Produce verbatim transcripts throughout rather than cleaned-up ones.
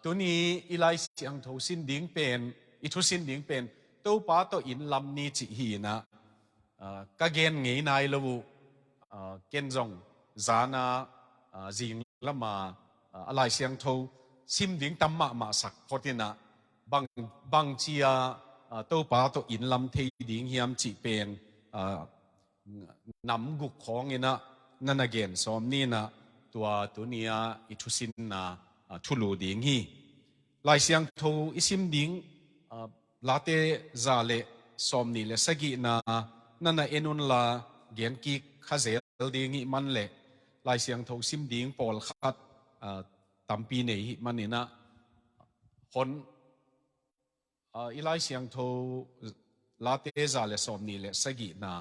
Tuni i Lai Siangtho sin ding pen, i thu sin ding pen, Topa tawh inn lam ni cih hi inah, ah, ka gen ngei nai lo uh, ah, ken zong zana, ah, zing lama, ah, a Lai Siangtho sim ding tam mahmah sak phot inah bang, bang cia, ah, Topa tawh inn lam thei ding hiam cih pen, ah, nam guk khawng inah na na gen sawm ni inah tua tuni-a i thusinna, ah, thulu ding hi. Lai Siangtho i sim ding, ah, Late za le sawm ni le sagihna na na en unla gen kik kha zel ding hih man le Lai Siangtho sim ding pawlkhat, ah, tampi nei hih man inah hon, ah, i Lai Siangtho Late za le sawm ni le sagihna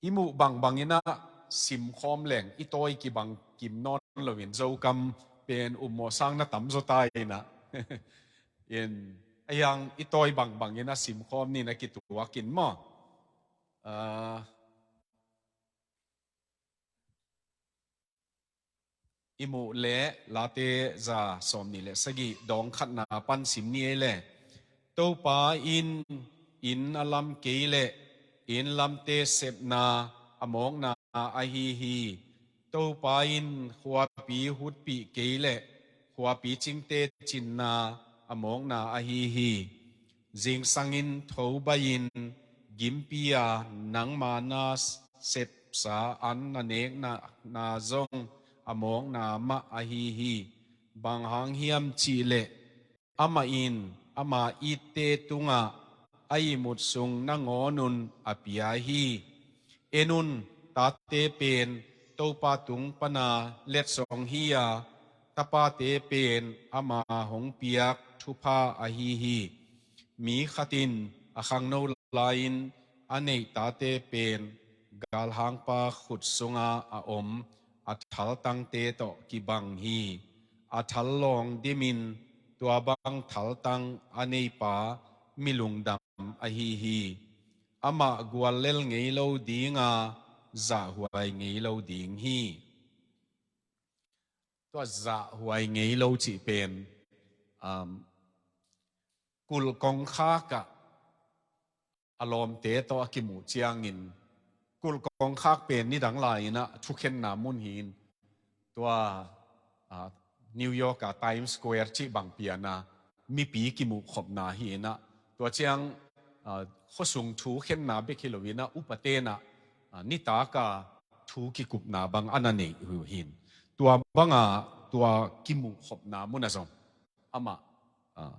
i muh bangbang inah simkhawm leng i tawi kibang kim nawn loin Zokam pen ummawh sang na tam zaw ta inah in a hiang i tawi bangbang inah simkhawm ni inah kituak in maw? Ah, i muh le Late za sawm ni le sagih dawng khatna pan sim ni ei le. Topa in inn a lam kei le inn lamte sepna a mawkna ahi hi. Topa in khuapi hutpih kei le khuapi cingte cinna a mawkna ahi hi. Zingsangin thobai-in gimpi-a nangma na sepsa an na nekna na zong a mawkna mah ahi hi. Bang hang hiam cihleh amah in ama itte tungah a ihmut sung nangawnun a pia hi. En un, tate pen Topa tung pana letsong hi-a, tapate pen ama hong piak thupha ahi hi. Mi khat in a khangno lai-in a neih tate pen galhangpa khut sunga a om a thaltangte tawh kibang hi. A thal lawng dimin tua bang thaltang a neipa mi lungdam ahi hi. Amah guallel ngei lo dinga zahhuai ngei lo ding hi. Tua zahhuai ngei lo cih pen, um, kulh kongkhak ah a lawmte tawh a kimuh ciangin kulh kongkhak pen nidang lai-in ah thukhenna mun hi-in tua, ah, New York a Times Square cih bang piana mipi kimuh khopna hi-in ah tua ciang, ah, khuasung thukhenna bek hi lo-in ah upaten ah, ah, nitak a thu kikupna bang a na nei uh hi-in tua banga tua kimuh khopna mun ah zong amah, ah,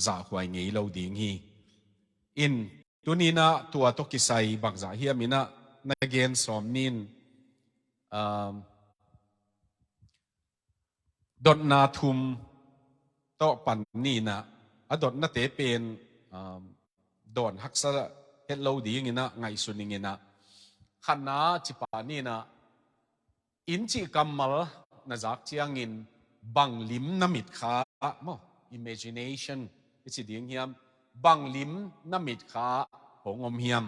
zahhuai ngei lo ding hi. In tuni-in ah tua tawh kisai bangzah hiam in ah na gen sawm ni-in, um, dotna thum tawh pan ni-in ah a dotnate pen, um, dawn haksa het lo dingin ah ngaihsun ning in ah khatna cipa ni-in ah inn cih kammal na zak ciangin bang lim na mitkha ah maw, imagination i ci ding hiam, bang lim na mitkha ah hong om hiam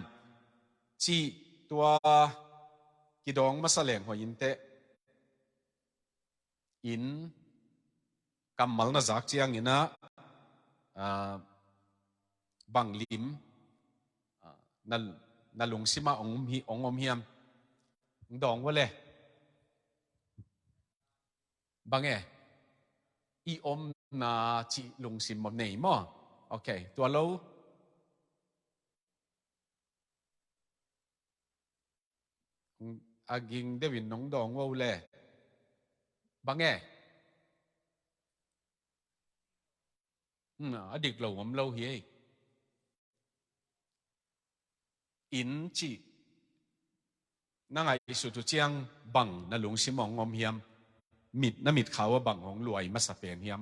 cih tua kidawng masa leng hoih inteh. Inn kammal na zak ciangin ah, ah, bang lim, ah, na, na lungsim ah hong om hi, hong om hiam? Hong dawng vua le. Bang e? I omna cih lungsim om nei maw? Ok, tua lo. A ging deuhin nong dawng vua le. Bang e? Hmm, a dik lo om lo hi ei. Inn cih na ngaihsut uh ciang bang na lungsim hong om hiam? Mit, na mitkha uh ah bang hong luai masa pen hiam?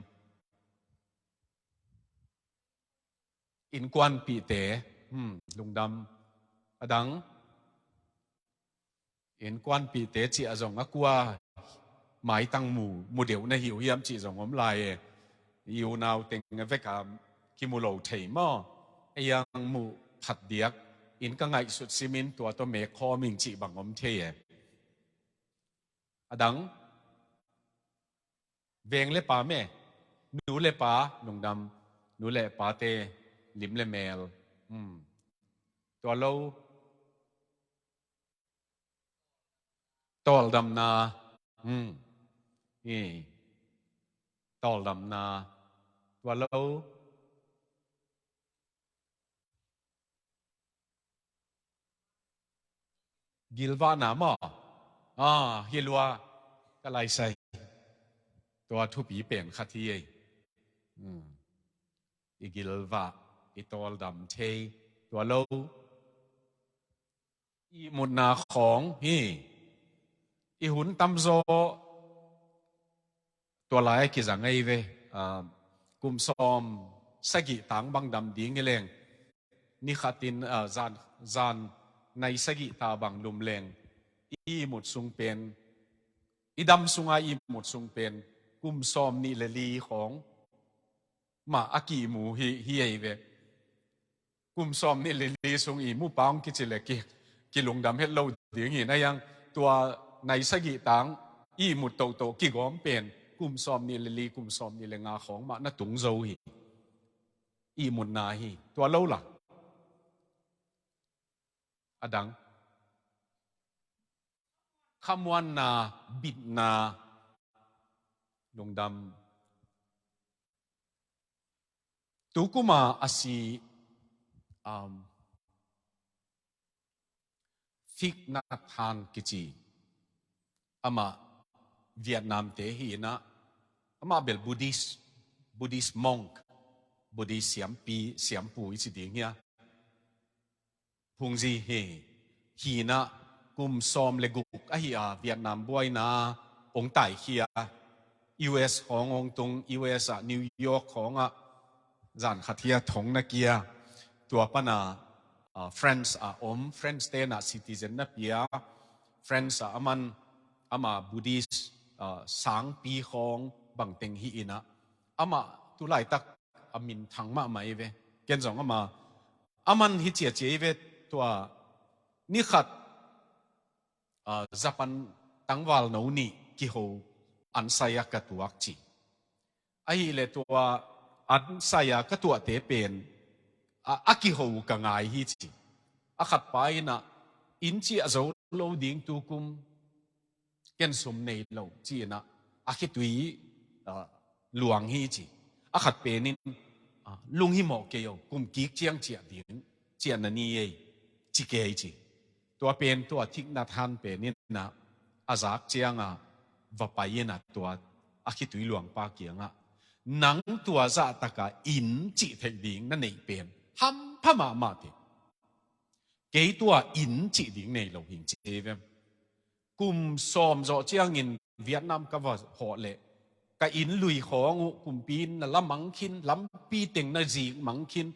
Innkuanpihte, hmm, lungdam. A dang, innkuanpihte cih a zong a kua maitang mu, mu deuh na hi uh hiam cih zong om lai e. I unau teng a vek a kimu lo thei maw? Ei ang muh phat diak, inn ka ngaihsut simin tua tawh mek khawm ing cih bang om thei e. A dang, veng le pa meh, nu le pa, lungdam, nu le pate, lim le mel. Hmm. Tua lo, tawldamna. Hmm. Hi. Tawldamna. Tua lo, gilvahna maw? Ah, hi lua, ka laisai. Tua thupi pen khat hi ei. Hmm. I gilvah, i tawldam thei. Tua lo, ihmutna khawng hi. I hun tamzaw tua lai a kizang ei ve. Ah, kum sawm sagih tang bang dam ding hi leng, ni khatin, ah, zan, zan nai sagih ta bang lum leng, i ihmut sung pen, i dam sunga i ihmut sung pen kum sawm nih le li khawng mah a kihmu hi, hi ei ve. Kum sawm nih le li sung i mupa hong kici le ki, kilungdam het lo ding hi na hiang. Tua nai sagih tang i ihmut tohtoh kigawm pen kum sawm nih le li, kum sawm nih le nga khawng mah na tung zo hi. Ihmutna hi. Tua lo la, a dang, khamuanna, bitna, lungdam. Tukuma a si, um, Thich Nhat Hanh kici, amah Vietnam te hi inah, amah bel Buddhist, Buddhist monk, Buddhist siampi, siampu i ci ding hia. Phungzi hi, hi inah kum sawm le guk ahi a Vietnam buaina hong taikhia. U S khawng hong tung, U S ah New York khawngah zan khat hia thong na kia. Tua pana, ah, France ah om, France tenah citizen na pia. France ah aman, ama Buddhist, ah, sangpi khawng bangteng hi inah, amah tulaitak a minthang mahmah i ve. Ken zong ama, aman hi ciacia i ve. Tua ni khat, ah, Japan tangval no nih kiho an sai a ka tuak ci. Ahileh tua an sai a ka tuahte pen a, a kiho ka ngai hi ci. A khatpa inah inn ciah zo lo ding tukum, ken sum nei lo ci inah a khitui, ah, luang hi ci. A khat penin, ah, lunghimawh kei o, kum kik ciang ciah ding, ciah na ni ei, ci kei ci. Tua pen tua Thich Nhat Hanh pen inah a zak cianga va pai inah tua a khitui luangpa kiangah, nang tua zahtaka inn cih theih ding na neih pen hampha mahmah teh. Kei tua inn cih ding nei lo hing ci vem. Kum sawm zawh ciangin Vietnam ka va hawh leh ka inn lui khawng uh kumpi in na la mang khin, lampi teng na zik mang khin,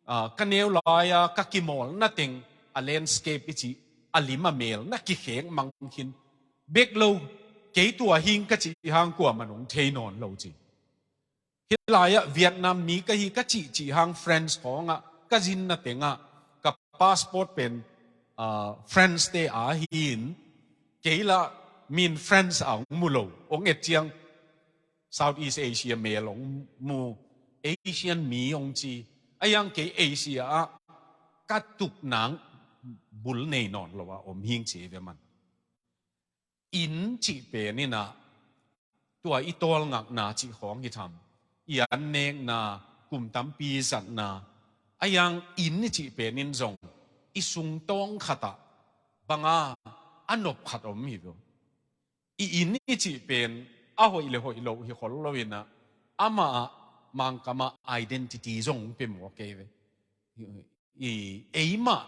ah, ka neu lai-a ka kimawl na teng a landscape i cih a lim a mel na kikhek mang khin. Bek lo, kei tua hing ka cih hang kuamah nong thei nawn lo ci. Hih lai-ah Vietnam mi ka hi ka cihcih hang France khawngah ka zinna tengah ka passport pen, ah, France te a hi-in, kei lah min France a hong mu lo, hong et ciang Southeast Asia mel hong mu, Asian mi hong ci. A hiang kei Asia ah ka tuk nang bul nei nawn lo a om hing ci ve man. Inn cih pen inah tua i tawlngakna cih khawng hi tham. I an nekna, kum tampi zatna, a hiang inn i cih pen in zong i sungtawng khatah banga a nop khat om hi ve. I inn i cih pen a hoih le hoih loh hi khol lo inah, amah ah Mangkam ah identity zong pe maw kei ve. I, eimah,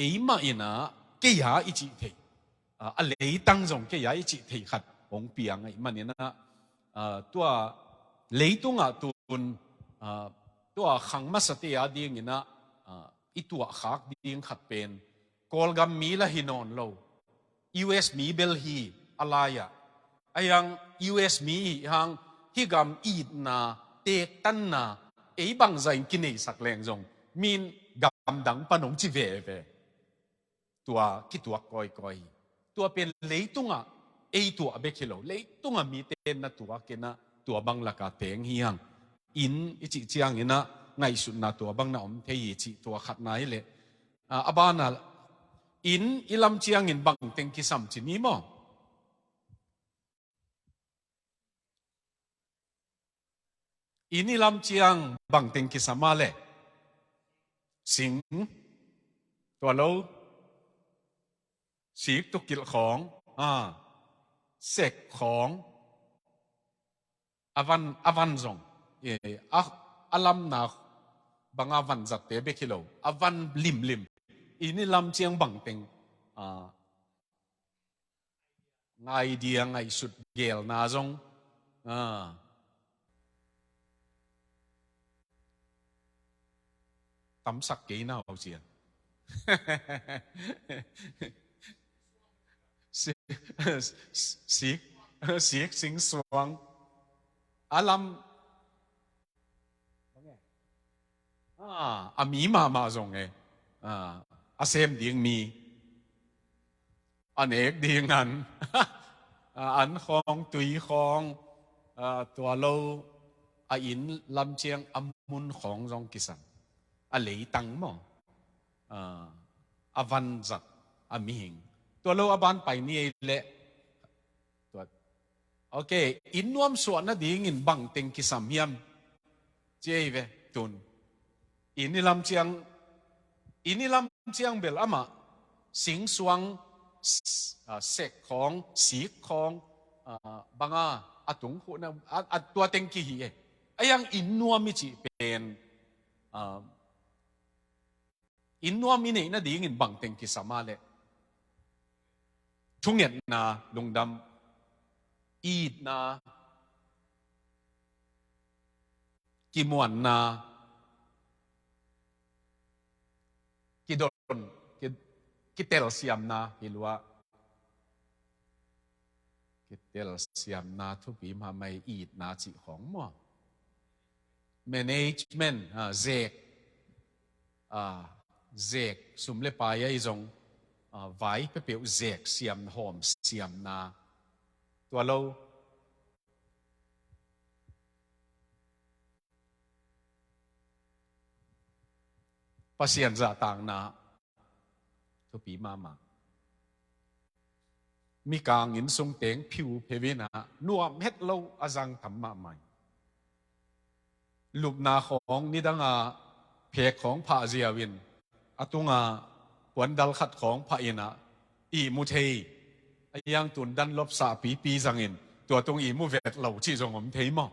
eimah inah kei a i cih theih, a, a leitang zong kei a i cih theih khat hong piang ahih man inah, a, tua leitungah tun, a, tua khang masate a ding inah, a, i tuahkhak ding khat pen Kawlgam mi lah hi nawn lo. U S mi bel hi a lai-ah. A hiang U S mi hi hang hih gam itna, tektanna, ei bangzah in kineisak leng zong min gamdang pan hong ci veve. Tua kituak kawikawi hi. Tua pen leitungah ei tuah bek hi lo, leitung a mite na tuak in ah tua bang lak a teng hi hang. Inn i cih ciangin ah ngaihsutna tua bang na om thei hi cih tua khatna hi leh, a, a ban ah inn i lam ciangin bang teng kisam ci ni maw? Inn i lam ciang bang teng kisam a leh? Sing, tua lo, sik, tukilh khawng, a, sek khawng, a van, a van zong, e, a, a lamna bang a vanzatte bek hi lo, a van limlim. Inn i lam ciang bang teng, a, ngai dia ngaihsut gelna zong, a, tamsak kei na uh cia. Si-, sik, sik, sing, suang. A lam, a, a mi mahmah zong e, a, a sem ding mi, a nek ding an, a, an khawng, tui khawng, a, tua lo, a inn lam ciang a mun khawng zong kisam, a leitang maw, a, a vanzat, a mihing. Tua lo a ban pai ni ei leh, tua, ok, inn nuam suah nadingin bang teng kisam hiam? Ci ei ve, tun. Inn i lam ciang, inn i lam ciang bel amah sing, suang, s-, a, sek khawng, sik khawng, a, bang a, a tung khuhna, a, a, tua teng kihi e. A hiang inn nuam i cih pen, a, inn nuam i neih nadingin bang teng kisam a leh? Thungetna, lungdam, itna, kimuanna, kidon, ki-, kitelsiamna hi lua. Kitelsiamna thupi mahmah, itna cih khawng maw. Management, a, zek, a, zek, sum le pai ahi zong, a, vai peuhpeuh zek siam, hawm siamna. Tua lo, Pasian zahtakna thupi mahmah. Mikang inn sung teng phiu pheuh in ah nuam het lo a zang tam mahmah. Lupna khawng nidang a phek khawng phah ziau in, a tung a puandal khat khawng phah in ah ihmu thei. A hiang tun Dunlop sahpipi zang in tua tung ihmu vet lo cih zong om thei maw?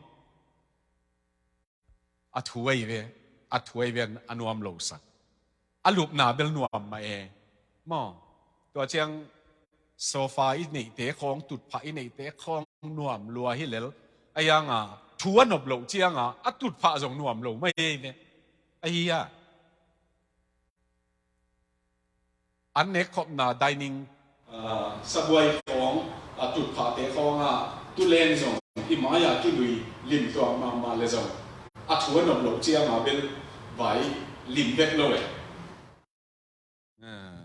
A thu ahi ve, a thu ahi ve, a nuam lo sak. A lupna bel nuam mah e maw? Tua ciang sofa i neihte khawng, tutphah i neihte khawng nuam lua hi lel. A hiang a thu a nop loh ciang a, a tutphah zong nuam lo mah e ve. Ahi a, an nek khopna dining, ah, sabuai khawng, ah, tutphahte khawng ah, tuleng zong i mai-ah kilui lim tuak mahmah le zong, a thu a nop loh ciang a bel vai lim vet lo e. Ah.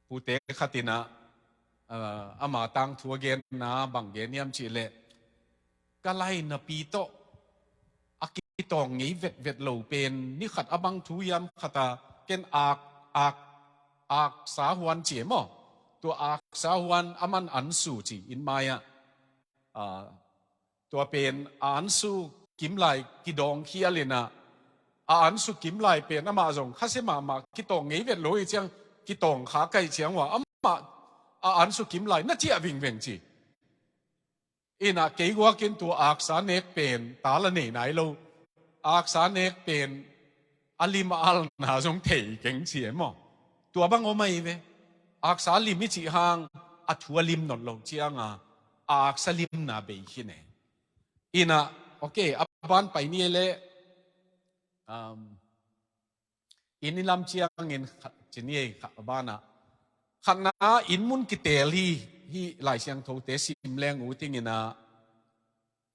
Pute khat in ah, ah, ama tangthu a genna bang gen hiam cih leh, ka lainapi tawh a kitawng ngei vetvet lo pen, ni khat a bang thu hiam khat a, ken ak, ak, aksa huan ci e maw? Tua aksa huan a man ansu ci, inn mai-ah. Ah, tua pen a ansu kimlai kidawng khial in ah, a ansu kimlai pen amah zong khasia mahmah, kitawng ngei vet lo hi ciang, kitawng kha kaih ciang ua, amah a ansu kimlai na ciah vingveng ci. In ah kei guak in tua aksa nek pen tal a nei nai lo. Aksa nek pen a lim a alna zong thei keng ci e maw? Tua bang om ahi ve. Aksa lim i cih hang a thu a lim nawn lo ciang a, a aksa limna bei khin e. In ah, ok, a ban pai ni e leh, um, inn i lam ciangin kha-, ci ni ei kha-, a ban ah. Khatna, inn mun kiteel hi, hih Lai Siangthote sim leng uh ting in ah,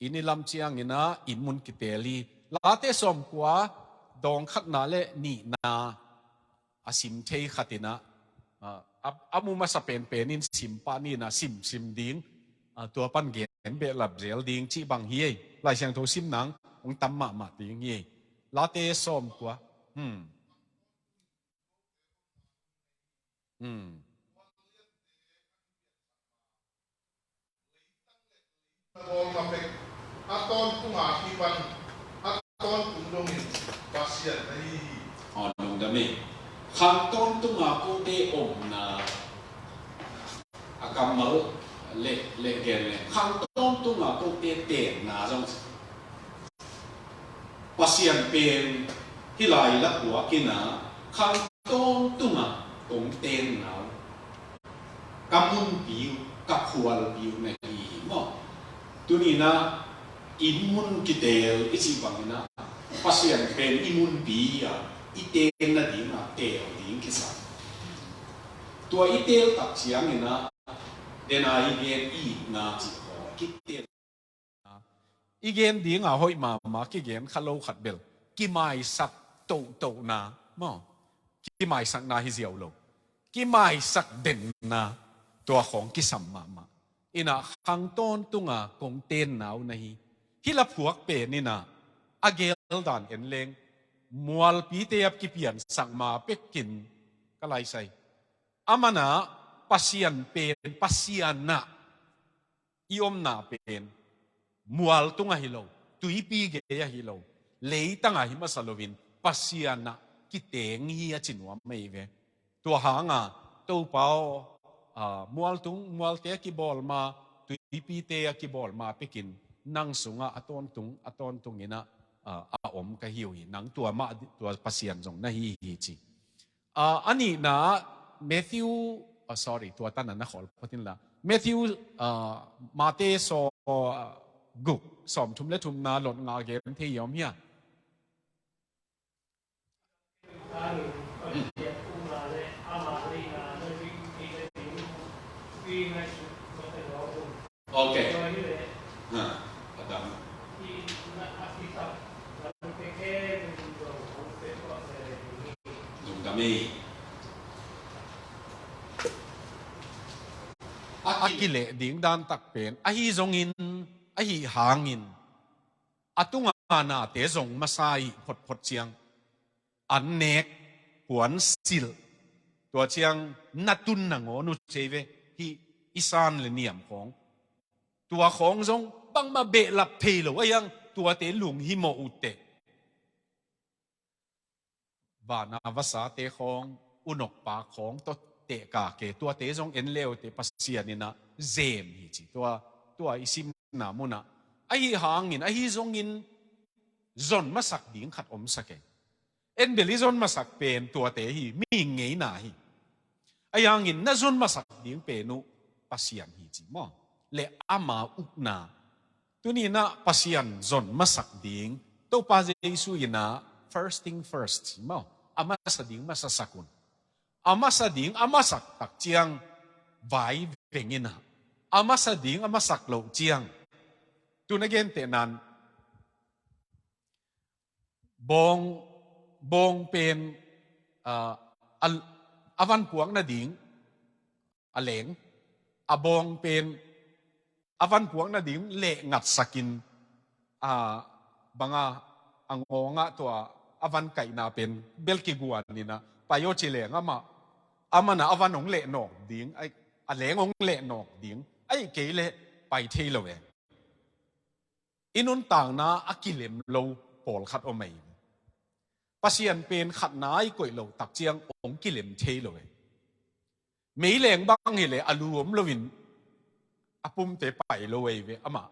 inn i lam ciangin ah inn mun kiteel hi. Late sawmkua, dawng khatna le nihna a sim thei khat in ah, ah, a, a mu masa penpen in sim pah ni na, sim sim ding, a, tua pan gen behlap zel ding cih bang hi ei. Lai Siangtho sim nang hong tam mahmah ding hi ei. Late sawmkua. Hmm. Hmm. A tawntung a kipan, a tawntung dongin Pasian na hi hi. Aw, lungdam ei. Khang tawntunga kote omna, a kammal le, le gen le. Khang tawntunga kote tenna zong Pasian pen hih lai la puak in a, khang tawntunga kong tenna uh, ka munpi uh, ka khualpi uh na hi hi maw. Tuni-in a, inn mun kiteel i cih bangin a, Pasian pen i munpi a, i tenna dingah teel ding kisam. Tua i teel tak ciangin a, dena i gen i itna cih khawng kiteel. I gen dinga hoih mahmah kigen kha lo khat bel, kimaisak tohtohna maw, kimaisakna hi ziau lo, kimaisak denna, tua khawng kisam mahmah. In a, khang tawntunga kong tenna uh na hi. Hih la phuak pen in a, a gel dan en leng, mualpite a kipiansak ma pekin, ka lai sai, a man a, Pasian pen, Pasian ah i omna pen mual tung ahi lo, tuipi gei ahi lo, leitang ahi masa loin Pasian ah kiteng hi a ci nuam ahi ve. Tua hanga, Topa aw, a, mual tung, mualte a kibawl ma, tuipite a kibawl ma pekin, nang sungah a tawntung, a tawntung in a, a, a om ka hi uh hi, nang tua mah, tua Pasian zong na hi hi ci. A, a nihna, Matthew, a, sorry, tua tan a na khawl phot inla. Matthew, a, Mate sawm, a, guk, sawmthum le thumna lot nga gen thei om hia? Ok. Ha, a dang. Lungdam ei. A kileh ding dan tak pen, ahi zongin, ahi hangin, a tunga nate zong masa i photphot ciang, an nek, puan silh, tua ciang na tun nangawn uh ci ei ve, hih i san le niam khawng. Tua khawng zong bangmah behlap thei lo, a hiang tuate lunghimawh uh teh. Vana vasate khawng, unokpa khawng tawh tehka ke, tuate zong en le uh teh Pasian in a zem hi ci. Tua, tua i simna munah. Ahi hangin, ahi zongin zon masak ding khat omsak ei. En bel i zon masak pen tuate hi, mi ngeina hi. Ahi hangin na zon masak ding pen uh Pasian hi ci maw. Le ama ukna. Tuni-in a Pasian zon masak ding, Topa Jesu in a first thing first ci maw. A masa ding masasak un. A masa ding a masak tak ciang vai veng in a. A masa ding a masak loh ciang. Tu na genteh nan, bawng, bawng pen, a, a, a van puak nading a leng, a bawng pen a van puak nading leh ngatsakin, a, banga a ngawngah tua a van kaihna pen bel kiguan in a pai aw ci leng amah, amah na a van hong leh nawk ding, a, a leng hong leh nawk ding, ahih kei leh pai thei lo e. I nuntakna a kilem lo pawlkhat om ahi. Pasian pen khatna i koih loh tak ciang hong kilem thei lo e. Meileng bang hileh a lu om loin a pumte pai lo ahi ve, amah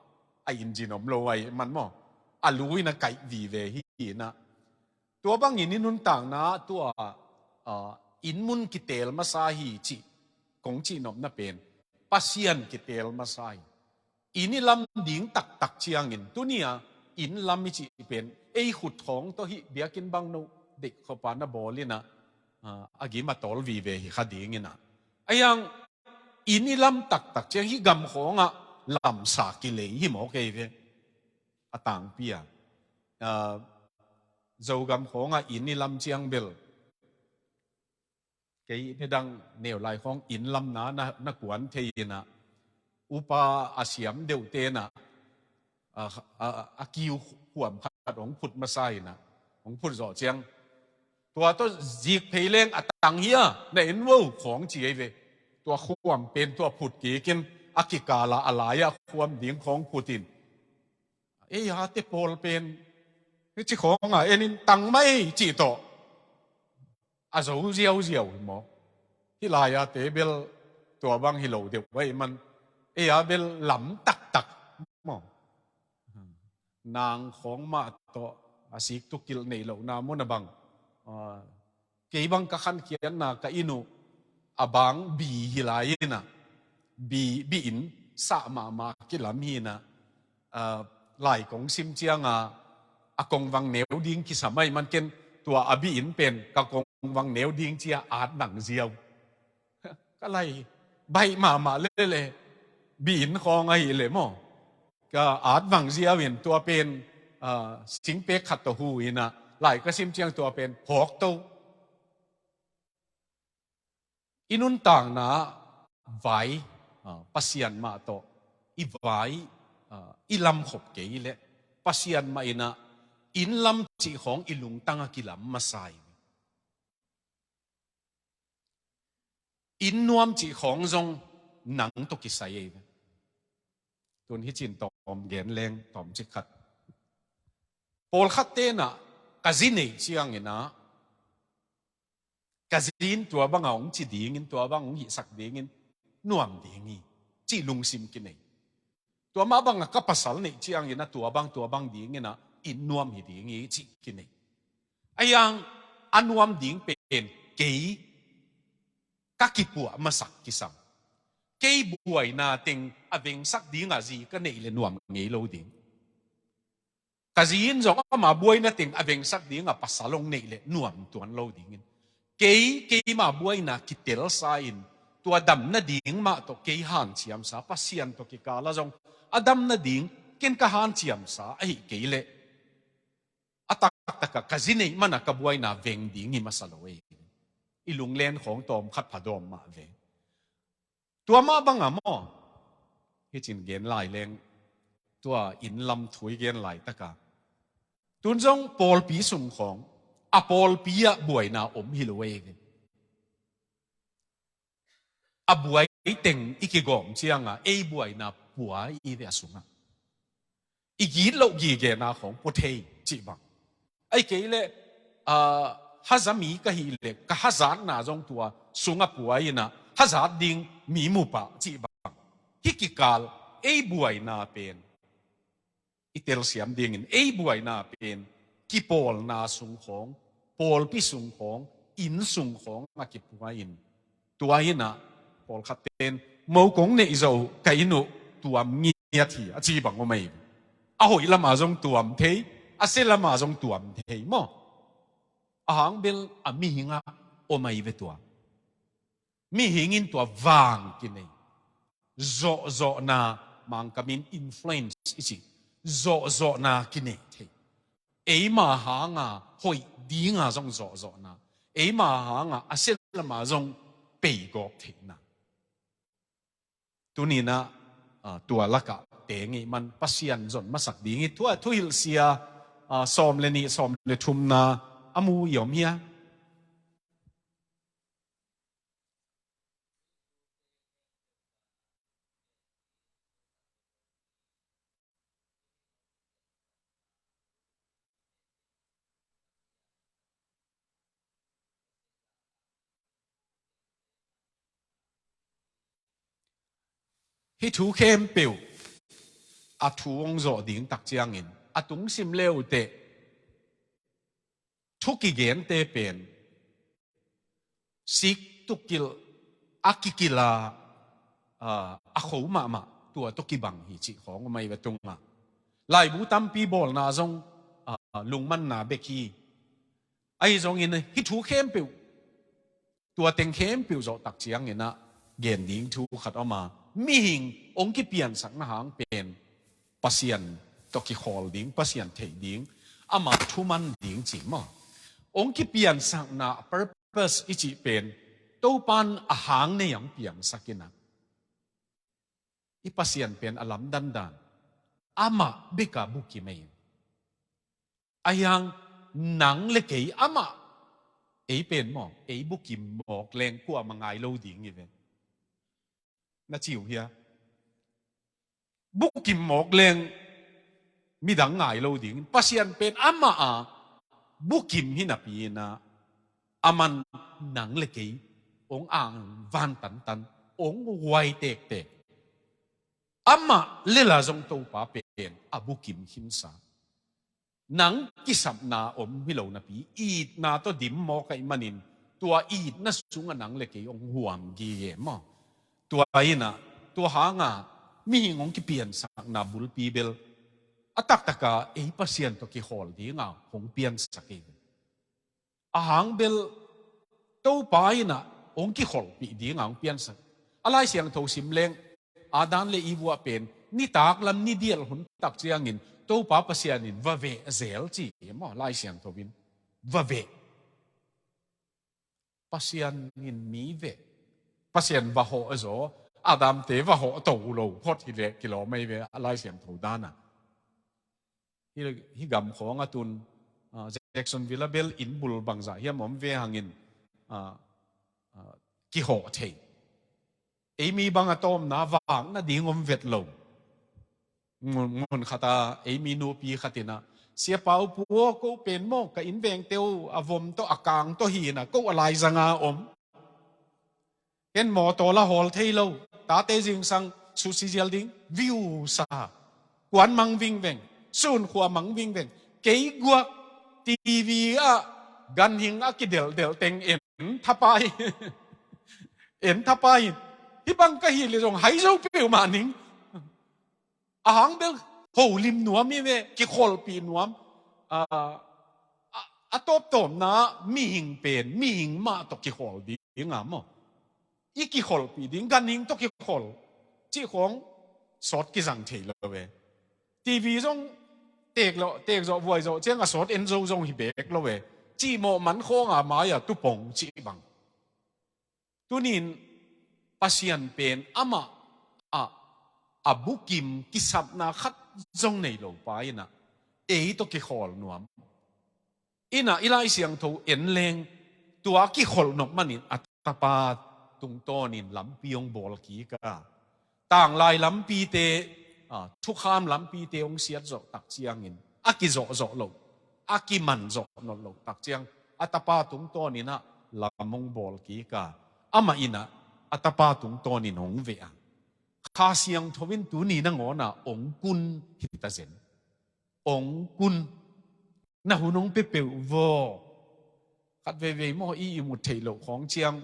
a engine om lo ahi man maw. A lu in a kaih vive hi in a. Tua bangin i nuntakna tua, a, inn mun kiteel masa hi cih kong cihnopna pen Pasian kiteel masa hi. Inn i lam ding taktak ciangin, tuni-a inn lam i cih pen ei khut khawng tawh hih biakinn bang no deih khawpa na bawl in a, a, a gim a tawl vive hi kha ding in a. Ahi hang inn i lam taktak ciang hih gam khawngah lamsa kilei hi mawk ei ve. A tangpi a, a, Zogam khawngah inn i lam ciang bel kei nidang neu lai khawng inn lamna na, na kuan thei inah, upa a siam deuhte inah, a, a, a kiu khuam khat hong phut masa inah, hong phut zawh ciang, tua tawh zik phei leng a tang hia, na en vo khawng ci ei ve. Tua khuam pen tua phut kikin a kikala a lai-ah khuam ding khawng phut in, ei a te pawl pen hih ci khawng a en in tang mai cih tawh a zo ziauziau hi maw? Hih lai-a te bel tua bang hi lo deuh ahih man, ei a bel lam taktak maw? Nang khawng mah tawh a sik tu kilh neih lohna mun a bang, ah, kei bang ka khankhiatna ka inn uh a bang bi hi lai inah, bi, bi inn sah mahmah kilam hi inah, ah, lai kong sim cianga a kongvang neu ding kisam ahih man ken tua a bi inn pen ka kongvang neu ding cia at nang ziau. Ka lai baih mahmah lele, bi inn khawng ahih leh maw, ka at vang ziau in tua pen, ah, singpek khat tawh hu inah lai ka sim ciang tua pen phawk to. I nuntakna vai, ah, Pasian mah tawh i vai, ah, i lamkhop kei leh Pasian mah inah inn lam cih khawng i lungtang a kilam masa hi. Inn nuam cih khawng zong nang tawh kisai ei ve. Tun hih cin tawm gen leng tawm cik khat. Pawlkhat tenah ka zi neih cianginah ka zi in tua bangah hong ci dingin, tua bang hong hihsak dingin nuam ding hi cih lungsim kinei. Tua mah bangah ka pasal neih cianginah tua bang, tua bang dinginah inn nuam hi ding hi cih kinei. Ahi hang a nuam ding pen kei ka kipuah masak kisam. Kei buaina teng a vengsak dingah zi ka neih le nuam ngei lo ding. Ka zi in zong ama buaina teng a vengsak dingah pasal hong neih le nuam tuan lo dingin. Kei, keima buaina kitelsa in tua damna ding mah tawh kei hanciamsa, Pasian tawh kikala zong a damna ding ken ka hanciamsa ahi kei leh a taktakah ka zi neih mana ka buaina veng ding hi masa lo ei. I lunglen khawng tawm khat phadawm mah ve. Tua mah bangah maw, hih cin gen lai leng tua inn lam thu i gen laitaka tun zong pawlpi sung khawng a pawlpi ah buaina om hi lo ei ve. A buai teng i kigawm cianga ei buaina pua i ve a sungah. I gitloh gigena khawng pua thei cih bang. Ahi kei leh, ah, haza mi ka hih leh ka hazatna zong tua sungah pua inah hazat ding mi mu pah cih bang. Hih kikal ei buaina pen i telsiam dingin ei buaina pen kipawlna sung khawng, pawlpi sung khawng, inn sung khawng a kipua in. Tua inah pawlkhat ten mo kong neih zawh uh ka inn uh tuam ngiat hi a ci bang om ahi. A hoih lamah zong tuam thei, a sia lamah zong tuam thei maw? A hang bel a mihingah om ahi ve tua. Mihing in tua vang kinei. Zawhzawhna, Mangkamin influence i ci. Zawhzawhna kinei thei. Eima hanga hoih dinga zong zawhzawhna. Eima hanga a sia lama zong peigawp theihna. Tuninah, ah, tua lakah teng i man Pasian zon masak ding i tua thuhilhsia, ah, sawm le nih, sawm le thumna a mu i om hia? Hih thu khempeuh a thu hong zawh ding tak ciangin a tungsim le uh teh thu kigente pen sik tukilh a kikila, ah, a kho mahmah tua tawh kibang hi cih khawng om ahi ve tunga. Laibu tampi bawlna zong, ah, lungmanna bek hi. Ahi zongin hih thu khempeuh, tua teng khempeuh zawh tak cianginah gen ding thu khat om a, mihing hong kipiansakna hang pen Pasian tawh kikhawl ding, Pasian theih ding, ama thuman ding ci maw? Hong kipiansakna purpose i cih pen Topan a hang nei a hong piangsak in ah, i Pasian pen a lamdang dan, amah bek a bukim ei. Ahi hang nang le kei amah, ei pen maw, ei bukim mawk leng kuamah ngai lo ding hi ve. Na ci uh hia? Bukim mawk leng midang ngai lo ding. Pasian pen amah a bukim hi napi in ah, aman nang le kei hong angvan tantan, hong huai tektek. Amah lela zong Topa pen a bukim khinsa. Nang kisapna om hi lo napi, itna tawh dim mawk ahih manin, tua itna sungah nang le kei hong huam gige maw. Tua in ah, tua hanga mihing hong kipiansakna bulpi bel, a taktaka ei Pasian tawh kikhawl dinga hong piansak hi. A hang bel Topa in ah hong kikholhpih dinga hong piansak. A Lai Siangtho sim leng, Adam le Eve pen nitak lam ni dial hun tak ciangin Topa Pasian in va veh zel ci hi maw, Lai Siangtho in. Va veh. Pasian in mi veh. Pasian va hawh zaw, Adamte va hawh to lo phot hi leh kilawm ei ve, a Lai Siangtho dan ah. Hih, hih gam khawng a tun, ah, Jacksonville a bel inn bul bangzah hiam om ve hangin, ah, ah, kihawh thei. Ei mi bang a tawmna vak nading om vet lo. Mun, mun khat a ei mi nupi khat in ah, "Sia Pau Pu aw, ko pen maw, ka inn vengte uh a vom tawh a kang tawh hi in ah, ko a laizang a om. Ken mawtaw la hawl thei lo, tate zingsang susi zial ding, viu sa, kuan mang vingveng, sun khua mang vingveng, kei guak, TV ah ganhing a kidelhdelh teng en thapai, en thapai. Hih bang ka hih leh zong hai zo peuhmah ning." A hang bel holim nuam hi ve, kikholhpih nuam. A, a, a tawptawpna mihing pen mihing mah tawh kikholh ding a maw, i kikholhpih ding, ganhing tawh kikholh cih khawng sawt kizang thei lo ve. TV zong tek lo, tek zawh vuai zawh ciang a sawt en zo zong hi bek lo ve. Cihmawh man khawng a mai-a tupong cih bang. Tunin Pasian pen amah ah a bukim kisapna khat zong nei lo pa in ah, ei tawh kikhawl nuam. In ah i Lai Siangtho en leng, tua kikholh nop manin a tapa tungtawnin lampi hong bawl kik a, tanglai lampite, ah, thukham lampite hong siat zawh tak ciangin a kizawhzawh loh, a kiman zawh nawn loh tak ciang, a tapa tungtawnin ah lam hong bawl kik a, amah in ah a tapa tungtawnin hong veh a. Kha Siangtho in tuni nangawn ah hong kun hi ta zen. Hong kun. Na hun hong pia peuh vaw. Khat veivei maw, i ihmut theih loh khawng ciang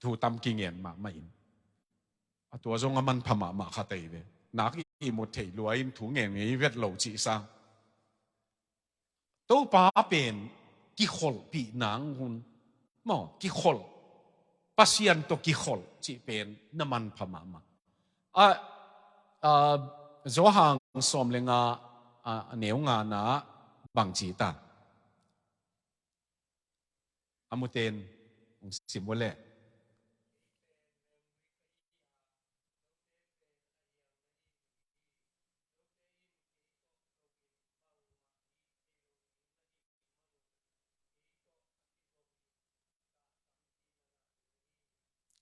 thu tam kingen mahmah in, a tua zong a manpha mahmah khat ahi ve. Nak ihmut theih lua in thu ngen ngei vet lo cih sang. Topa pen kikholhpih nang hun maw, kikholh, Pasian tawh kikholh cih pen na manpha mahmah. A, a, Johan sawm le nga, a, a neu ngana bang ci ta? A muten hong sim uh leh.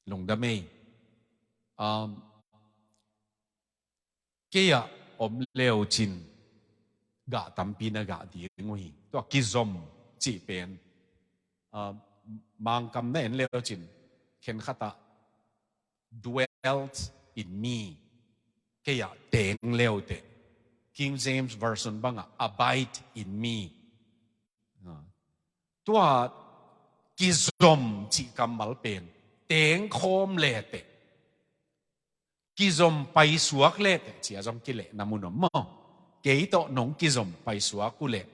Lungdam ei. Um, kei ah om leu cin gah tampi na gah ding uh hi. Tua kizom cih pen, ah, Mangkam na en leu cin khen khat ah, "Dwelt in me." Kei ah teng leuteh. King James Version bangah, "Abide in me." Ah. Tua kizom cih kammal pen tengkhawm leteh, kizom paisuak leteh, ci-a zong kilehna mun om maw? Kei tawh nong kizom paisuak uh leh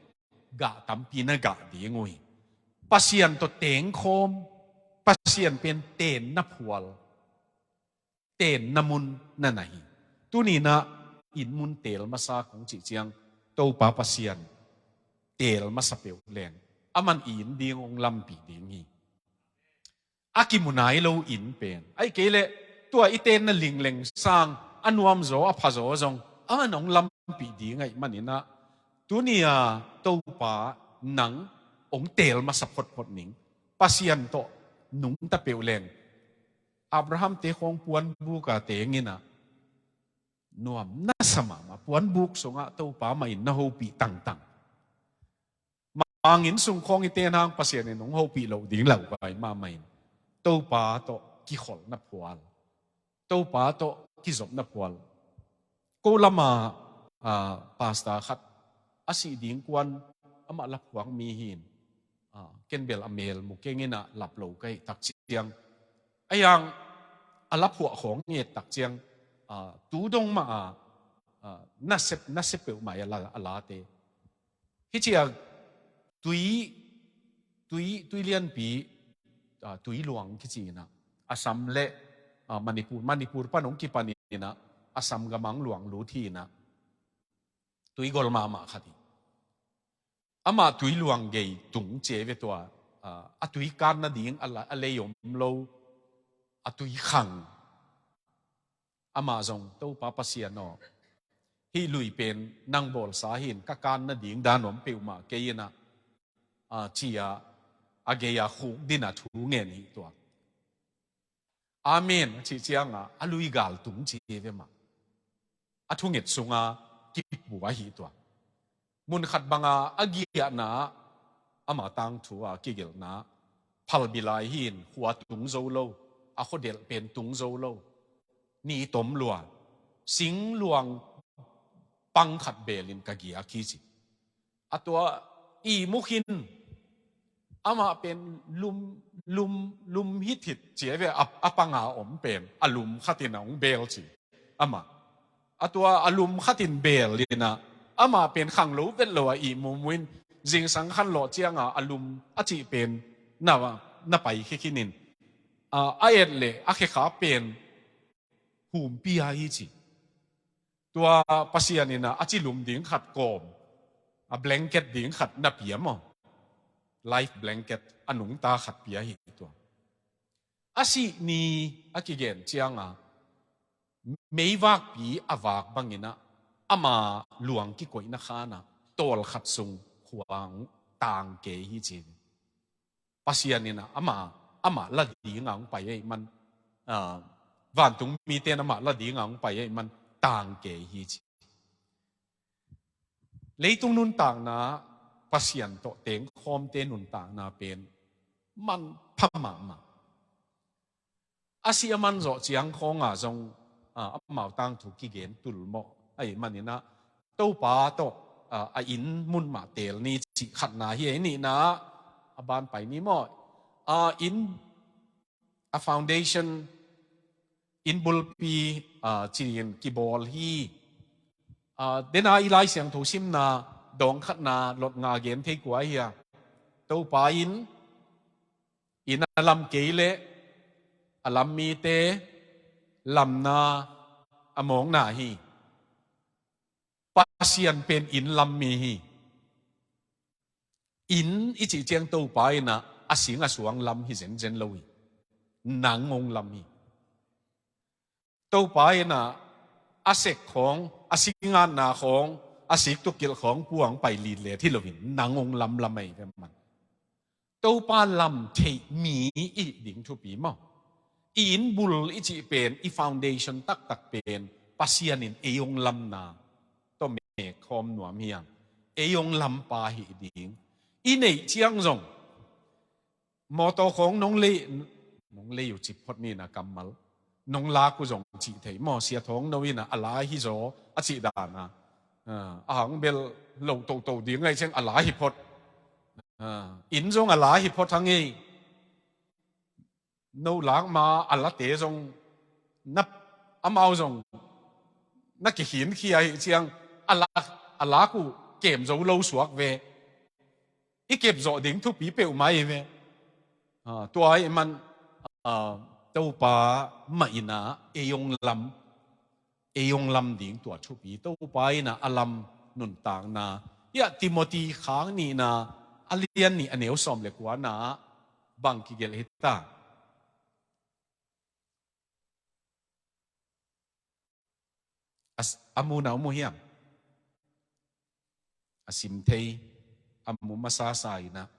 gah tampi na gah ding uh hi. Pasian tawh tengkhawm, Pasian pen tenna phual, tenna mun na na hi. Tuninah inn mun teel masa kong cih ciang, Topa Pasian teel masa peuh leng, aman inn ding hong lampih ding hi. a kimu nai lo in pen, ahih kei leh tua i tenna lingleng sang a nuamzaw a phazaw zong a man hong lampih ding ahih manin ah, tuni-a Topa nang hong teel masa photphot ning. Pasian tawh nungta peuh leng Abraham-te khawng puanbuk a teng in ah nuam nasa mahmah, puanbuk sungah Topa mah in na hopih tangtang. Mangin sung khawng i ten hang Pasian in hong hopih loh ding lauhuai mahmah in, Topa tawh kikholhna phual, Topa tawh kizopna phual. Ko lamah, ah, pastor khat a sih ding kuan amah laphuak mi hi in, ah, ken bel a mel mu keng in ah lap lo ka hih tak ciang, a hiang a laphuak khawng i et tak ciang, ah, tu dong mah a, ah, nasep, nasep peuhmah a la, a late. Hih ciang tui, tui, tui lianpi, ah, tui luang kici in ah, Assam le, ah, Manipur, Manipur pan hong kipan in ah, Assam gamang luang lut hi in ah, tui gol mahmah khat hi. Amah tui luang gei tung ci ve tua, ah, a tui kan nading a la, a lei om lo, a tui khang. Amah zong, Topa Pasian aw, hih lui pen nang bawlsa hi in, ka kan nading dan om peuhmah kei in ah, ah, ci-a a gei-a khukdin a thu ngen hi tua. Amen a cih ciangah a lui gal tung ci ve mah. A thunget sunga kipua hi tua. Mun khat banga a giahna, ama tangthu a kigelhna, phalbi lai hi in, khua tung zo lo, a khuadelh pen tung zo lo, ni tom lua, sing luang pang khat bel in ka giak hi ci. A tua ihmu khin, amah pen lum, lum, lum hithit ci ve, a, a panga om pen a lum khat in a hong bel ci. Amah, a tua a lum khat in bel in ah, amah pen khang lo vet lo a ihmu mu in, zingsang khanlawh cianga a lum a cih pen na, na paikhia khin in, a, a et leh a khekhap pen humpi a hi ci. Tua Pasian in ah a ci lum ding khat kawm, a blanket ding khat na pia maw, life blanket a nungta khat pia hi tua. A sih ni a kigen cianga meivakpi a vak bangin ah, ama luang kikoihna khan ah tawlkhat sung khua hong tang kei hi ci. Pasian in ah ama, ama la dinga hong pai ahih man, ah, vantung mite in ama la dinga hong pai ahih man tang kei hi ci. Leitung nuntakna, Pasian tawh tengkhawmte nuntakna pen manpha mahmah. A si a man zawh ciang khawnga zong, ah, amau tangthu kigen tulmawh ahih manin ah, Topa tawh, ah, a inn mun mah teel ni cih khatna hi. A nihna, a ban pai ni maw? Ah, inn, a foundation, inn bulpi, ah, ci-in kibawl hi. Ah, dena i Lai Siangtho simna dawng khatna lot nga gen thei kua hi a. Topa in, inn a lam kei leh a lam mite lamna a mawkna hi. Pasian pen inn lam mi hi. Inn i cih ciang Topa in ah a sing a suang lam hi zenzen lo hi. Nang hong lam hi. Topa in ah a sek khawng, a sik ngatna khawng, a sik tukilh khawng puang pai litlet hi loin nang hong lamlam ahi ve man. Topa lam theih mi i hih ding thupi maw? I inn bul i cih pen, i foundation taktak pen Pasian in ei hong lamna tawh meek khawm nuam hi hang. Ei hong lampa hi ding. I neih ciang zong mawtaw khawng nong lei, nong lei uh cih phot ni na kammal, nong lak uh zong cih thei maw, Sia Thawng No in ah a la hi zaw a cih dan a, ah, a hang bel lo toto ding ahih ciang a la hi phot. Ah, inn zong a la hi phot hang ei. No lak ma a late zong na, amau zong na kikhinkhia ahih ciang a lak, a lak uh kem zo lo suak ve. I kep zawh ding thupi peuhmah hi ve. Ah, tua ahih man, ah, Topa mah in ah ei hong lam, ei hong lam ding tua thupi. Topa in ah a lam nuntakna. Hiah Timothy khang nihna a lian nih a neu sawm le kuana ah bang kigelh hi ta? a mu na om uh hiam? A sim thei, a mu masa sa in ah.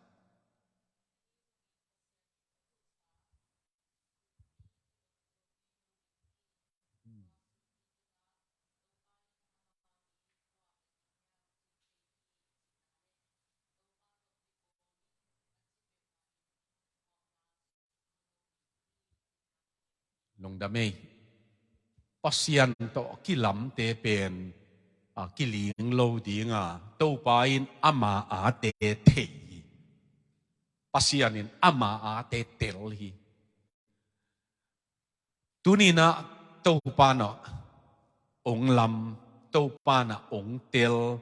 Lungdam ei. Pasian tawh kilamte pen, a, kiling lo ding a, Topa in ama ate thei hi. Pasian in ama ate tel hi. Tuni-in ah Topa in ah ong lam, Topa in ah ong tel,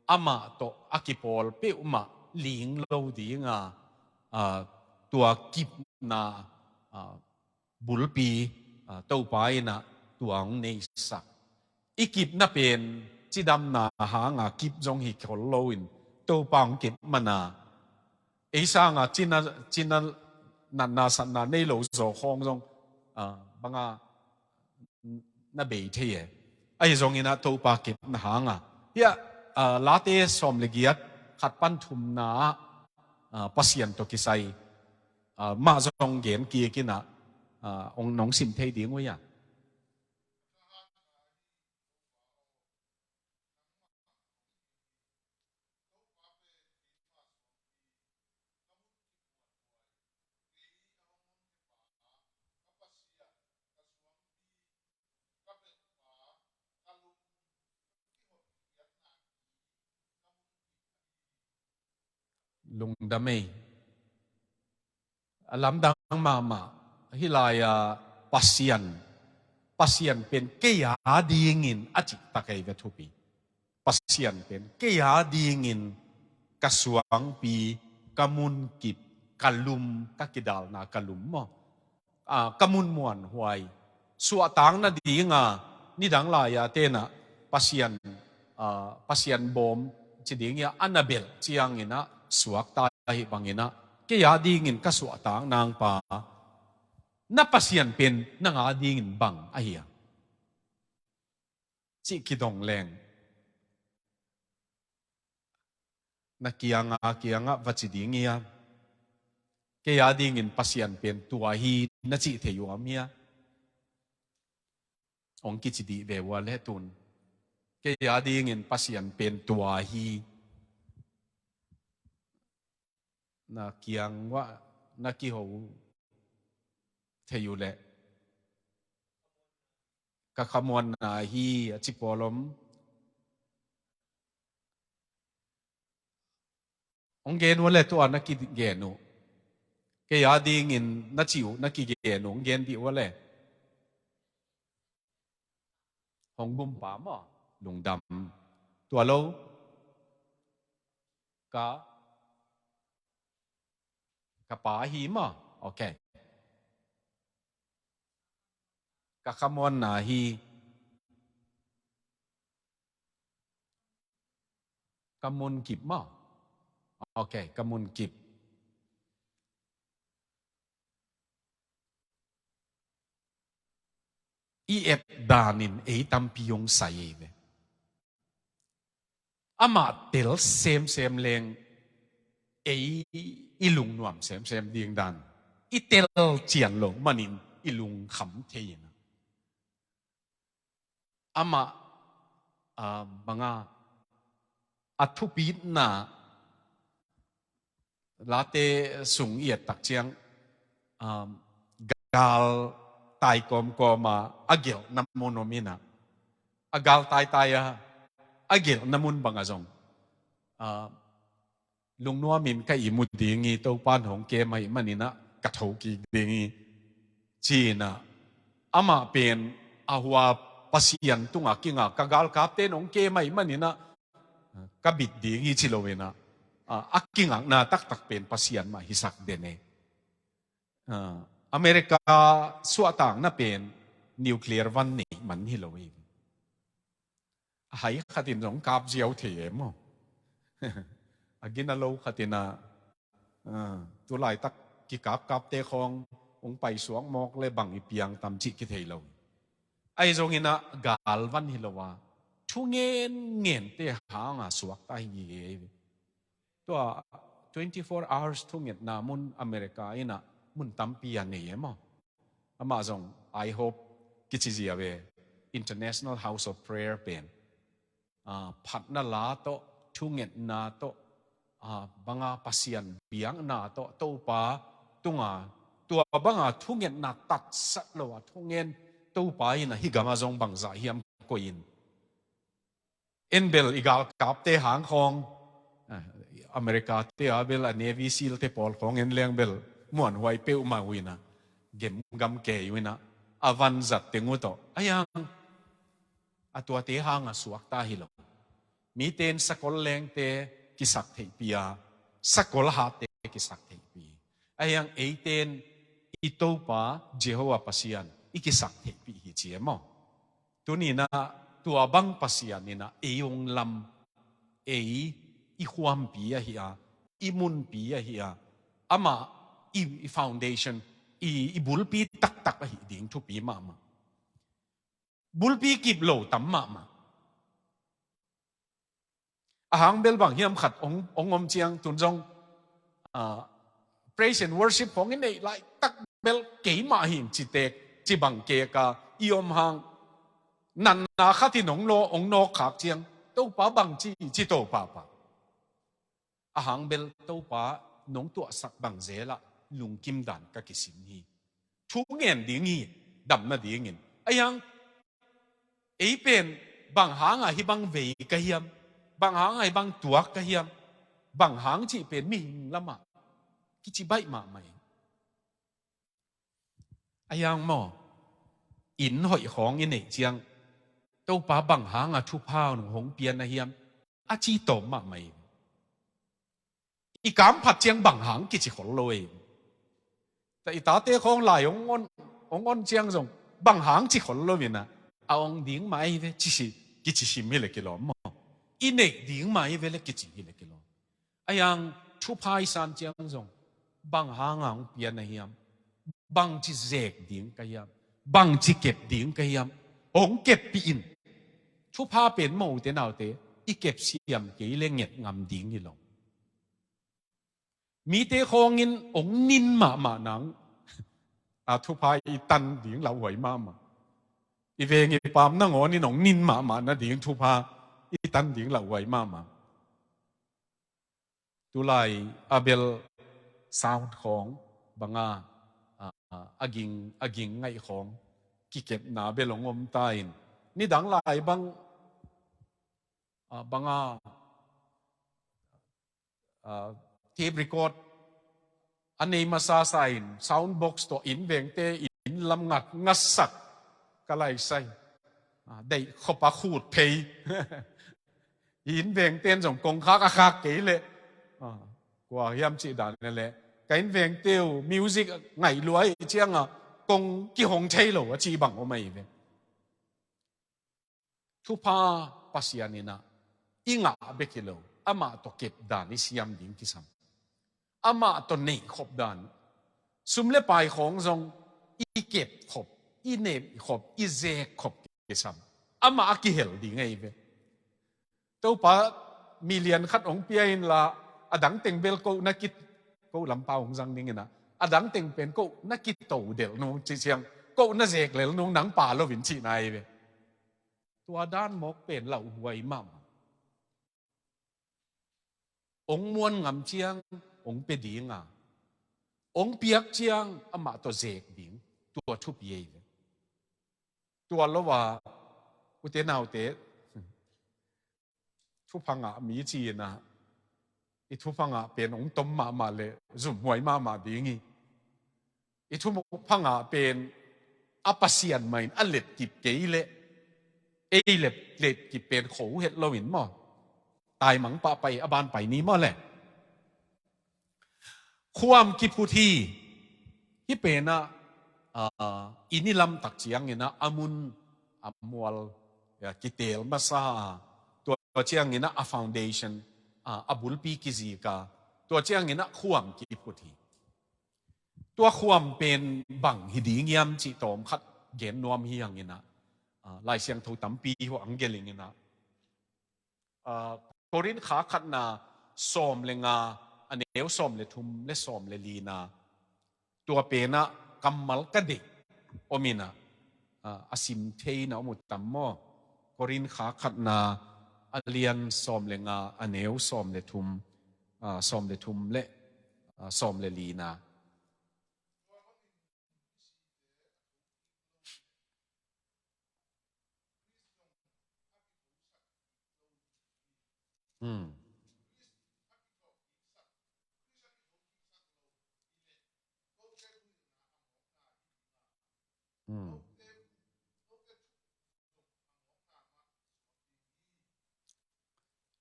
amah tawh a kipawl peuhmah ling lo ding a, a, tua kipna, a, bulpi, a, Topa in ah tua ong neisak. I kipna pen cidamna hang a kip zong hi khol lo in, Topa ong kip man a, ei sang a cina, cina natna satna nei lo zaw khawng zong, a, bang a na bei thei e. Ahi zongin ah Topa kipna hang a, hiah, a, Late sawm le giat, khat pan thumna ah, a, Pasian tawh kisai, a, mah zong gen kik in ah, a, ong, nong sim thei ding uh hiam? Lungdam ei. A lamdang mahmah. Hih lai-a Pasian, Pasian pen kei a dingin a cih tak ei ve thupi. Pasian pen kei a dingin ka suangpi, ka munkip, ka lum, ka kidalna ka lum maw? A, ka mun muanhuai. Suahtakna ding a, nidang lai-a te'n ah Pasian, a, Pasian bawm ci ding hi a, a na belh ciangin ah suakta ahih bangin ah, kei a dingin ka suahtak nangpa, na Pasian pen nang a dingin bang ahi a, cih kidong leng, na kiang a, kiang ah va ci ding hi a, kei a dingin Pasian pen tua hi, na cih thei uh om hia? Ong kici dih ve ua leh tun. Kei a dingin Pasian pen tua hi. Na kiang uah na kiho thei uh leh, ka khamuanna hi a ci pawl om. Ong gen ua leh tua na kigen uh. Kei a dingin na ci uh, na kigen uh, ong gen dih ua leh. Hong gumpa maw? Lungdam. Tua lo. Ka, ka pa hi maw? Ok. Ka khamuanna hi. Ka munkip maw? Ok, ka munkip. I et danin ei tampi ong sai ei ve. Amah tel semsem leng ei i lungnuam semsem ding dan. I tel cian lo manin i lungkham thei in ah. Amah, ah, bang a, a thupitna Late sung i et tak ciang, ah, gal tai kawmkawm a, a gelhna mun om in ah, a gal taitai a, a gelhna mun bang ah zong, ah, lungnuamin ka ihmu ding hi, Topa'n hong kem ahih manin ah ka tho kik ding hi, ci-in ah, amah pen a hua Pasian tungah kingak, ka galkapte'n hong kem ahih manin ah ka bit ding hi ci lo in ah, a, a kingakna taktak pen Pasian mah hisak den e. Ah, America suahtakna pen nuclear van neih man hi lo hi. A hai khatin zong kap ziau thei e maw? A gina lo khatin ah, ah, tu laitak kikapkapte khawng ong paisuak mawk leh bang i piang tam cih kithei lo. Ahi zongin ah galvan hi lo a, thungen ngente hanga suakta hi e. Tua twenty-four hours thungetna mun America in ah mun tampi a nei e maw. Amah zong IHOP kici zia ve, International House of Prayer pen, ah, phatna la tawh, thungetna tawh, ah, banga Pasian biakna tawh, Topa tunga, tua banga thungetna tatsat lo a thungen Topa in ah hih gama zong bangzah hiam koih in. En bel i galkapte hang khawng, ah, America te a bel a Navy SEAL te pawl khawng en leng bel muanhuai peuhmah uh in ah, gemgam kei uh in ah, a vanzat teng uh tawh. Ahi hang a tuate hanga suakta hi lo. Mite in sakol lengte kisak theihpih a, sakol hatte kisak theihpih. Ahi hang eite in i Topa Jehovah Pasian i kisak theihpih hi ci e maw. Tuni in ah tua bang Pasian in ah ei hong lam, ei i khuampi ahi a, i munpi ahi a, amah i, i foundation, i, i bulpi taktak ahi ding thupi mahmah. Bulpi kip lo tam mahmah. A hang bel bang hiam khat hong, hong om ciang tun zong, ah, praise and worship khawng i neih laitak bel keimah hi ing ci tek, ci bang kek a i om hang, natna khat in hong nawk, hong nawk khak ciang, Topa bangci, ci to pahpah. A hang bel Topa nong tuahsak bang zel ah lungkim dan ka kisim hi. Thu ngen ding hi, damna dingin. Ahi hang ei pen bang hanga hih bang vei ka hiam, bang hanga hih bang tuak ka hiam, bang hang cih pen mihing lamah kici baih mahmah hi. Ahi hang maw, inn hoih khawng i neih ciang, Topa bang hanga thupha hong pia na hiam, a ci tawm mahmah hi. I kam phat ciang bang hang kici khol lo hi. Tua i tate khawng lai hong on, hong on ciang zong bang hang ci khol lo hi na, a ong ding mah hi ve, ci si, kici sim hi le kilawm maw. I neih ding mah hi ve le kici hi le kilawm. Ahi hang thupha i san ciang zong bang hanga hong pia na hiam, bangci zek ding ka hiam, bangci kep ding ka hiam, hong keppih in. Thupha pen maw ute naute, i kep siam kei le nget ngam ding hi lo. Mite khawngin hong nin mahmah nang, a thupha i tan ding lauhuai mahmah. I veng i pam nangawnin hong nin mahmah nading thupha i tan ding lauhuai mahmah. Tulai a bel sound khawng banga, a, a ging, a ging ngaih khawng kikepna bel hong om ta in. Nidang lai bang, a, banga, a, tape record a nei masasa in sound box tawh inn vengte inn lam ngat ngatsak ka laisai. A, deih khop a khut phei. Inn vengte in zong kongkhak a khak kei leh, a, kua hiam cih dan leh, ka inn vengte uh music ngaih lua ahih cianga kong kihong thei lo a cih bang om ahi ve. Thupha Pasian in ah i ngah bek hi lo, amah tawh kep dan i siam ding kisam. Amah tawh neih khop dan. Sum le pai khawng zong i kep khop, i neih khop, i zek khop kisam. Amah a kihel ding ahi ve. Topa million khat hong pia inla, a dang teng bel ko na ki, ko lampa hong zang ding in ah, a dang teng pen ko na kito delh nung cih ciang, ko na zek lel nung nang pa lo in cihna ahi ve. Tua dan mawk pen lauhuai mahmah. Hong muan ngam ciang hong pia ding a, hong piak ciang amah tawh zek ding, tua thupi ahi ve. Tua lo a, ute naute, thupha ngah mi ci-in ah, i thupha ngah pen hong tom mahmah leh zumhuai mahmah ding hi. I thupha ngah pen a Pasian mah in a letkip kei leh, ei let, letkip pen kho het lo in maw. Taimang pah pai, a ban pai ni maw le. Khuam kiphut hi. Hih pen ah, ah, i ni lamtak ciangin ah a mun a mual, ya, kitel masa a, tua ciangin ah a foundation, ah, a bulpi kizik a, tua ciangin ah khuam kiphut hi. Tua khuam pen bang hi ding hiam cih tawm khat gen nuam hi hangin ah, Lai Siangtho tampi hua ang geling ina, Korin kha khatna sawm le nga, a neu sawm le thum le sawm le lina, tua pena kammal ka deih om ina, a sim theina om uh tam maw? Korin kha khatna a lian sawm le nga, a neu sawm le thum, sawm le thum le sawm le lina.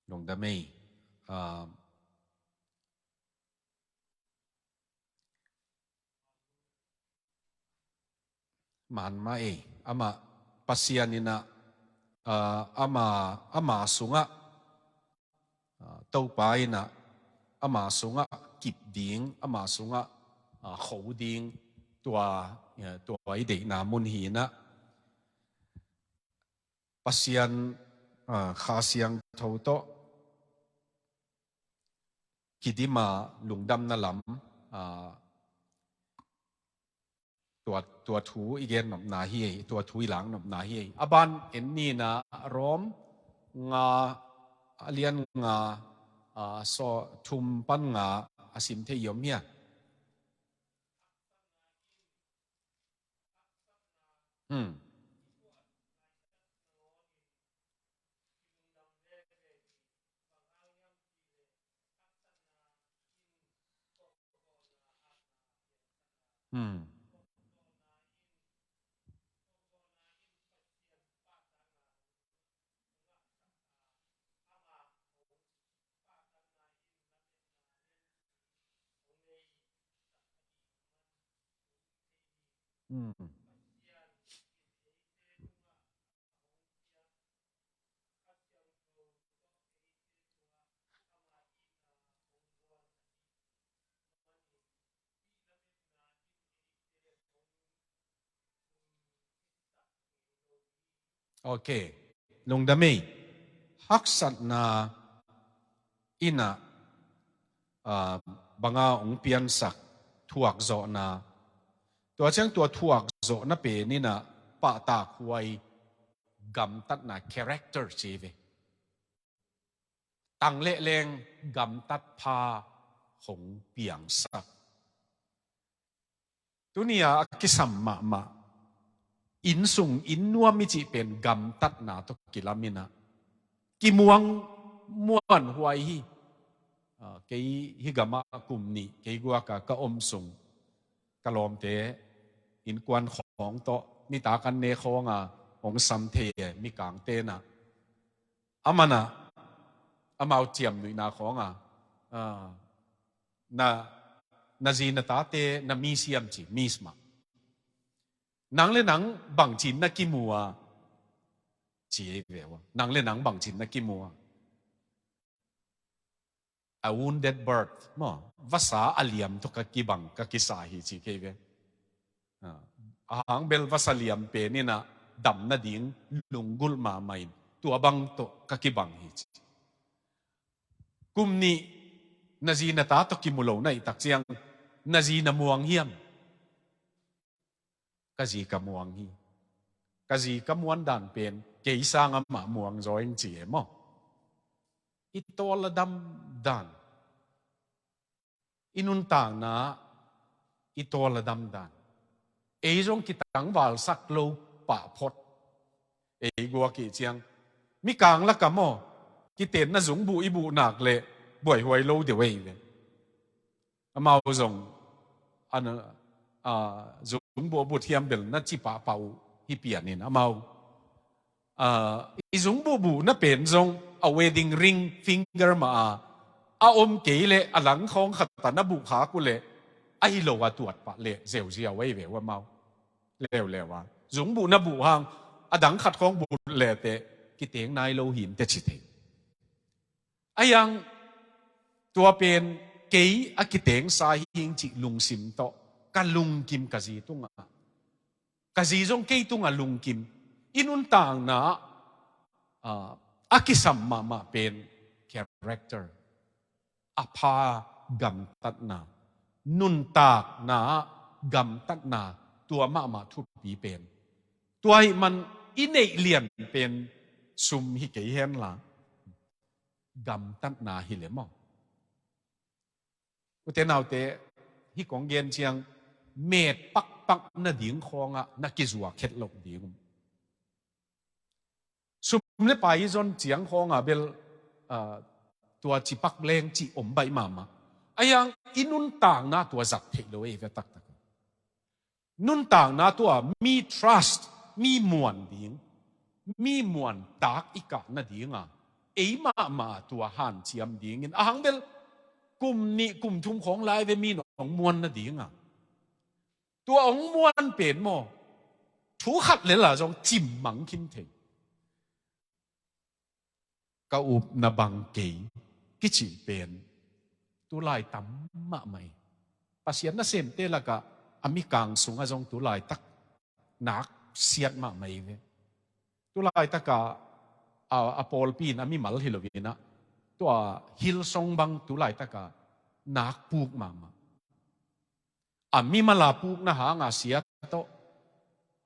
Lungdam ei. Man mah ei, amah Pasian ina, ama, ama sungah, Topa ina ama sungah kip ding, ama sungah kho ding, tua, tua i deihna mun hi ina, Pasian Kha Siangtho tawh kidima lungdamna lam, tua, tua thu i gen nopna hi ei, tua thu i lak nopna hi ei. A ban en ni ina, Rom nga, a lian nga, so thum pan nga a sim thei i om hia? Ok. Lungdam ei. Haksatna ina, banga hong piansak thuakzawhna, tua ciang tua thuakzawhna pen ina pahtakhuai gamtatna, character ci ve. Tang lehleng gamtat pha hong piangsak. Tuni-a a kisam mahmah, innsung innuam i cih pen gamtatna tawh kilam ina kimuang muanhuai hi. Kei hih gamah kum nih kei guaka ka om sung, ka lawmte innkuan khawng tawh nitak an ne khawnga hong sam thei e, mikangte na. Aman ah amau ciamnuihna khawnga, na, na zi na tate na mi siam ci, mi sma. Nang le nang bangcin na kimu a ci ei ve ua. Nang le nang bangcin na kimu a. A wounded bird maw, vasa a liam tawh ka kibang, ka kisa hi ci kei ve. A hang bel vasa liam pen ina dam nading lunggulh mahmah in tua bang tawh ka kibang hi ci. Kum nih na zi na ta tawh kimu lo na hih tak ciang na zi na muang hiam? Ka zi ka muang hi. Ka zi ka muan dan pen kei sang amah muang zaw ing ci e maw? I tawl a dam dan, i nuntakna i tawl a dam dan. Ei zong kitangvalsak lo pah phot. Ei guak ih ciang mikang laka maw, kitenna zungbuh i buh nak leh buaihuai lo deuh ei ve. Amau zong a, zungbuh a but hiam bel na ci pahpah uh hi pian in amau, i zungbuh buhna pen zong a wedding ring finger mah a, a om kei leh a langkhawng khat a na buh khak uh leh ahi lo a tuat pah leh zeuziau ei ve uh amau. Leuleu a zungbuh na buh hang a dang khat khawng buh leh teh kiteng nai lo hi inteh ci thei. A yang tua pen kei a kitengsa hi ing cih lungsim tawh ka lungkim ka zi tungah. Ka zi zong kei tungah lungkim. I nuntakna ah a kisam mahmah pen character, a pha gamtatna, nuntakna ah gamtatna, tua mahmah thupi pen. Tua ahih man i neih lian pen sum hi kei henla gamtatna hi le maw? Ute naute, hih kong gen ciang met pakpak nading khawngah na kizuak het loh ding. Sum le pai i zon ciang khawngah bel, ah, tua cipak leng cih om baih mahmah. Ahi hang i nuntakna tua zat theih lo ei ve taktak. Nuntakna tua mi trust, mi muan ding, mi muan tak i kah nadinga ei mahmah tua hanciam dingin, ahang bel kum nih kum thum khawng lai ve mi nong muan nadinga. Tua hong muan pen maw, thu khat le la zong cimmang khin thei. Ka upna bang kei kicih pen tulai tam mahmah hi. Pasian nasemte lakah a mikang sungah zong tulaitak nak siat mahmah hi ve. Tulaitakah a, a pawlpi in a mimal hi loinah tua Hillsong bang tulaitakah nak puk mahmah. A mimal a pukna hanga sia tawh,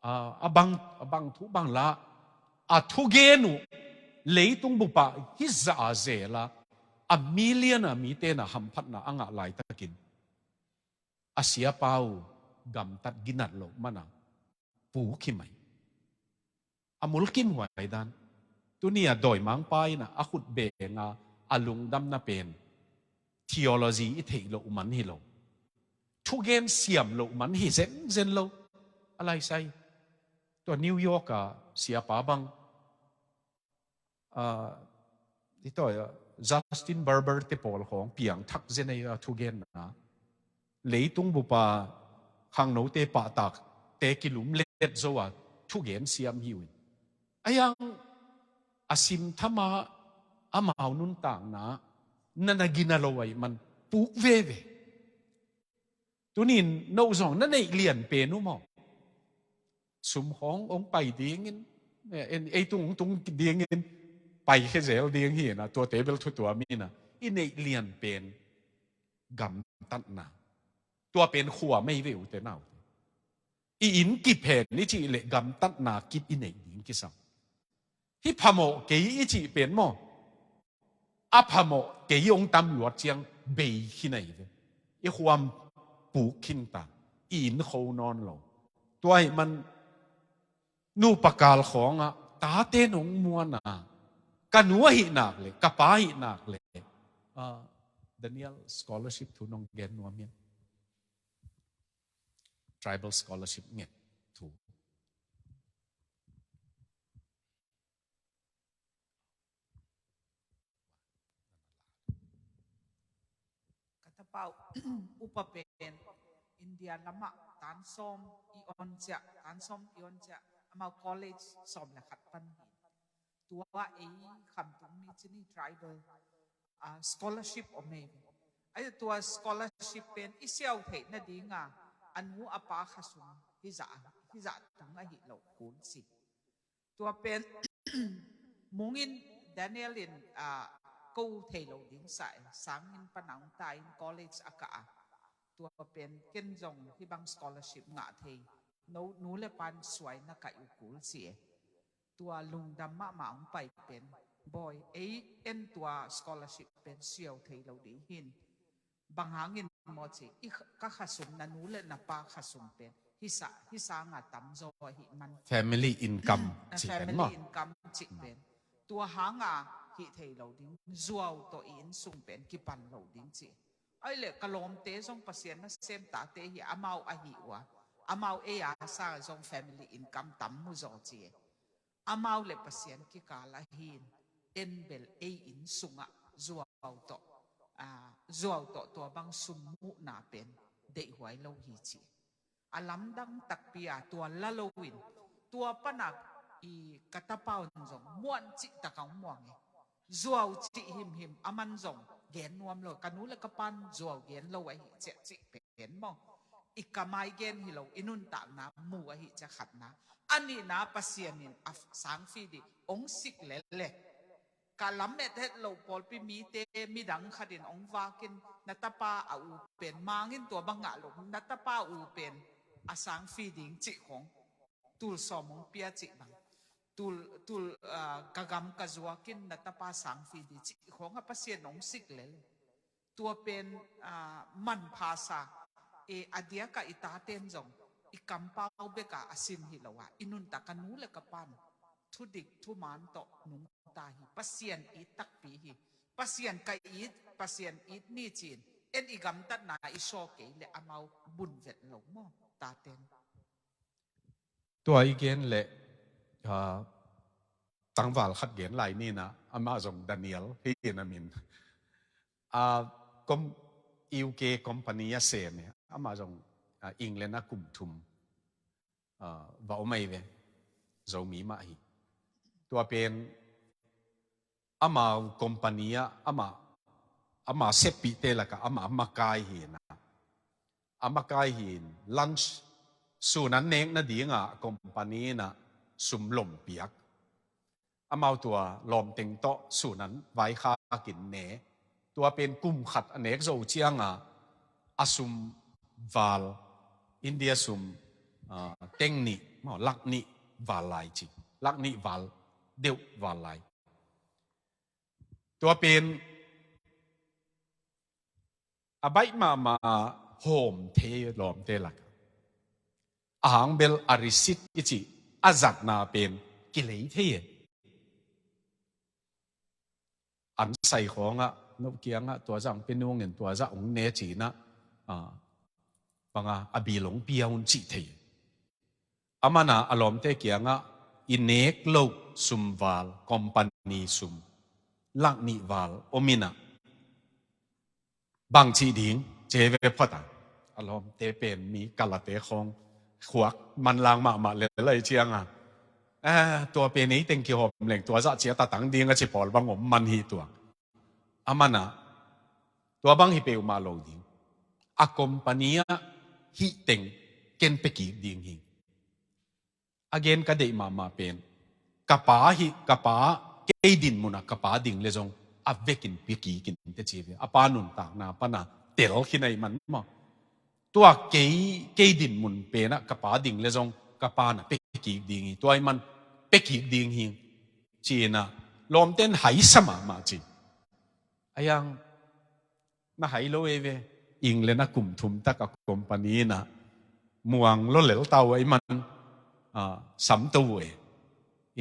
a, a bang, a bang thu bang la, a thugen uh leitung bupah hizah a zela a million a mite na hamphatna a ngah laitakin a siapa uh gamtat ginat loh mana puk hi mai. A mulkimhuai dan. Tuni a dawimangpa in a khut benga a lungdamna pen theology i theih loh man hi lo. Thugen siam loh man hi zenzen lo. A laisai. Tua New York a siapa bang, ah, i tawi, ah, Justin Barber te pawl khawng piangthak zen ei a thugenna. Leitung bupa khangnote pahtak te kilum let zo a thugen siam hi uh in. Ahi hang a simthama amau nuntakna na na gina lo ahih man puk veve. Tunin no zong na neih lian pen uh maw? Sum khawng hong pai dingin, eh, en, ei tung hong tung dingin pai khe zel ding hi na, tuate bel thu tuam hi na. I neih lian pen gamtatna. Tua pen khua mei ve ute naute. I inn kip hen i cih leh gamtatna kip i neih ding kisam. Hih phamawh kei i cih pen maw? A phamawh kei hong tam luat ciang bei khin ahi ve. I khuam puk khin ta, i inn kho nawn lo. Tua ahih man nupa kal khawngah tate nong muan a, ka nu ahih nak leh, ka pa ahih nak leh, ah, Daniel scholarship thu nong gen nuam hiam? Tribal scholarship nget thu. Ka tapa uh upa pen India lamah tan sawm i on ciah, tan sawm i on ciah, amau college sawm le khat pan hi. Tua ei Khamtung mi cini tribal, ah, scholarship om ei ve. Ahi tua scholarship pen i siau theih nadinga a nu a pa khasum hizah, hizah tung ahi lo kul si. Tua pen mungin Daniel in, ah, ko thei lo ding sa e, sangin panang ta in college a kah a. Tua pen ken zong hibang scholarship ngah thei, no, nu le pan suai na kaih uh kul si e. Tua lungdam mahmah hong pai pen, bawi, ei en tua scholarship pen siau thei lo ding hin. Bang hangin maw ci, i kha-, ka khasum na nu le na pa khasum pen hisa, hisa nga tamzaw ahi man. Family income ci pen maw? Family income ci pen. Tua hanga hih thei lo ding, zuau tawh i inn sung pen kipan lo ding ci. Ai le ka lawmte zong Pasian nasem tate hi, amau ahi ua. Amau ei a sa zong family income tam mu zaw ci. Amau le Pasian kikal ahin, en bel ei inn sungah zuau tawh, ah, zuau tawh tua bang sum muhna pen deihhuai lo hi ci. A lamdang takpi a tua la loin, tua pana i ka tapa un zong muan cih tak a hong muang e. Zuau cih himhim aman zong gen nuam lo, ka nu le ka pan zuau gen lo ahi ciah cih pen maw. I kamai gen hi lo, i nuntakna mu ahi cia khatna. A nihna Pasian in a sangfi dih ong sik lel le. Ka lamet het lo pawlpi mite midang khatin ong vakin na tapa a u pen mangin tua bang ngah lo, na tapa u pen a sangfi ding cih khong. Tul sawm ong pia cih bang. Tul, tul, ah, ka gam ka zuakin na tapa sangfi dih cih khong a Pasian ong sik lel. Tua pen, ah, manphasa, e, a diaka i taten zong i kampau beka a sin hi lo a, i nuntak a nu le ka pan thudik thuman tawh nungta hi. Pasian it takpi hi. Pasian ka it, Pasian it ni cin en i gamtatna i saw kei le amau bun vet lo maw taten. Tua i gen le, ah, tangval khat gen lai nina, amah zong Daniel hi in a min. Ah, kom-, U K company a sem e, amah zong, ah, England a kum thum, ah, va om ai ve, Zomi mah hi. Tua pen, amau company ah, ama, ama seppihte lakah ama makai hi na. A makai hi in lunch, sun an nek nadinga company in a sum lom piak. Amau tua lawmteng tawh sun an vaikhakin ne. Tua pen kum khat a nek zo cianga a sum val, India sum, ah, teng nih, maw, lak nih val lai ci. Lak nih val, deuh val lai. Tua pen a baih mahmah hawm thei lawmte lak. A hang bel a receipt i cih a zatna pen kilei thei e. An sai khawngah, no kiangah, tua zah ong pe nungin, tua zah ong ne cinah, ah, banga a bil ong pia un cih thei. Amana a lawmte kiangah i nek loh sum val, company sum, lak nih val om inah. Bang cih ding, ci ve phot a. A lawmte pen mi kalate khawng khuak manlang mahmah lel lai cianga. Eh, tua pen ei teng kihawm leng, tua zah ciat a tang ding a ci pawl bang om man hi tua. Amana, tua bang hi peuhmah lo ding. A company ah hih teng ken pia kik ding hi. A gen ka deih mahmah pen, ka pa hi, ka pa, kei din munah ka pa ding le zong a vekin pia kik in te ci ve. A pa nuntakna pana tel khin ai man maw. Tua kei, kei din mun penah ka pa ding le zong ka pa na pia kik ding hi. Tua ai man pia kik ding hi. Cinah lawmten haisa mahmah ci. A yang na hai lo ei ve. England a kum thum tak a company inah muang lo lel tau ai man, ah, samto uh e.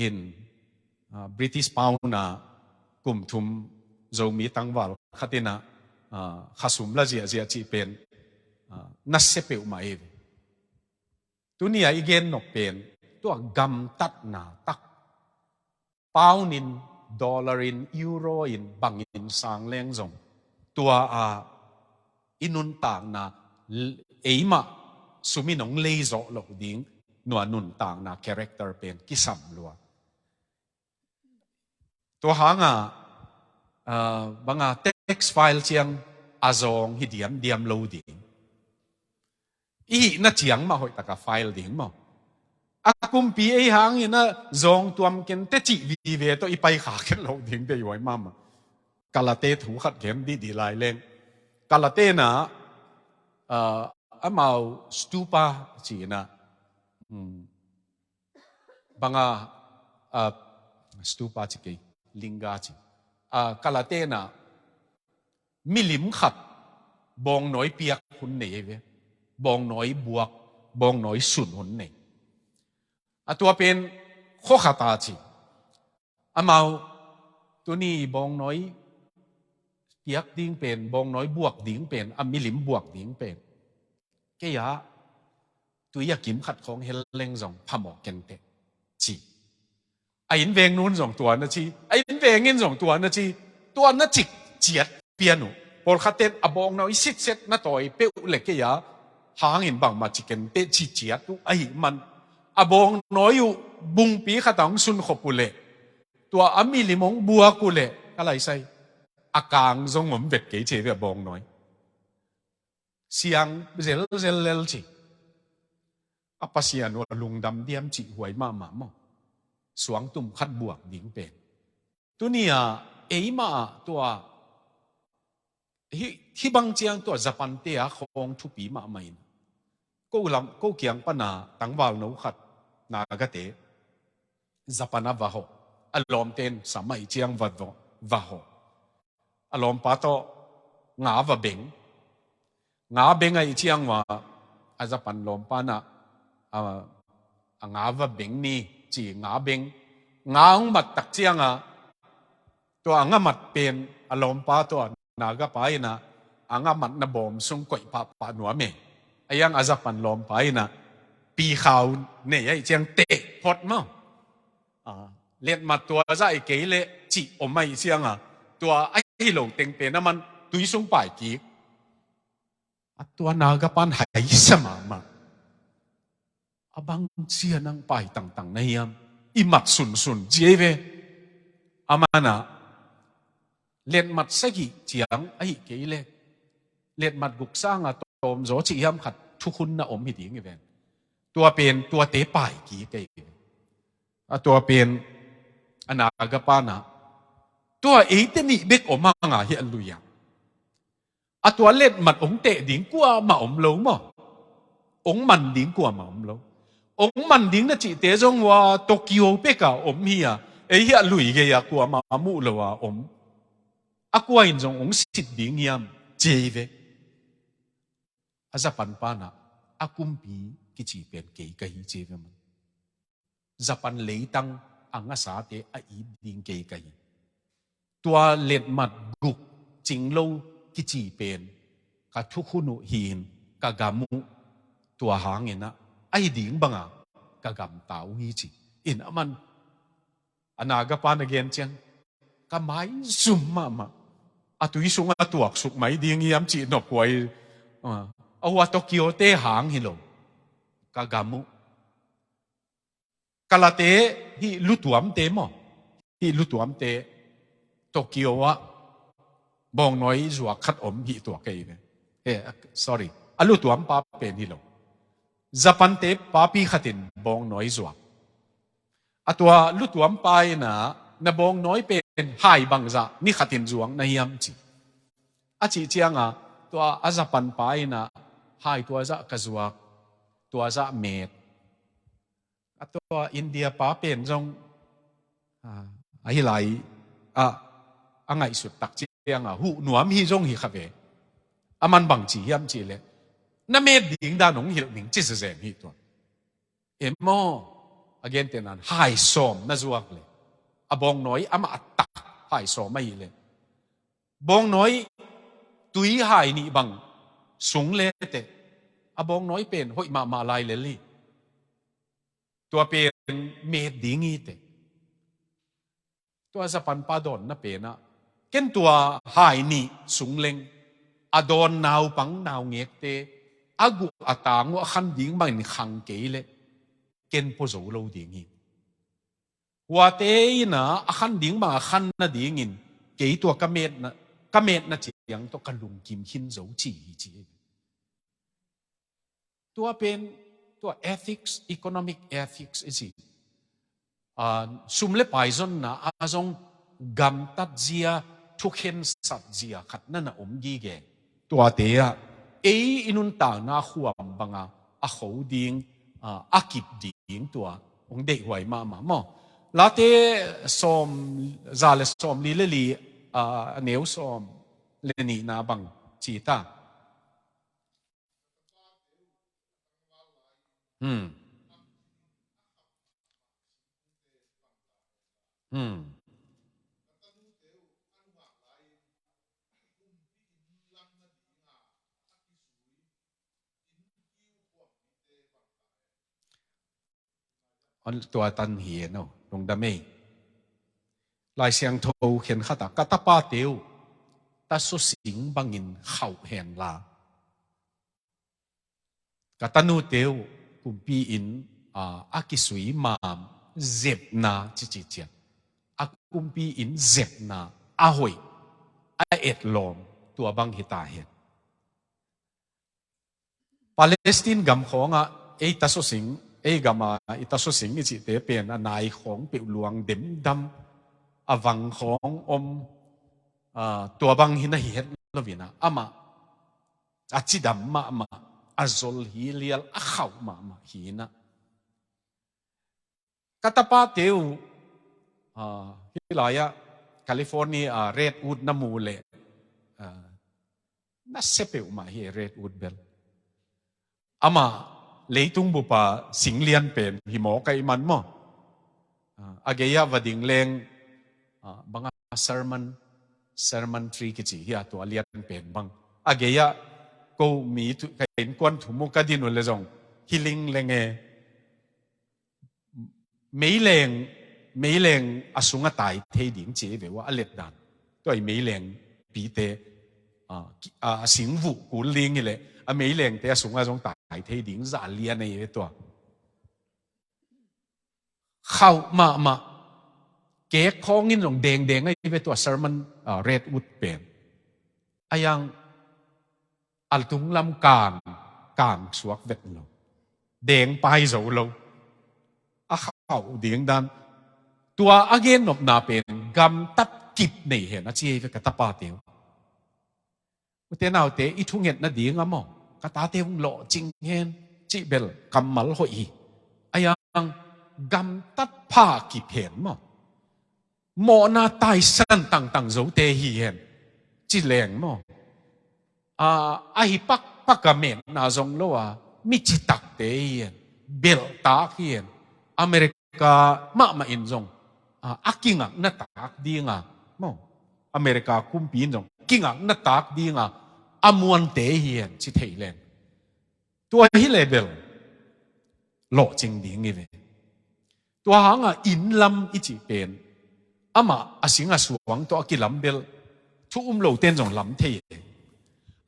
In, ah, British pound a kum thum Zomi tangval khat inah, ah, khasum la ziahziah cih pen, ah, nasia peuhmah ei ve. Tuni a i gen nop pen tua gamtatna tak. Pound in, dollar in, euro in, bangin sang leng zong, tua a i nuntakna, eimah sum in ong lei zawh loh ding, nua nuntakna character pen kisam lua. Tua hanga, ah, banga tax file ciang a zawng hi diamdiam lo ding. I hihna ciang mah hoih taka file ding maw. A kumpi ei hangin a zawng tuam ken te cih vive tawh i pai kha khen lo ding dei huai mahmah. Kalate thu khat gen dihdih lai leng. Kalate na, ah, amau stupa cihna. Hmm. Banga, ah, stupa ci kei, linga ci. Ah, Kalate na milim khat bawngnawi piak hun nei ei ve. Bawngnawi buak, bawngnawi sun hun nei. A tua pen khua khat a ci. Amau tuni bawngnawi piak ding pen, bawngnawi buak ding pen, a milim buak ding pen. Kei a tui a kim khat khawng hel leng zong phamawh kenteh ci. A innveng nun zong tua na ci, a innveng in zong tua na ci, tua na cik ciat pian uh. Pawlkhatten a bawngnawi sitset na tawi peuh le kei a hangin bangmah ci kenteh ci ciat uh ahih man. A bawngnawi uh bungpi khat a hong sunkhop uh leh, tua a milim hong buak uh leh, ka laisai, a kang zong om vet kei ci ve a bawngnawi. siang zelzel lel ci. A Pasian uh a lungdam diam cih huai mahmah maw. Suangtum khat buak ding pen. Tuni a eimah ah tua hih, hih bang ciang tua Japan te a khawng thupi mahmah in. Ko lam, ko kiang pana tangval no khat Naga te Japan a va hawh. A lawmten sam ahih ciang va, va, va hawh. A lawmpa tawh nga va beng. Nga beng ahih ciang ua, a Japan lawmpa na, a, a nga va beng ni, ci nga beng. Nga hong mat tak ciang a, tua a nga mat pen, a lawmpa tua, Naga pa in a, a nga matna bawm sung koih pahpah nuam e. A yang a Japan lawmpa in a, pi khau nei ahih ciang teh phot maw. A, letmat tua zah i kei leh cih om ahih ciang a, tua ahi lo teng pen a man tui sung pai kik. A tua Naga pan haisa mahmah. A bang cia nang pai tangtang na hiam? I mat sunsun ci ei ve. A man a, letmat sagih ciang ahih kei leh, letmat guk sang a tawm zaw cih hiam khat thukhun na om hi ding hi ven. Tua pen, tuate pai kik ei. A tua pen, a Naga pan a, tua eite nih bek om hang a hih a lui a. A tua letmat hong teh ding kuamah om lo maw. Hong man ding kuamah om lo. Hong man ding na cihte zong ua Tokyo pek a om hi a. Ei hih a lui gei a kuamah a muh lo a om. A kua in zong hong sit ding hiam ci ei ve. A Japan pan a, a kumpi kici pen kei ka hi ci ei ve maw. Japan leitang a ngasate a it ding kei ka hi. Tua letmat guk cing lo kici pen ka thukhun uh hi in, ka gam uh tua hangin a, ahi ding bang a ka gamta uh hi ci. In a man, a Naga pan a gen ciang, ka maizum mahmah. A tui sung a tuaksuk mai ding hiam cih nop huai. A, a hua Tokyo te hang hi lo. Ka gam uh. Ka late hih lutuamte maw. Hih lutuamte Tokyo ah bawngnawi zuak khat om hih tua kei ve. Eh, sorry. A lutuampa pen hi lo. Japan te papi khat in bawngnawi zuak. A tua lutuampa in a, na bawngnawi pen hai bangzah ni khat in zuak na hiam ci. A cih ciang a, tua a Japan pa in a, hai tua zah ka zuak, tua zah met. A tua India pa pen zong, a, ahi lai, a, a ngaihsut tak ciang a, huh nuam hi zong hi kha ve. A man bang ci hiam cih leh, na met ding dan hong hilh ning ci zezen hi tua. Em maw, a gente nan, hai sawm na zuak leh. A bawngnawi amah a tak, hai sawm ahih leh. Bawngnawi tui hai nih bang sung le teh. A bawngnawi pen hoih mahmah lai lel hi. Tua pen met ding hi teh. Tua Japan pa dawnna pen ah. Ken tua hai nih sung leng. A dawn naupang naungekte. A guh a tang uh a khan ding bangin khang kei leh. Ken pua zo lo ding hi. Huate in a, a khan ding bang a khan nading in, kei tua ka metna, ka metna ciang tawh ka lungkim khin zo ci hi ci. Tua pen, tua ethics, economic ethics i ci. A, sum le pai zonna a zong gamtat zia, thukhensat zia khat na na om gige. Tuate ah, ei i nuntakna khuam banga a kho ding, a, a kip ding tua hong deihhuai mahmah maw. Late sawm, za le sawm li le li, a, a neu sawm le nihna bang ci ta. Hmm. Hmm. On tua tan hi e no, lungdam ei. Lai Siangtho khen khat ah, ka tapate uh, ta sosing bangin khauh hen la. Ka tanute uh, kumpi in, a, a kisui mam, zepna, ci ci ciang. A kumpi in zepna, a hoih, a etlawm, tua bang hi ta hen. Palestine gam khawngah ei taso sing, ei gama i taso sing i cihte pen a nai khawng peuh luang demdam, a vang khawng om, aa, tua bang hi na hi het loinah amah a cidam mahmah, a zol hi lial, a khauh mahmah hinah. Ka tapate uh, aa, hih lai-ah California, aa, redwood na mu leh, aa, na sia peuhmah hi redwood bel. Amah leitung bupa sing lian pen hi maw ka i man maw? Aa, a gei-ah va ding leng, aa, banga sermon, sermon tree kici hi a, tua lian pen bang. A gei-ah ko mi thu, ka innkuan thum uh ka din uh le zong hi ling lenge. Meileng, meileng a sungah tai thei ding ci ei ve ua, a letdan. Tua i meileng pite, a, ki-, a, a sing vuh kul ding hi leh, a meilengte a sungah zong tai thei ding zah lian ei ve tua. Khauh mahmah, kek khawngin zong dengdeng ei ve tua sermon, a, redwood pen. A yang a tunglam kang, kang suak vet lo. Deng pai zo lo. A khauh ding dan. Tua a gennopna pen gamtat kip nei hen a ci ei ve ka tapate uh. Ute naute i thunget nading a maw? Ka tate hong lawhcing hen cih bel kammal hoih hi. A yang gamtat pha kip hen maw? Mawhna taisan tangtang zote hi hen. Ci leng maw? A, a hi pakpak a metna zong lo a, mi citakte hi hen. Belhtak hi hen. America mahmah in zong, a, a kingakna tak dinga maw? America kumpi in zong kingakna tak dinga a muante hi hen ci thei leng. Tua hi leh bel lawhcing ding hi ve. Tua hanga inn lam i cih pen amah a sing a suang tawh a kilam bel thu um lote in zong lam thei e.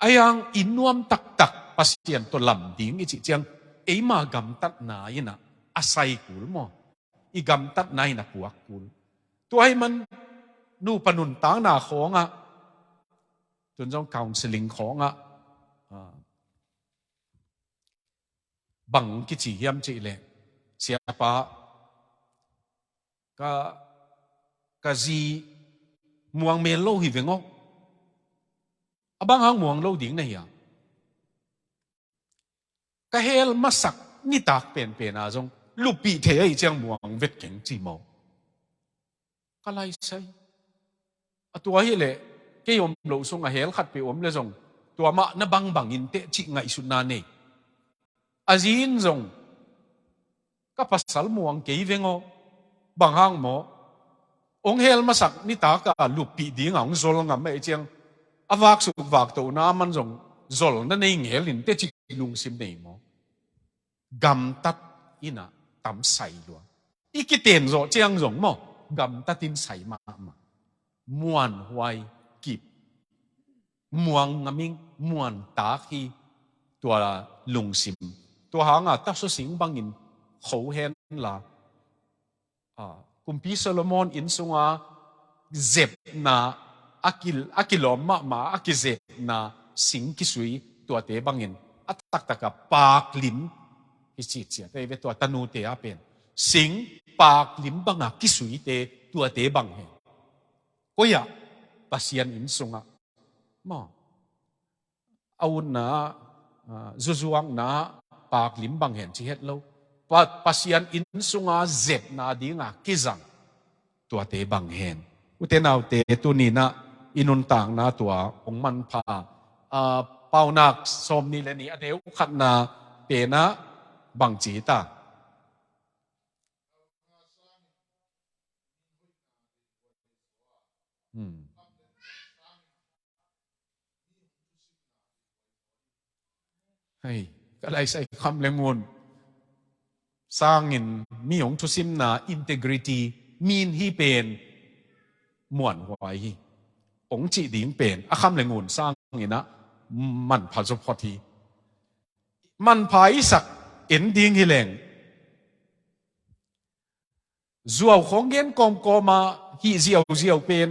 A yang inn nuam taktak Pasian tawh lam ding i cih ciang eima gamtatna inah a sai kul maw? I gamtatna in a puak kul. Tua hi man nupa nuntakna khawngah, tun zong counseling khawngah, a, bang kici hiam cih leh, siapa, ka, ka zi muang mel lo hi veng aw. A bang hang muang lo ding na hi a? Ka hel masak nitak penpen a zong luppih thei ahi ciang muang vet keng ci maw? Ka laisai. A tua hi leh kei om loh sung a hel khat peuh om le zong tua mah na bangbang in teh cih ngaihsutna nei. A zi in zong ka pasal muang kei veng aw. Bang hang maw? Ong hel masak nitak a luppih dinga ong zol ngam ahi ciang a vaksuk vaktohna a man zong zol na nei ngel in teh cih lungsim nei maw? Gamtat inah tam sai lua. I kiten zawh ciang zong maw? Gamtat in sai mahmah. Muanhuai kip. Muang ngam ing, muantak hi tua lungsim. Tua hanga taso sing bangin kho hen la. A, Kumpi Solomon inn sunga zepna, a ki, a kilawm mahmah, a kizepna sing kisui tuate bangin a taktaka paklim hi citciat ei ve tua tanute a pen. Sing paklim banga kisuite tuate bang hen. Koi-ah? Pasian inn sungah. Maw? A utna, a, zuzuakna, paklim bang hen ci het lo. Pa, Pasian inn sunga zepna dinga kizang tuate bang hen. Ute naute tuninah i nuntakna tua hong manpha. A, Paunak sawm nih le nih a neu khatna penah bang ci ta. Hmm. Hei, ka laisai kham le ngun sangin mi hong thusimna integrity min hi pen muanhuai hi. Hong cih ding pen a kham le ngun sanginah manpha zaw phot hi. Manpha i sak en ding hi leng zuau khawng gen kawmkawma hih ziauziau pen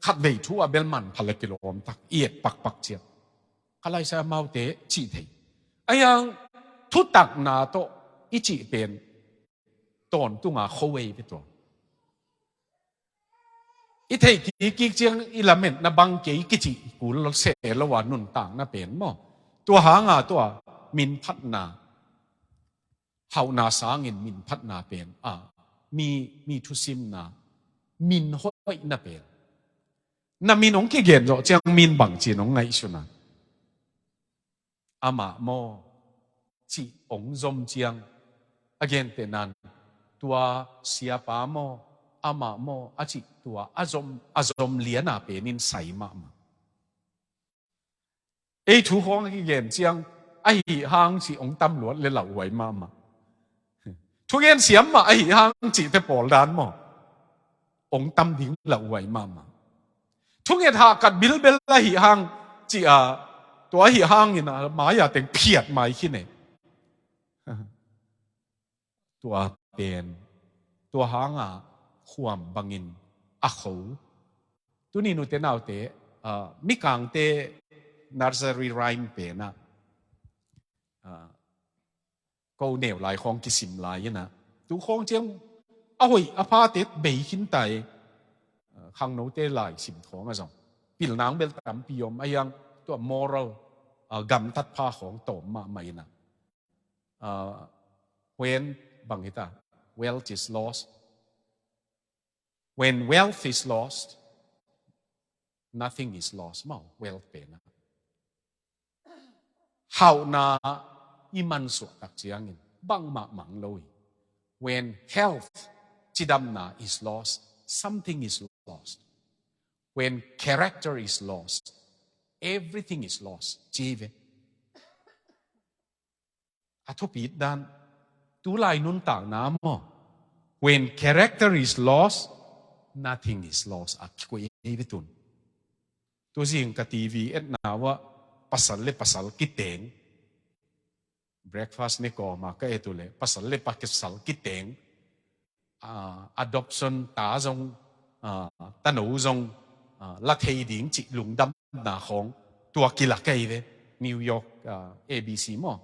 khatvei thu a bel manpha le kilawm tak i et pakpak ciat. Ka laisai amaute cih thei. Ahi hang thutakna tawh i cih pen tawntunga kho ei ve tua. I theih kik kik ciang i lametna bang kei kicih kul seh lo a nuntakna pen maw? Tua hanga tua minphatna, hauhna sangin minphatna pen a, mi, mi thusimna, min hoihna pen. Na min hong kigen zawh ciang min bangcin hong ngaihsun a, amah maw cih hong zom ciang, a gentehna in tua siapa maw, amah maw a cih tua a zom, a zom liana penin sai mahmah. Ei thu khawng a kigen ciang, ahi hang cih hong tam luat le lauhuai mahmah. Thugen siam mah ahi hang cihte pawl dan maw, hong tam ding lauhuai mahmah. Thunget hahkat bilbel ahi hang cih a, tua ahi hangin a mai-a teng phiat mai khin e. Tua pen, tua hanga khuam bangin a kho. Tuni nute naute, ah, Mikangte nursery rhyme pen ah, ah, ko neu lai khawng kisim lai in ah, tu khawng ciang a hoih a phate bei khin ta e. Ah, khangnote lai sim khawng ah zong pilna bel tampi om, ahi hang tua moral, ah, gamtat pha khawng tawm mahmah in ah. Uh, when, bang hita, wealth is lost. When wealth is lost, nothing is lost. Maw, wealth pen ah, hauhna i mansuah tak ciangin bangmah mang lo hi. When health, cidamna, is lost, something is lost. When character is lost, everything is lost. Ci ve. A thupit dan, tulai nuntakna maw, when character is lost, nothing is lost. A kikoih ei ve tun. Tuzing ka T V etna uah pasal le pasal kiteng, breakfast ne kawma ka et uh le pasal le pasal kiteng, ah, adoption, ta zong, ah, tano zong, ah, la thei ding cih lungdamna khawng tua kilak ei ve. New York, ah, A B C maw,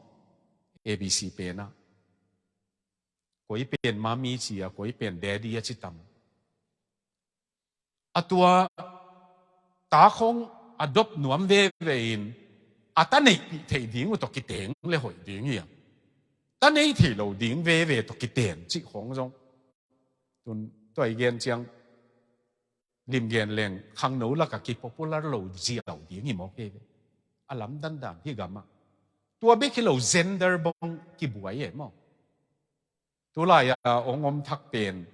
A B C pen ah, koi pen mummy ci a, koi pen daddy a ci tam. A tua ta khawng adopt nuam veve in, a ta neihpih theih ding uh tawh kiteng le hoih ding hi a, ta nei thei lo ding veve tawh kiten cih khawng zong. Tun tua i gen ciang limgen leng khangno lakah kipopular lo ziau ding hi mawk hi ve. A lamdang dan hi gamah. Tua bek hi lo, gender bang kibuai e maw. Tulai a hong om thak pen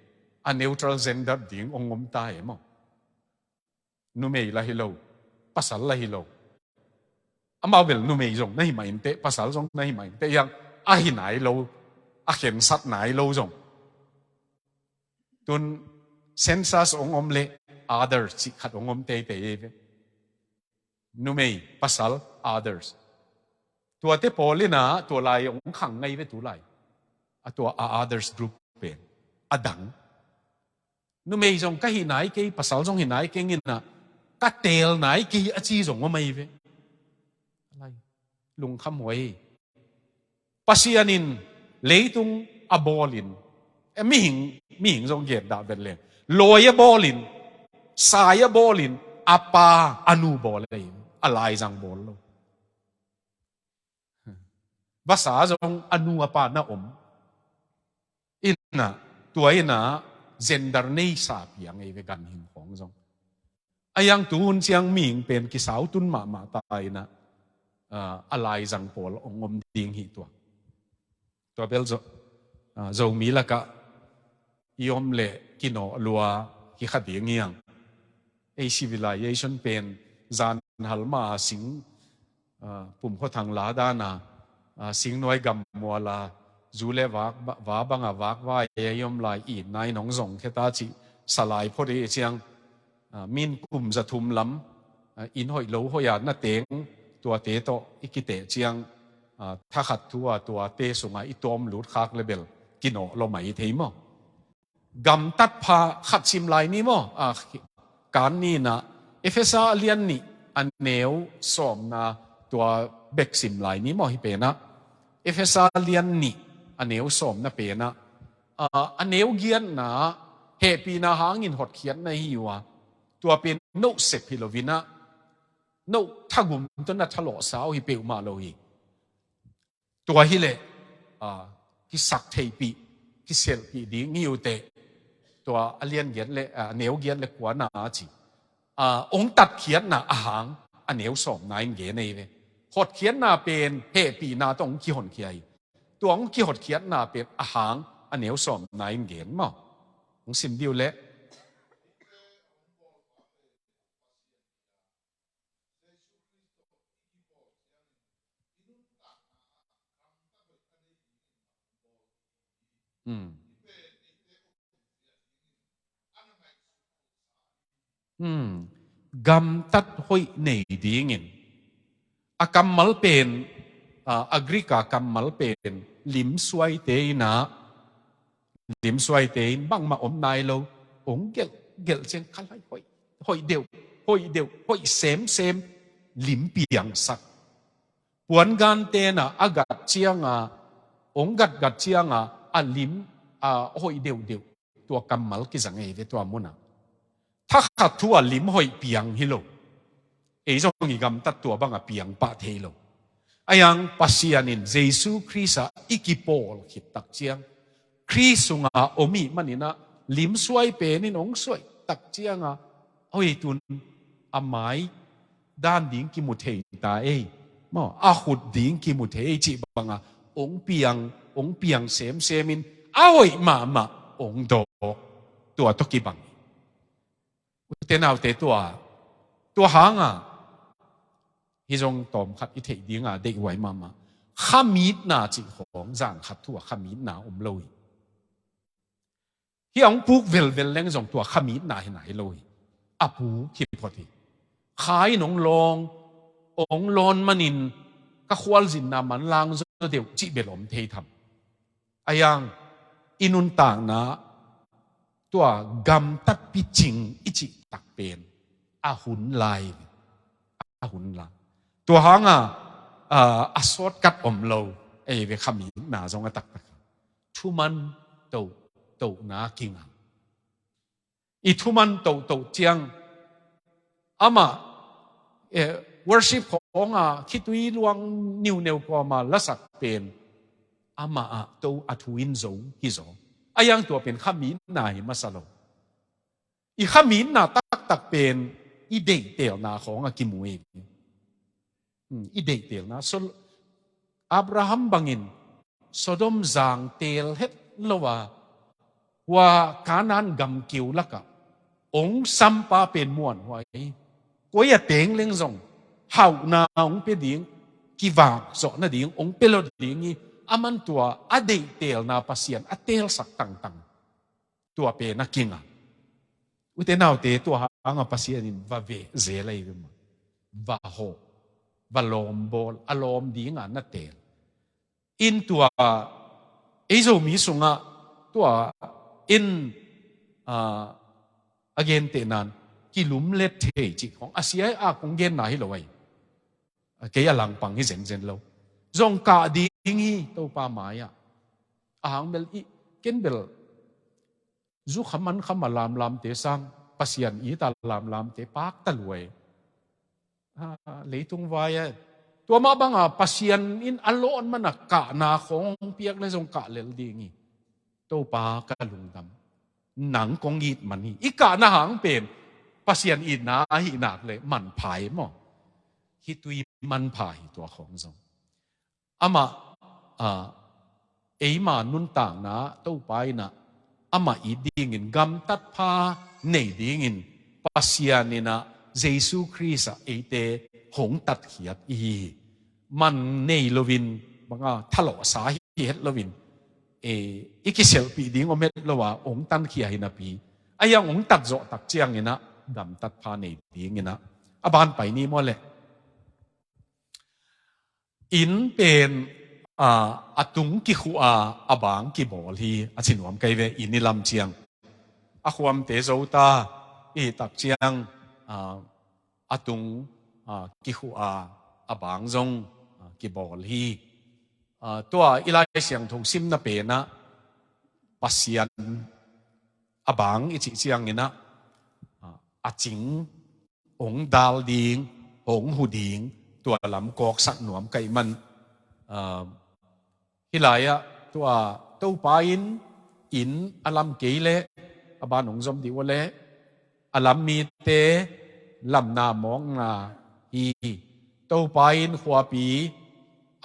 a neutral gender ding hong om ta e maw. Numei la hi lo, pasal la hi lo. Amau bel numei zong na hi mah inteh, pasal zong na hi mah inteh, ahi hang a hi nai lo, a khensat nai lo zong. Tun census hong om le others cih khat hong om teitei ei ve. Numei, pasal, others. Tuate pawl in ah tua lai hong khang ngei ve tulai. A tua a others group pen a dang. Numei zong ka hi nai kei, pasal zong hi nai kei in ah, ka teel nai kei a ci zong om ei ve. Lungkham huai. Pasian in leitung a bawlin, eh, mihing, mihing zong gen dah bet leng, lawi a bawlin, sai a bawlin, a pa a nu bawl ei, a laizang bawl lo. Vasa zong a nu a pa na om. In ah, tua in ah gender neisa piang ei ve, ganhing khawng zong. Ahi hang tu hun ciang mihing pen kisau tun mahmah ta in ah, ah, a laizang pawl hong om ding hi tua. Tua bel Zo, ah, Zomi lakah i om leh kinawh lua hi kha ding hi hang. Ei civilization pen zan hal mah a sing, ah, pum khuathang la dan a, ah, singnuai gammual a, zu le vak, va bang a vak vai a i om lai, itna in hong zong khia ta cih salai phot i ciang, ah, min kum za thum lam, ah, inn hoih lo hoih a na teng, tuate tawh i kiteh ciang, ah, thakhat thu a tuate sungah i tawm lut khak le bel kinawh lua mai thei maw. Gamtat pha khat sim lai ni maw? Ah, kan ni in ah, Efesa a lian nih a neu sawmna tua bek sim lai ni maw? Hih pen ah, Efesa lian nih a neu sawmna penah, a, a neu giatna hehpihna hangin hotkhiatna hi uh a, tua pen no sep hi loinah, no thagum tawh na thalawhsa uh hi peuhmah lo hi. Tua hileh, a, kisak theihpih, kiselhpih ding hi uh teh. Tua a lian giat le, a, a neu giat le kuana a ci. A, ong tatkhiatna a hang a neu sawmna in gen ei ve. Hotkhiatna pen hehpihna tawh ong kihonkhia hi. Tua ong kihotkhiatna pen a hang a neu sawmna in gen maw? Ong sim diu le. Hmm. Hmm. Gamtat hoih nei dingin. A kammal pen, a, a Greek a kammal pen limsuaite inah, limsuaite in bangmah om nai lo. Ong gelh, gelh ciang kha lai hoih, hoih deuh, hoih deuh, hoih semsem, lim piangsak. Puangan tenah a gat cianga, ong gatgat cianga, a lim, a hoih deuhdeuh, tua kammal kizang ei ve tua munah. Thakhat thu a lim hoih piang hi lo. Ei zong i gamtat tua banga piang pah thei lo. Ahi hang Pasian in Jesu Khrist ah i kipawl khit tak ciang, Khrist sunga om ih maninah limsuai penin ong suaih tak cianga, hoih tun a mai dan ding kimu thei ta ei. Maw, a khut ding kimu thei ei cih banga ong piang, ong piang semsemin a hoih mahmah ong dawk. Tua tawh kibang. Ute naute tua, tua hanga hih zong tawmkhat i theih dinga deihhuai mahmah. Khamitna cih khawng zan khat thu a khamitna om lo hi. Hih a ong puk velvel leng zong tua khamitna hi nai lo hi. A puk hi phot hi. Kha in ong lawng, ong lawn manin ka khualzinna manlang zaw deuh cih bel om thei tham. Ahi hang i nuntakna tua gamtat picing i cih tak pen a hun lai, a hun lai. Tua hanga, a, a sawtkat om lo ei ve khamitna zong a taktak. Thuman toh, tohna kinga. I thuman tohtoh ciang amah, eh, worship khawnga khitui luang niuneu kawma lasak pen amah ah to a thu in zo hi zaw. Ahi hang tua pen khamitna hi masa lo. I khamitna taktak pen i deihtelna khawnga kimu ei. Hmm, i deihtelna. So, Abraham bangin Sodom zang teel het lo a, hua Kanaan gam keu lakah ong sampa pen muanhuai. Koi a teng leng zong hauhna ong pia ding, kivak zawh nading ong pia lo ding hi. Aman tua a deihtelna Pasian a teelsak tangtang. Tua pen a kinga. Ute naute, tua hanga Pasian in va veh zel ahi ve maw. Va hawh, va lawmbawl, a lawm dinga na teel. In tua, ei Zomi sungah tua in, a, a gentehnan kilumlet thei cih khawng a sia a kong genna hi lo ahi. Kei a langpang hi zenzen lo. Zong kah ding hi Topa mai-ah. A hang bel i, ken bel zukha mankham a lamlamte sang, Pasian it a lamlamte pakta luai. A, leitung vai-ah tua mah banga Pasian in a lawn mana kahna khawng piak le zong kah lel ding hi. Topa ka lungdam. Nang kong it man hi. I kahna hang pen Pasian itna ahi nak le manpha hi maw. Hih tui manpha hi tua khawng zong. Amah, a, eima nuntakna Topa inah amah it dingin gamtat pha nei dingin Pasian inah Jesu Khrist ah eite hong tatkhiat i hi hi. Man nei loin banga thalawhsa hi het loin, e, i kiselhpih ding om het lo a ong tankhia hi napi, ahi hang ong tatzawh tak cianginah gamtat pha nei dinginah a ban pai ni maw leh. Inn pen, a, a tung kikhuh a, a bang kibawl hi a ci nuam kei ve, inn i lam ciang. A khuamte zo ta i tak ciang, a, a tung, a, kikhuh a, a bang zong, a, kibawl hi. Ah, tua i Lai Siangtho simna pen ah Pasian a bang i cih ciangin ah, ah, a cing hong dal ding, hong hu ding, tua lam kawksak nuam ka hih man. Ah, hih lai-ah tua Topa in inn a lam kei leh a ban hong zom dih uh leh a lam mite lamna mawkna hi. Topa in khuapi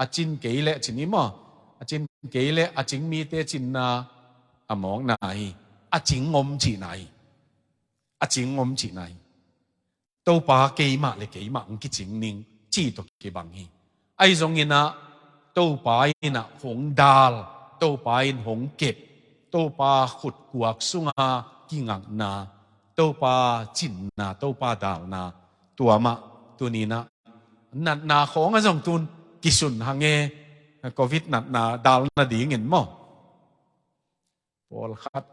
a cin kei leh cin hi maw, a cin kei leh a cing mite cinna a mawkna hi. A cing ngom cihna hi. A cing ngom cihna hi. Topa keimah le keimah hong kicing ning cih tawh kibang hi. Ahi zongin ah Topa in ah hong dal, Topa in hong kep, Topa khutkuak sunga kingakna, Topa cinna, Topa dalna, tua mah tuni-in ah natna khawng ah zong tun kisun hang e, covid natna dal nadingin maw. Pawlkhat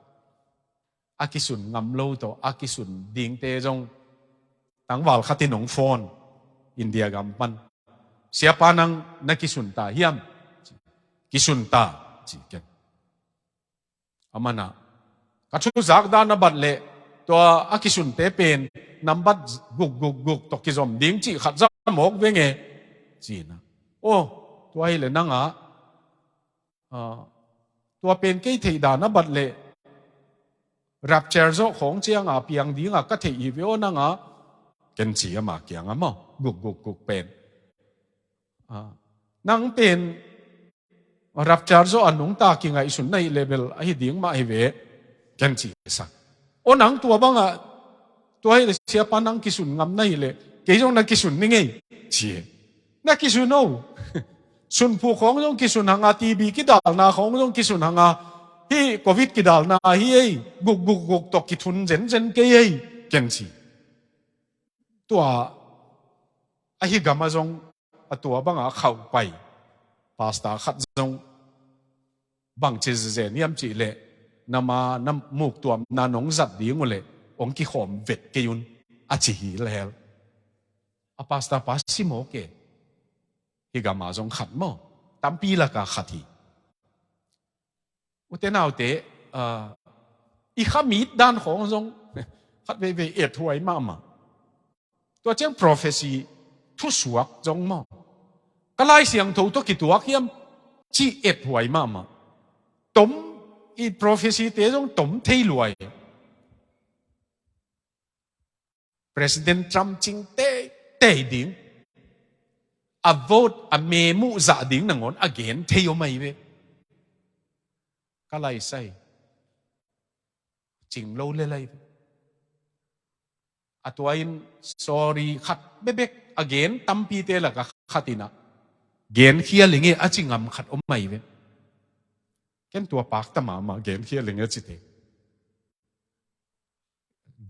a kisun ngam lo tawh a kisun dingte zong tangval khat in hong phone India gam pan, "Siapa, nang na kisun ta hiam?" "Kisun ta," ci ken. Aman ah, "Ka thu zak dan a bat leh tua a kisunte pen nambat guk guk guk tawh kizom ding cih khat za mawk veng e," ci-in ah. "Oh, tua hi leh nang ah, ah, tua pen kei theih dan a bat leh rapture zawh khawng cianga piang dinga ka theih hi ve aw nang ah," ken ci ama kiangah maw, guk guk guk pen. "Ah, nang pen rapture zawh a nungta kingaihsun na hih leh bel ahi ding mah hi ve," ken ci sak. "Aw, nang tua bangah, tua hi leh Siapa, nang kisun ngam na hih leh kei zong na kisun ning ei," ci hi. "Na kisun o. Sunphuk khawng zong kisun hanga, TB kidalna khawng zong kisun hanga, hih covid kidalna hi ei, guk guk guk tawh kithun zenzen kei ei," ken ci. Tua ahi gamah zong a tua banga khauh pai pastor khat zong bangci zen hiam cih leh, "Nama na muktuamna nong zat ding uh leh hong kikhawm vet kei un," a ci hi lel. A pastor pa si mawk e. Hih gama zong khat maw, tampi laka khat hi. Ute naute, ah, i khamit dan khawng zong khat veivei ethuai mahmah. Tua ciang prophecy thusuak zong maw, "Ka Lai Siangtho tawh kituak hiam?" ci ethuai mahmah. Tom, i prophecy te zong tom thei luai. President Trump cing teitei ding, a vote a memuh zah ding nangawn a gen thei om ahi ve. Ka lai sai, cing lo le lai ve. A tua in sorry khat bekbek a gen tampite laka khat in ah, "Genkhia lenge," a ci ngam khat om ahi ve. Ken tua pakta mahmah, "Genkhia lenge," a cite.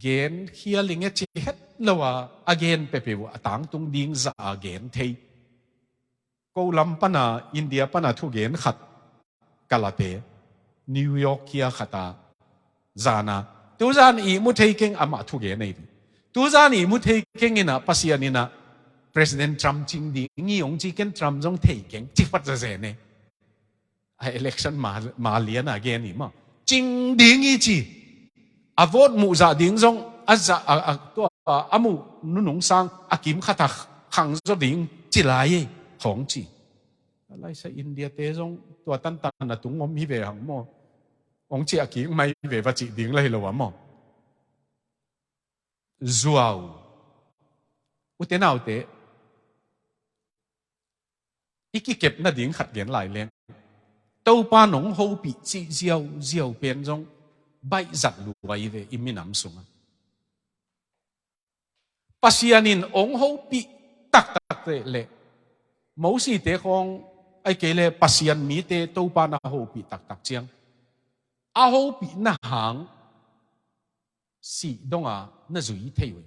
Genkhia lenge ci het lo a, a gen peuhpeuh a tangtung ding zah a gen thei. Ko lam pana, India pana thugen khat ka late, New York khia khata, zana, "Tuzan ihmu thei keng," amah thugen ahi ve. "Tuzan ihmu thei keng in ah, Pasian in ah President Trump cing ding hi hong ci, ken Trump zong thei keng," ci phat zazen e. A election ma, ma lian a gen hi maw. "Cing ding hi," ci. A vote muh zah ding zong a zah, a, a, tua, a, a muh nunung sang a kim khat a khang zaw ding ci lai e, khawng ci. A lai sai India te zong tua tantan a tung om hi ve hang maw. Hong ci a kik mai ve va cih ding lai lo a maw. Zuau. Ute naute, i kikep nading khat gen lai leng, Topa nong hopih cih ziauziau pen zong baih zat luai ve i minam sungah. Pasian in hong hopih taktak leh, Mosi te khawng, ahih kei leh Pasian mite Topa na hopih taktak ciang, a hopihna hang sih donga na zui thei uh hi.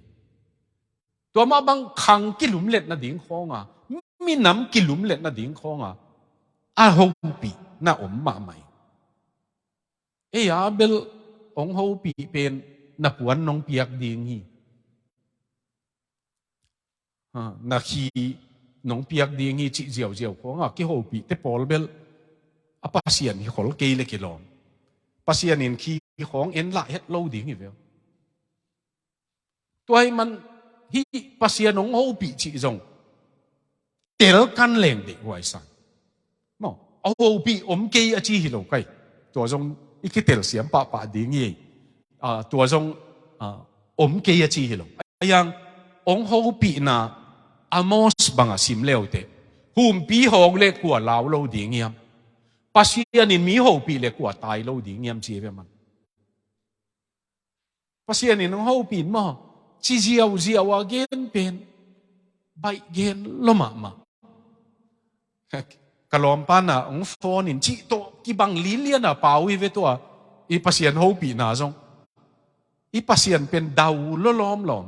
Tua mah bang khang kilumlet nading khawnga, minam kilumlet nading khawnga a hopihna om mahmah hi. Ei a bel hong hopih pen na puan nong piak ding hi. Ha, na khi, nong piak ding hi cih ziauziau khawngah kihopihte pawl bel a Pasian hi khol kei le kilawm. Pasian in khi khawng en lah het lo ding hi veu. Tua ahih man hih Pasian hong hopih cih zong tel kan leng deih huai sang. Maw, a hopih om kei a ci hi lo kai. Tua zong i kitel siam pahpah ding hi. Ah, tua zong, ah, om kei a ci hi lo. Ayang, hong hopihna Amos bangah sim leute. Humpi hawng le kua lau lo ding hiam? Pasian in mi hopih le kua tai lo ding hiam ci hi ve man. Pasian in hong hopih in maw, ci ziauziau a gen pen baih gen lo mahmah. Ka lawmpa na hong phone in cih tawh kibang lilian a pau hi ve tua. I Pasian hopihna zong, i Pasian pen dau lo lawmlawm.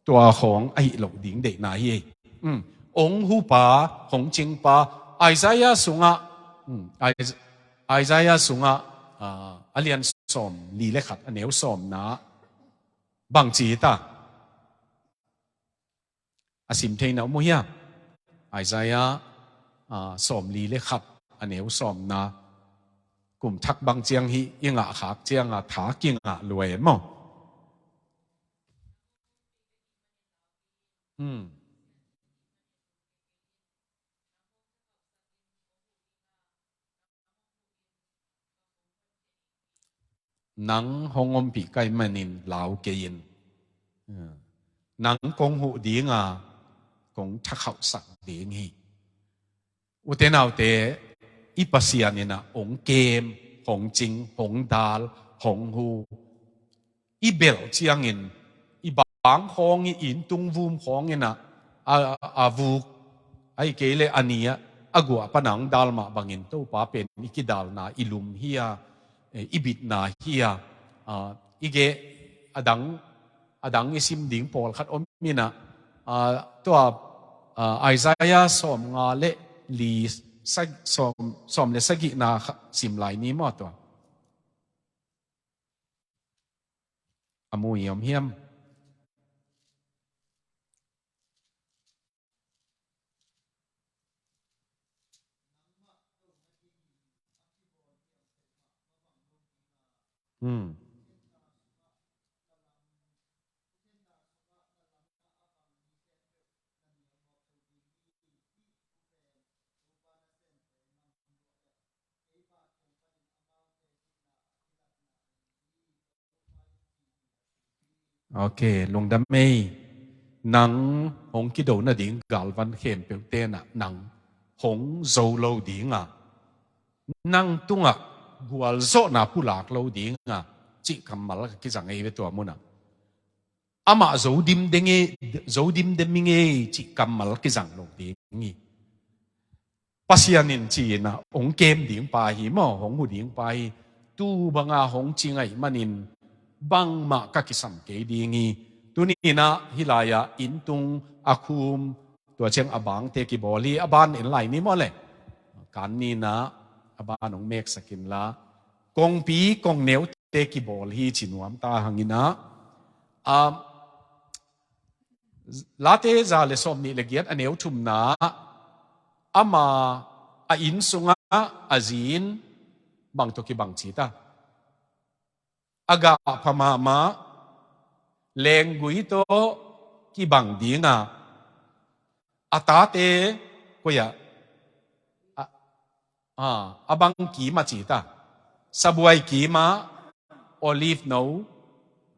Tua khawng ahih loh ding deihna hi. Um, hong hupa, hong cingpa, Isaiah sungah, um, Is-, Isaiah sungah, ah, a lian sawm li le khat, a neu sawmna bang ci ta. A sim theihna om uh hiam? Isaiah, ah, sawm li le khat, a neu sawmna. Kum thak bang ciang hi i ngah khak ciang a tha kingah luai maw. Hmm. Nang hong ompih ka hih manin lau kei in. Nang kong huh ding a, kong thakhauhsak ding hi. Ute naute, i Pasian in ah hong kem, hong cing, hong dal, hong hu. I belh ciangin, i bang khawng, i inn tung vum khawng in ah, a, a vuk, ahih kei leh a ni ah, a guah pan a hong dal mah bangin, Topa pen i kidalna, i lum hi a, eh, i bitna hi a, ah, i geh a dang, a dang i sim ding pawlkhat om in ah, ah, tua, ah, Isaiah sawmnga le li sa-, sawm, sawm le sagihna kha-, sim lai ni maw tua. A mu i om hiam? Hmm. Ok, lungdam ei. Nang hong kido nading galvan khempeuh ten ah nang hong zo lo ding a, nang tungah gualzawhna pulak lo ding a, cih kammal ka kizang ei ve tua mun ah. Amah zo dim ding e, zo dim dem ing ei cih kammal kizang lo ding hi. Pasian in ci-in ah hong kem ding pa hi maw, hong hu ding pa hi. Tu banga hong cing ahih manin bangmah ka kisam kei ding hi. Tuni in ah hih lai-ah inn tung a khum, tua ciang a bangte kibawl hi, a ban en lai ni maw le. Kan ni in ah a ban hong meksak inla, kongpi kongneute kibawl hi ci nuam ta hang in ah. Ah, Late za le sawm nih le giat, a neu thumna, ama a inn sungah a zi in bang tawh kibang ci ta. A gah pha mahmah, lenggui tawh kibang ding a, a tate koi ah, a, a, a bang kim a ci ta. Sabuai kim ah, olive no,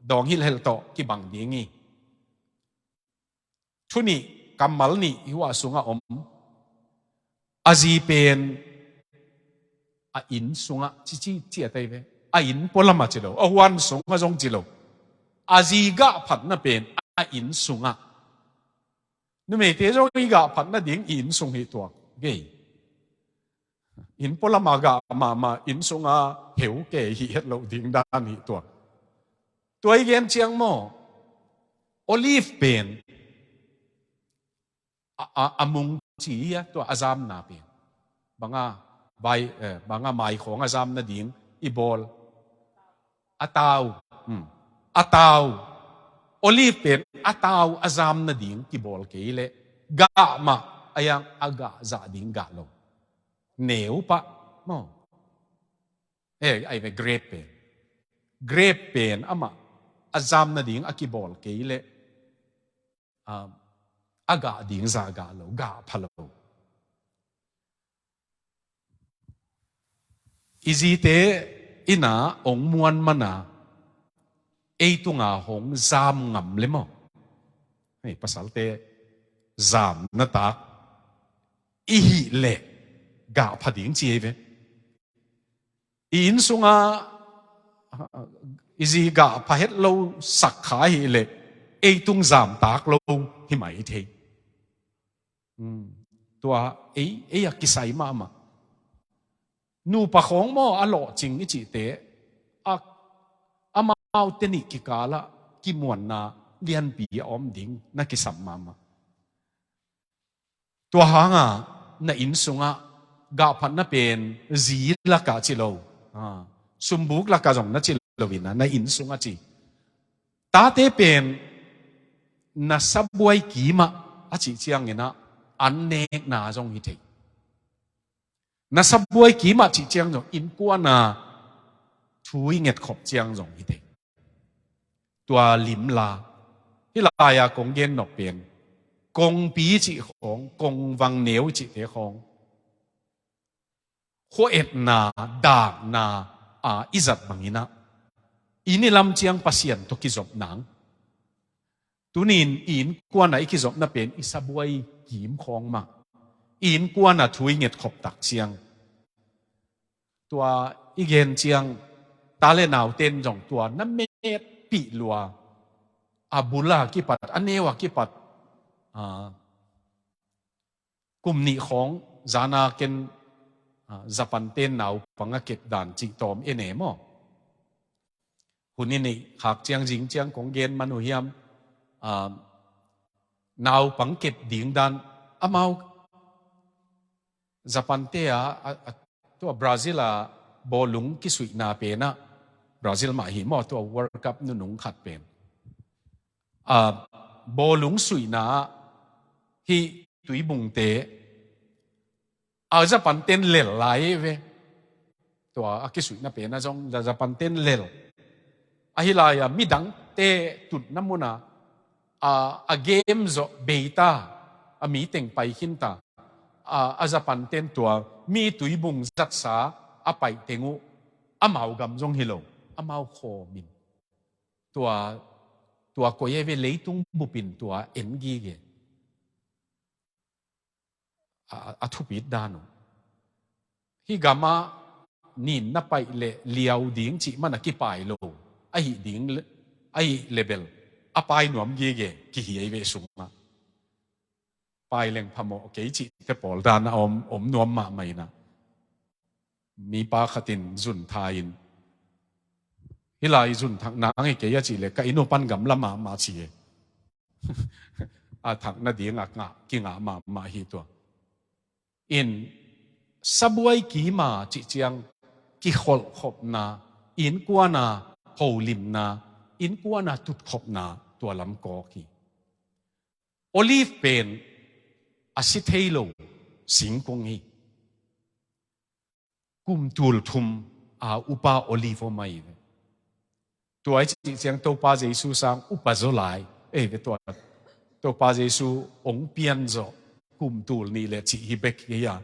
dawng hilhhelh tawh kibang ding hi. Thu nih, kammal nih hi hua sungah om. A zi pen a inn sungah, ci, ci, ci a tai ve. A inn pualamah ci lo, a huan sungah zong ci lo. A zi gah phatna pen a inn sungah. Numeite zong i gah phat nading i inn sung hi tuak. Gei. Inn pualamah gah mahmah inn sungah heu kei hi het loh ding dan hi tuak. Tua i gen ciang maw, olive pen a, a, a mung ci hi a, tua a zamna pen. Banga, bai, eh, banga mai khawng a zam nading i bawl. A tau. Hmm. A tau. Olive pen a tau a zam nading kibawl kei leh Gah mah a iang a gah zah ding gah lo. Neu pah maw. Eh, ai ve grape pen. Grape pen amah a zam nading a kibawl kei leh, ah, a gah ding zah gah lo, gah pha lo. I zite ina ong muan mana ei tunga hong zam ngam le maw? Hei, pasalte zam na tak i hih leh gah pha ding ci ei ve. I inn sunga i zi gah pha het lo sak kha hih leh ei tung zam tak lo hi mai thei. Hmm. Tua ei, ei a kisai mahmah. Nupa khawng maw a lawhcing i cihte a, amaute nih kikalah kimuanna lianpi a om ding na kisam mahmah. Tua hanga na inn sungah gahphatna pen zi lakah ci lo, ah, sumbuk lakah zong na ci lo ina, na inn sungah ci. Tate pen na sabuai kimah a cih cianginah an nekna zong hi thei. Na sabuai kimah cih ciang zong innkuana thu i ngetkhop ciang zong hi thei. Tua limla hih lai-a kong gen nop pen kongpi cih khawng, kongvang neu cihte khawng, khuaetna, dakna a i zat banginah i nilam ciang Pasian tawh kizop nang. Tunin i innkuana i kizopna pen i sabuai kim khawng mah, i innkuana thu i ngetkhop tak ciang. Tua i gen ciang ta le nauten zong tua na metpih lua, a bula kipat, a neua kipat, a, kum nih khawng zana ken, a, Japan ten naupang a kep dan cih tawm e ne maw? Hun i neih khak ciang zing ciang kong gen man uh hiam, a, naupang kep ding dan amau Japan te a, a, a, tua Brazil a bawlung kisuihna penah, Brazil mah hi maw, tua World Cup nunung khat pen. A, bawlung suihna ah hih tuibungte a Japan ten lel lai ve. Tua a kisuihna penah zong Japan ten lel. Ahi lai-a midangte tutna munah a, a game zawh beita, a mi teng pai khinta, a, a Japan ten tua mi tuibung zatsa a paih teng uh amau gam zong hi lo, amau khawmin. Tua, tua koi e ve leitung bupin tua en gige. A, a thupit dan uh. Hih gamah nin na paih leh liau ding cih man a kipai lo. Ahi ding le, ahi le bel a pai nuam gige kihi ei ve sungah. Pai leng phamawh kei cihte pawl dan a om, om nuam mahmah inah. Mipa khatin zun tha in, hih lai zun thak nang hi kei a cih leh ka inn uh pan gamla mahmah ci e. A thak nading a ngah, kingah mahmah hi tua. In sabuai kima cih ciang kikholhkhopna, innkuana holimna, innkuana tutkhopna tua lam kawk hi. Olive pen a si thei lo singkung hi. Kum tul thum a upa olive om ahi ve. Tua i cih ciang Topa Jesu sang upa zaw lai. Ei ve tua Topa Jesu ong pian zawh kum tul nih le cih hi bek hi a.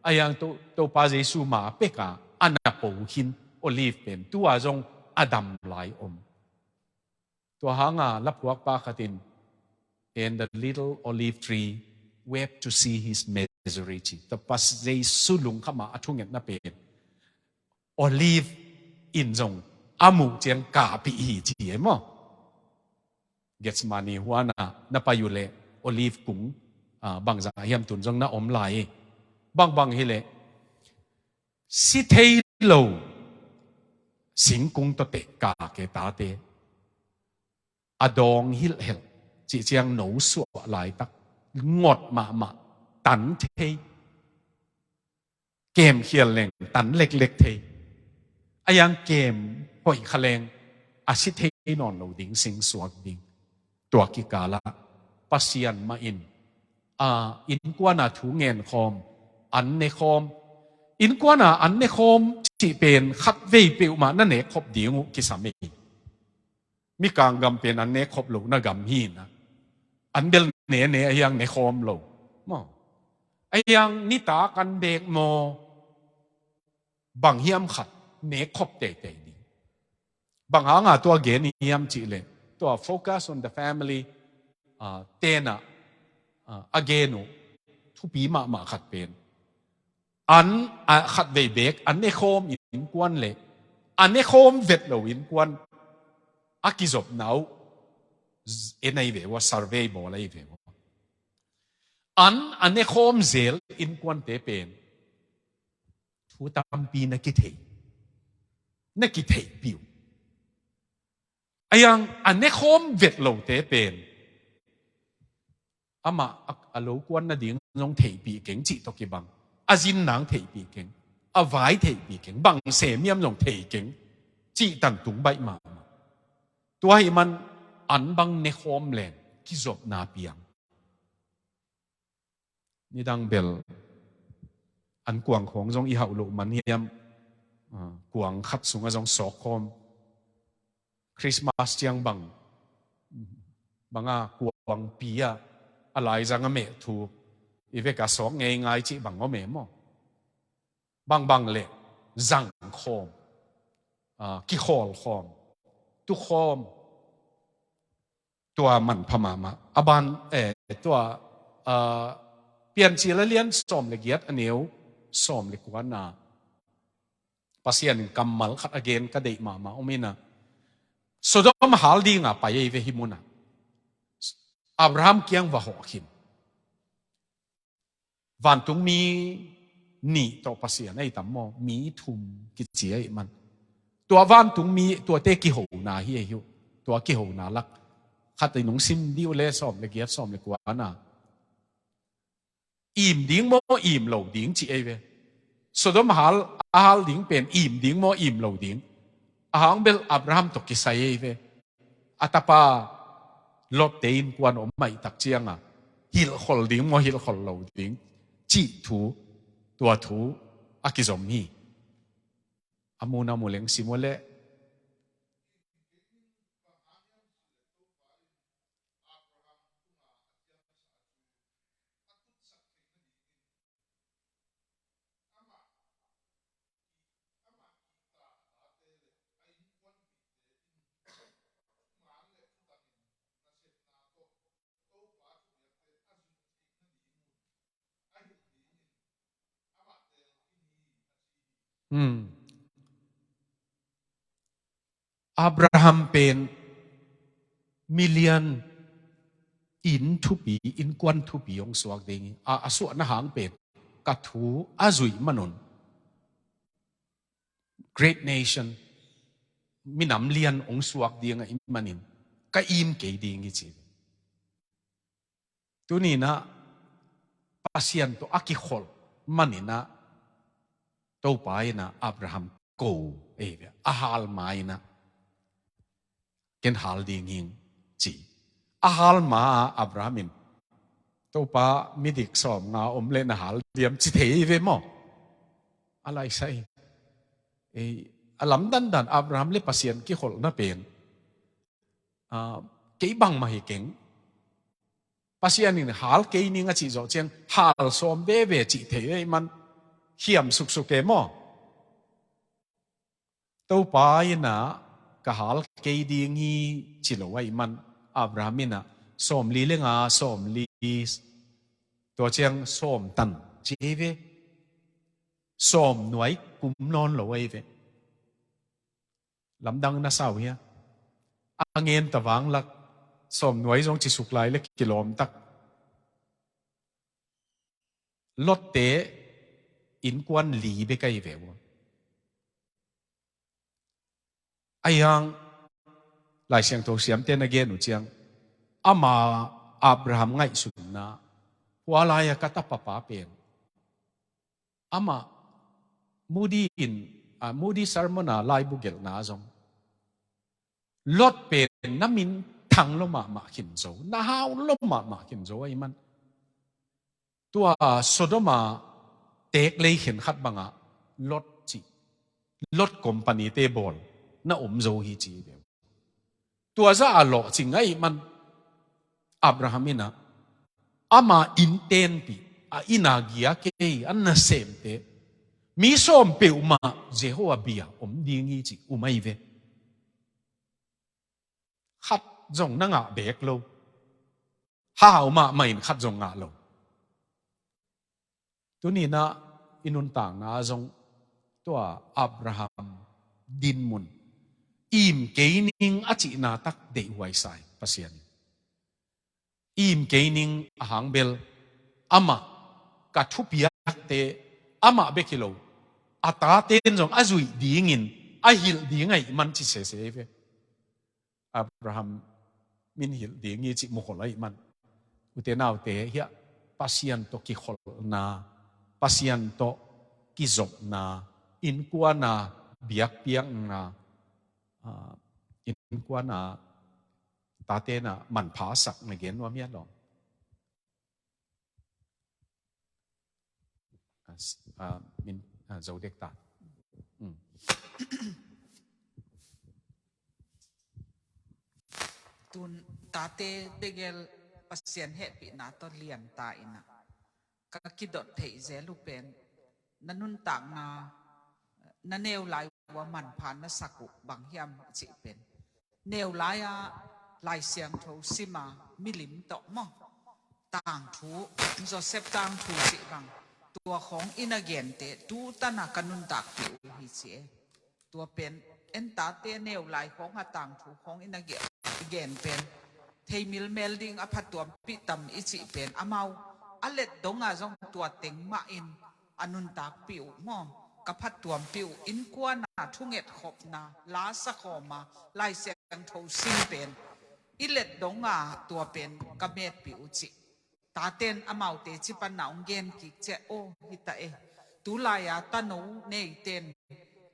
A yang To-, Topa Jesu ma peka a na po khin olive pen tua zong a dam lai om. Tua hanga laphuakpa khatin, "And the little olive tree wept to see his misery," ci. Topa Jesu lungkhama a thungetna pen olive in zong a muh ciang kahpih hi ci e maw? Gethsemane huana na pai uh leh olive kung, ah, bangzah hiam tun zong na om lai e. Bangbang hileh si thei lo singkung tawh teh kake tate a dawng hilhhelh cih ciang no suah laitak ngot mahmah tan thei. Kemkhial leng tan leklek thei. A yang kem hoih kha leng a si thei nawn lo ding sing suak ding. Tua kikalah Pasian mah in a, innkuan a thu ngen khawm, an ne khawm. Innkuan a an ne khawm cih pen khat vei peuhmah na nek khop ding uh kisam ei. Mikang gam pen an nek khop lo na gam hi na. An bel ne ne a hiang ne khawm lo. Maw. A hiang nitak an bek maw. Bang hiam khat nek khop teitei ding. Bang hanga tua gen hiam cih leh, tua Focus on the Family, ah, tenah, ah, a gen uh thupi mahmah khat pen, an, ah, khat vei bek an ne khawm innkuan leh an ne khawm vet lo innkuan a kizopna uh, z-, en ahi ve ua, survey bawl ahi ve ua. An, an ne khawm zel innkuante pen thu tampi na kithei, na kitheihpih uh. A hiang a ne khawm vet lote pen amah a, a lo kuan nading zong theihpih keng cih tawh kibang, a zin nang theihpih keng, a vai theihpih keng, bang sem hiam zong thei keng cih tan tung baih mahmah. Tua ahih man an bang ne khawm leng kizopna piang. Nidang bel an kuang khawng zong i hauh loh man hiam, ah, kuang khat sungah zong sawk khawm. Christmas ciang bang, banga kuangpi ah a laizang a meh thu i vek a sawk ngeingai cih bang om e maw. Bangbang leh zang khawm, ah, kikhawl khawm, tu khawm. Tua manpha mahmah. A ban, eh, tua, ah, Piancil a lian sawm le giat a neu sawm le kuana. Pasian in kammal khat a gen ka deih mahmah om ina. Sodom hal dinga pai ei ve hih munah. Abraham kiang va hawh khin. Vantungmi nih tawh Pasian ahi tam maw, mi thum kici ahih man. Tua vantungmi, tuate kihona hi ahi uh. Tua kihona lak khat i nung sim dih uh le sawm le giat sawm le kuana. Im ding maw, im lo ding cih ahi ve. Sodom hal, a hal ding pen im ding maw, im lo ding. A hang bel Abraham tawh kisai ahi ve. A tapa Lot te innkuan om maitak cianga hilhkhol ding maw, hilhkhol lo ding cih thu, tua thu a kizom hi. A muna mu leng sim uh leh. Hmm. Abraham pen milian inn thupi, innkuan thupi hong suak ding hi. A, a suahna hang pen ka thu a zuih manun great nation, minam lian hong suak ding ahih manin ka im kei ding hi ci. Tuni inah Pasian tawh a kikholh man inah Topa inah Abraham ko ei ve, a hal ma inah ken hal ding hing ci. A hal ma a Abraham in Topa midik sawmnga om le na hal diam ci thei ei ve maw? A laisai. Ei, a lamdandan Abraham le Pasian kikholhna pen, ah, kei bangmah hi keng. Pasian in hal kei ning a cih zawh ciang hal sawm veve cih thei ei man hiam suksuk e maw? Topa inah ka hal kei ding hi ci lo ahih man Abraham inah sawmli le nga, sawmli, tua ciang sawm tan ci ei ve. Sawm nuai kum nawn lo ei ve. Lamdang na sau hia? A ngen ta vanglak sawm nuai zong ci suk lai le kilawm tak. Lot te innkuan li bek ahi ve ua. Ahi hang Lai Siangtho siamte na gen uh ciang ama Abraham ngaihsutna, hua lai-a ka tapapa pen amah Moody in, ah, Moody sermon a laibu gelhna zong Lot pen na minthang lua mahmah khin zo, na hau lua mahmah khin zo ahih man. Tua Sodoma teeklei khenkhat bangah Lot cih, Lot company te bawl na om zo hi ci hi ve. Tua zah a lawhcing ahih man Abraham in ah ama inn tenpih, a inn a giak ei, a nasemte, mi sawm peuhmah Jehovah bia om ding hi cih um ahi ve. Khat zong na ngah beek lo. Hau mahmah in khat zong ngah lo. Tuni-in ah i nuntakna zong tua Abraham dinmun, im kei ning a cihna tak deihhuai sa hi Pasian in. Im kei ning a hang bel amah ka thupiakte amah bek hi lo, a taten zong a zuih dingin a hilh ding ahih man ci sese hi ve. Abraham min hilh ding hi cih mukhol ahih man, ute naute, hiah Pasian tawh kikholhna, Pasian tawh kizopna, innkuana biakpiakna, ah, innkuana taten ah manpha sak na gen nuam hiah lawm. Ah, s-, ah, min, ah, zo dek ta. Mm. Tun tate tegel Pasian hehpihna tawh lian ta in ah, ka kidot theih zel uh pen, na nuntakna, na neu lai uh a manpha na sak uh bang hiam cih pen, neu lai-a Lai Siangtho sima milim tawh maw, tangthu, Joseph tangthu cih bang, tua khawng i na gente tu tan a ka nuntakpih uh hi ci e. Tua pen, en tate neu lai khawng a tangthu khawng i na gen, i gen pen, thei milmel ding a phattuampih tam i cih pen, amau a let dong a zong tua teng mah in a nuntakpih uh maw, ka phattuampih uh, innkuana thungetkhopna, la sakhawma, Lai Siangtho sim pen i let dong a tua pen ka metpih uh cih. Taten amaute ci panna hong gen kik ciah, aw, hi ta e. Tulai-a tano neiten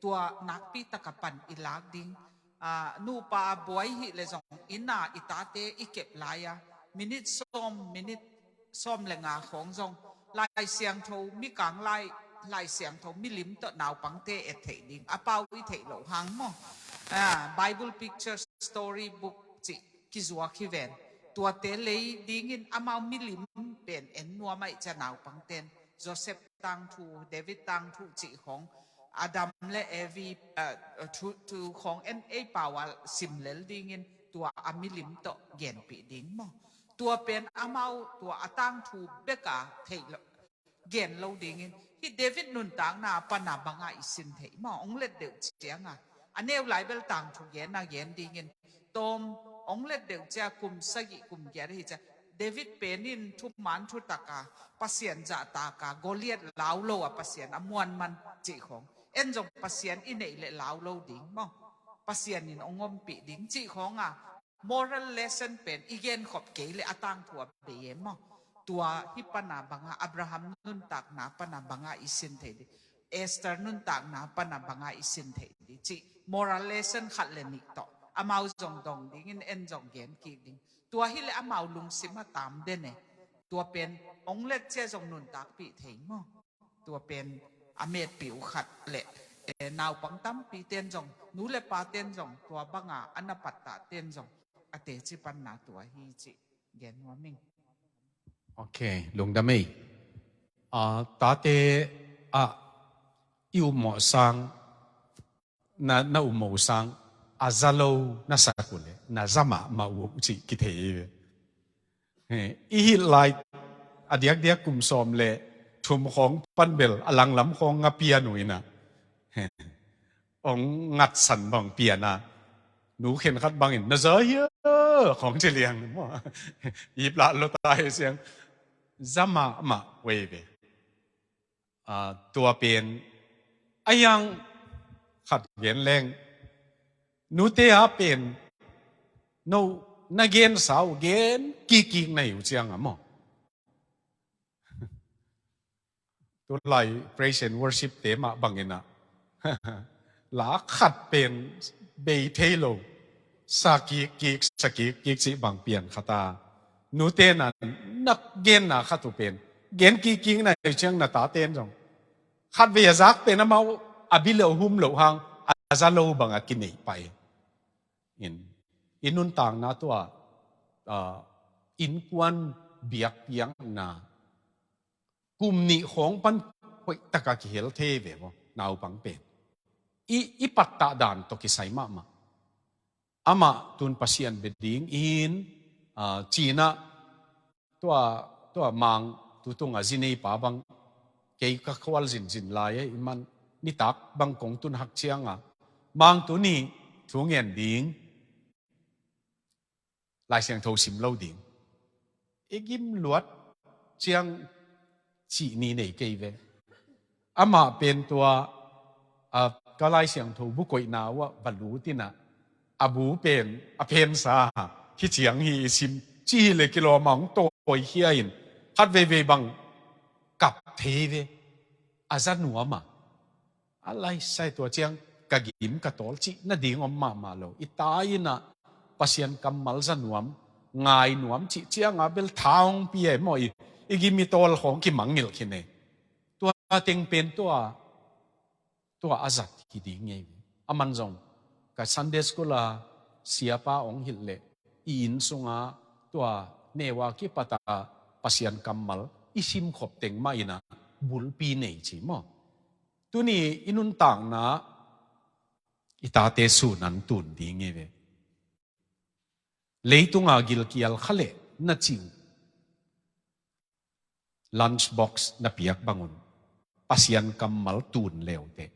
tua nakpi taka pan i lak ding. Ah, nupa buai hih le zong inn a i tate i kep lai-a minit sawm, minit sawm le nga khawng zong Lai Siangtho, Mikang Lai, Lai Siangtho milim tawh naupangte et theih ding, a pau i theih loh hang maw. Ah, Bible Picture Story Book cih kizuak hi ven. Tuate lei dingin amau milim pen en nuam ahih ciang naupangten Joseph tangthu, David tangthu cih khawng, Adam le Evi, eh, thu, thu khawng en ei pau a sim lel dingin tua a milim tawh genpih ding maw. Tua pen amau tua a tangthu bek a theih lo, gen lo dingin, hih David nuntakna pana banga i sin theih maw, hong let deuh cianga a neu lai bel tangthu gen a gen dingin, tawm hong let deuh cia kum sagih kum giat ahi cia, David pen in thuman thutaka Pasian zahtaka Goliath lau lo a Pasian a muan man cih khawng, en zong Pasian i neih le lau lo ding maw, Pasian in hong ompih ding cih khawnga moral lesson pen i genkhop kei le a tangthu a bei e maw. Tua hih pana banga, Abraham nuntakna pana banga i sin thei ding, Esther nuntakna pana banga i sin thei ding cih moral lesson khat le nih tawh amau zong dong dingin en zong gen kik ding. Tua hi le amau lungsim a tam den e. Tua pen hong let cia zong nuntakpih thei maw. Tua pen a metpih uh khat le, eh, naupang tampi ten zong, nu le pa ten zong, tua banga a na pattah ten zong a teci panna tua hi cih gen nuam ing. Ok, lungdam ei. Ah, tate ah i upmawh sang, na, na upmawh sang a za lo na sak uh le na za mahmah uh cih kithei hi ve. He, i hilh lai a diakdiak kum sawm le thum khawng pan bel a langlam khawng a pian uh inah, he, hong ngatsan bang pian a, nu khenkhat bangin na za hia khawng ci liang maw. Ip lah lo ta hi siang, za mahmah uh ei ve. Ah, tua pen a hiang khat gen leng, nute a pen no na gensa uh gen kikkik na hi uh ciang a maw. Tulai praise and worship te mah bangin ah la khat pen bei thei lo, sa kikkik, sa kikkik cih bang pian khat a, nute na na genna khat uh pen Gen kikik na hi ciang na taten zong khatvei a zak pen amau a bi lo hum lo hang a za lo bang a kinei pai. In, i nuntakna tua, ah, innkuan biakpiakna kum nih khawng pan hoih taka kihel thei ve maw, naupang pen. I, i pattah dan tawh kisai mahmah. Amah tun Pasian bia ding in, ah, cinah tua, tua Mang tu tungah zineipa bang kei ka khual zinzin lai a i man nitak bang kong tun hak ciangah Mang tu nih thu ngen ding, Lai Siangtho sim lo ding. I gim luat ciang cih ni nei kei ve. Amah pen tua, a, ka Lai Siangtho bu koihna uh ah va lut inah a bu pen a phensa hi ciang hi i sim. Ci hi le kilawm a hong tawikhia in khat veivei bang kap thei ve. A za nuam a, a laisai tua ciang ka gim ka tawl cih nading om mahmah lo. I ta inah Pasian kammal za nuam, ngai nuam cih ciangah bel tha hong pia e maw, i, i gim i tawl khawng kimangngilh khin e. Tua teng pen tua, tua a zat hi ding ngei. A man zong ka Sunday school a siapa hong hilh leh i inn sungah tua neu a kipat a Pasian kammal i simkhop teng mah inah bulpi nei ci maw. Tuni i nuntakna i tate sun an tun ding hi ve. Leitunga gilkial kha leh na ci uh lunch box na piak bangun Pasian kammal tun leuteh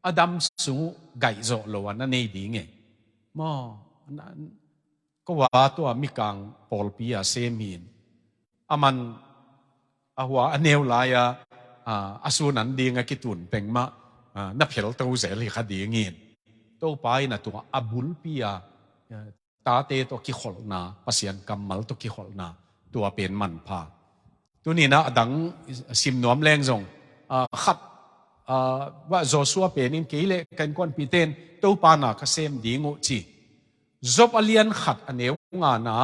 a dam sung uh gaihzawh lo a na nei ding e. Maw, na, ko a tua mikang pawlpi a sem hin a man a hua a neu lai a, a, a sun an ding a kitun peng mah, a, na phelto zel hi kha ding in. Topa in a tua a bulpi a, a, tate tawh kikholhna, Pasian kammal tawh kikholhna, tua pen manpha. Tuninah a dang sim nuam leng zong, a, khat, a, va Joshua pen in kei le ka innkuanpihte in Topa na ka sem ding uh ci. Job a lian khat a neu ngana,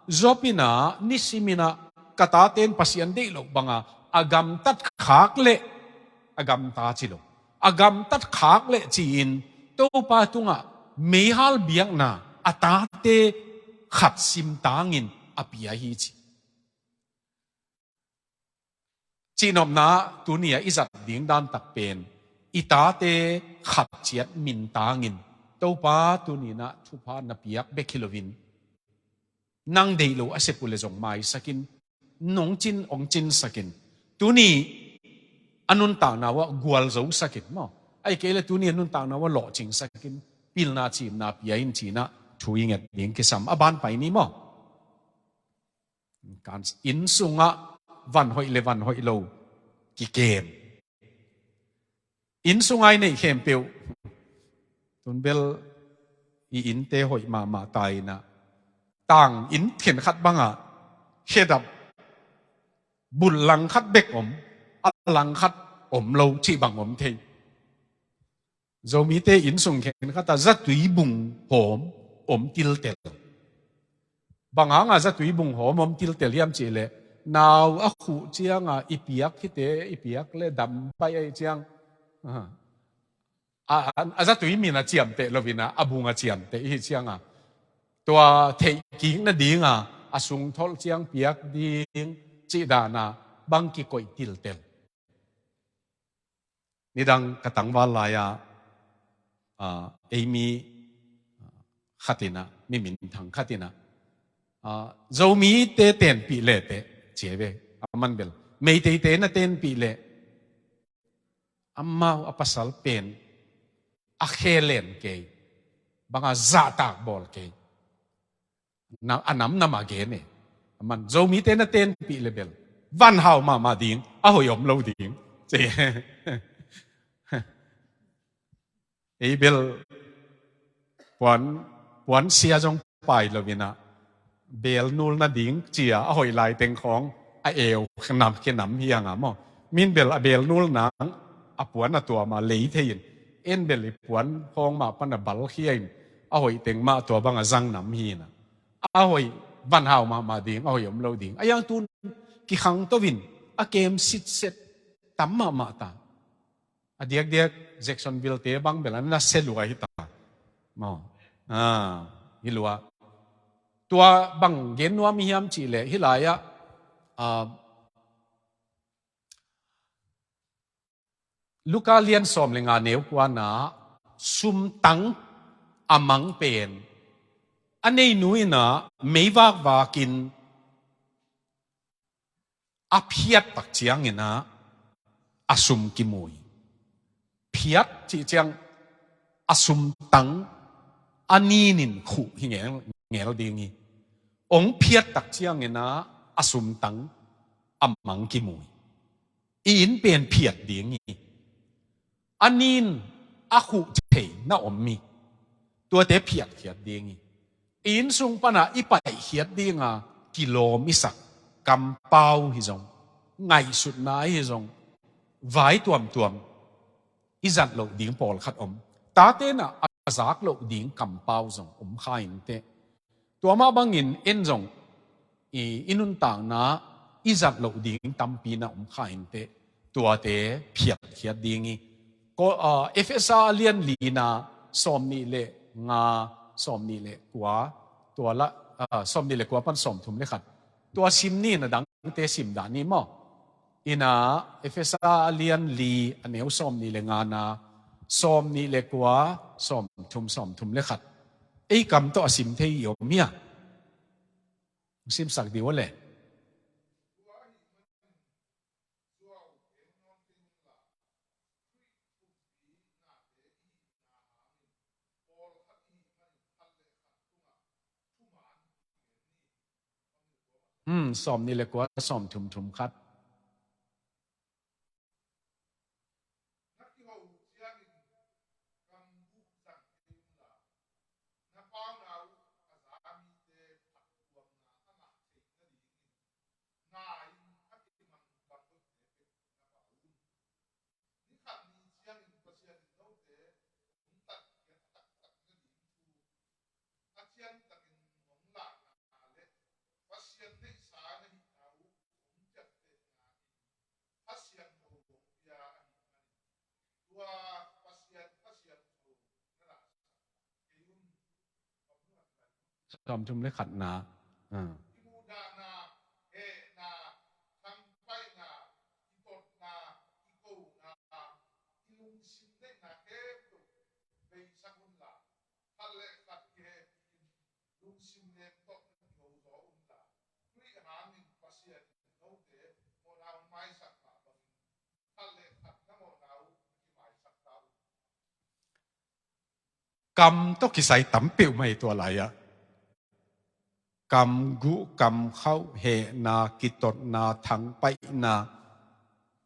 Job inah nisim inah ka taten Pasian deih loh banga a gamtat khak leh a gamta ci lo. A gamtat khak leh ci-in Topa tungah meihal biakna a tate khat simtangin a pia hi ci. Cihnopna tuni a i zat ding dan tak pen i tate khat ciat mintangin Topa tuninah thupha na piak bek hi loin nang deih lo a sep uh le zong maisakin, nong cin ong cinsakin, tuni a nuntakna uh ah gualzosakin maw, ahih kei le tuni a nuntakna uh ah lawhcingsakin, pilna cimna pia in cinah thu i nget ding kisam. A ban pai ni maw. Kan inn sungah van hoih le van hoih lo kikem. Inn sungah i neih khempeuh tunbel i innte hoih mahmah ta inah tang inn khenkhat bangah khedap bulh langkhat bek om, a langkhat om lo cih bang om thei. Zomite inn sung khenkhat ah zatui bung hawm om tiltel. Bang hangah zatui bung hawm om tiltel hiam cihleh nau a khuh ciangah i piak hite, i piak le dam pai ahi ciang, a, a, a zatui min a ciamteh loinah a bung a ciamteh ihi ciangah tua theihkik nadinga a sungtholh ciang piak ding cih dana bang kikoih tiltel. Nidang ka tangval lai-ah, ah, ei mi, ah, khatinah, mi minthang khatinah, ah, Zomite tenpih leteh ci ve, a man bel Meiteite na tenpih leh amau a pasal pen a khe len kei, banga zahtak bawl kei. Na, a nam nam a gen e. A man Zomite na tenpih le bel van hau mahmah ding, a hoih om lo ding. Ci. Ei bel puan, puan sia zong pai loinah beel nul nading cia a hoih lai teng khawng a eu khenam khenam hi a nga maw. Min bel a beel nul nang a puan a tuam a lei thei in, en bel i puan hawng mah pan a bal khia in a hoih teng mah tua bang a zang nam hi inah a hoih van hau mahmah ding, a hoih om lo ding. A yang tun kikhangto in a kem sitset tam mahmah ta. A diakdiak Jacksonville te bang bel a na se lua hi ta. Maw. Ah, hi lua. Tua bang gen nuam i hiam cih leh hi lai-ah, ah, Luka lian sawm le nga neu kuana sumtang a mang pen a neinu in ah meivakvakin a phiat tak ciangin ah a sum kimu hi. Phiat cih ciang a sumtang a ninin khuh hi ngel, ngel ding hi. Ong phiat tak ciangin ah a sumtang a mang kimu hi. I inn pen phiat ding hi. A nin a khuh thei na om hi. Tuate phiatkhiat ding hi. I inn sung panah i paihkhiat dinga kilawm i sak kampau hi zong, ngaihsutna hi zong, vai tuamtuam i zat loh ding pawlkhat om. Tate nah a zak loh ding kampau zong om kha inteh. Tua mah bangin en zong i, i nuntakna i zat loh ding tampi na om kha inteh. Tuate phiatkhiat ding hi. Ko, ah, Efesa a lian lina sawm nih le nga, sawm nih le kua, tua la, ah, sawm nih le kua pan sawm thum le khat. Tua sim ni, na dangte sim dah ni maw. Ina Efesa a lian li a neu sawm nih le ngana sawm nih le kua, sawm thum, sawm thum le khat. Ei kam tawh a sim thei i om hia? Simsak dih uh le. Hmm, sawm nih le kua, sawm thum thum khat. Ni khat ni ciangin Pasian in note hong tatkhiat taktak nading thu a ciangtakin hong lahna le Pasian neihsa na hihna uh hong ciaptehna in Kha Siangtho hong pia ahih manin tua Pasian Kha Siangtho na lahsak kei un. Sawm thum le khatna. Ah. I muhdahna, hehna, thangpaihna, i totna, i kona, i lungsim neihna khempeuh beisak unla, khat le khat kihehpih in, lungsim lem tawh kiho zaw unla, Khrih hangin Pasian in note mawhna hong maisak mah bangin, khat le khat na mawhna uh na kimaisak ta un. Kam tawh kisai tam peuhmah hi tua lai-ah. Kam guh, kam khauh, hehna, kitotna, thangpaihna,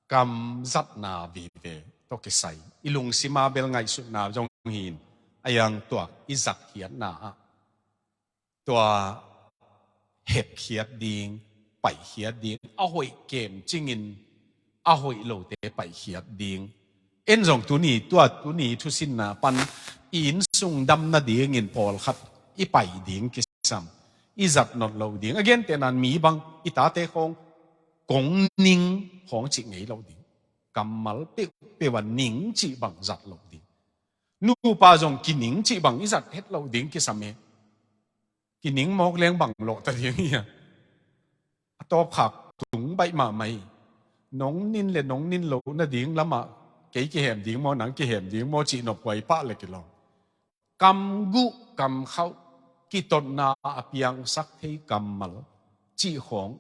kam zatna vive tawh kisai. I lungsim a bel ngaihsutna zong hi in, a yang tuak i zatkhiatna ah tua hepkhiat ding, paihkhiat ding, a hoih kemcingin a hoih lote paihkhiat ding. En zong tuni, tua tuni thusinna pan i innsung dam nadingin pawlkhat i pai ding kisam, i zat not loh ding. A gentehna in mi bang i tate khawng kong ning khawng cih ngei loh ding. Kammal peuhpeuh a ning cih bang zat loh ding. Nupa zong kining cih bang i zat het loh ding kisam e. Kining mawk leng bang lawh ta ding hi a. A tawpkhak tung baih mahmah hi. Nong nin le nong nin loh nading lamah kei kihem ding maw, nang kihem ding maw cih nophuai pah le kilawm. Kam guh, kam khauh, kitotna a piangsak thei kammal cih khawng.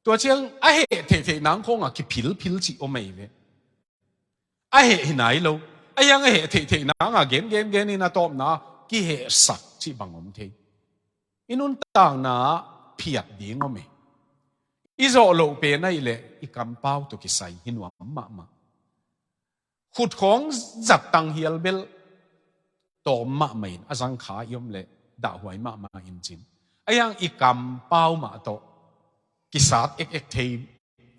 Tua ciang a heh theihtheih nang khawngah kiphilphil cih om ahi ve. A heh hi nai lo. A hiang a heh theihtheih nangah gen gen gen in a tawpna kihehsak cih bang om thei. I nuntakna phiat ding om e. I zawh loh pen ahih leh i kampau tawh kisai hi nuam mahmah. Khut khawng zat tang hial bel tawm mahmah in, a zangkha i om leh dahhuai mahmah in cin. A hiang i kampau mah tawh kisat ekek thei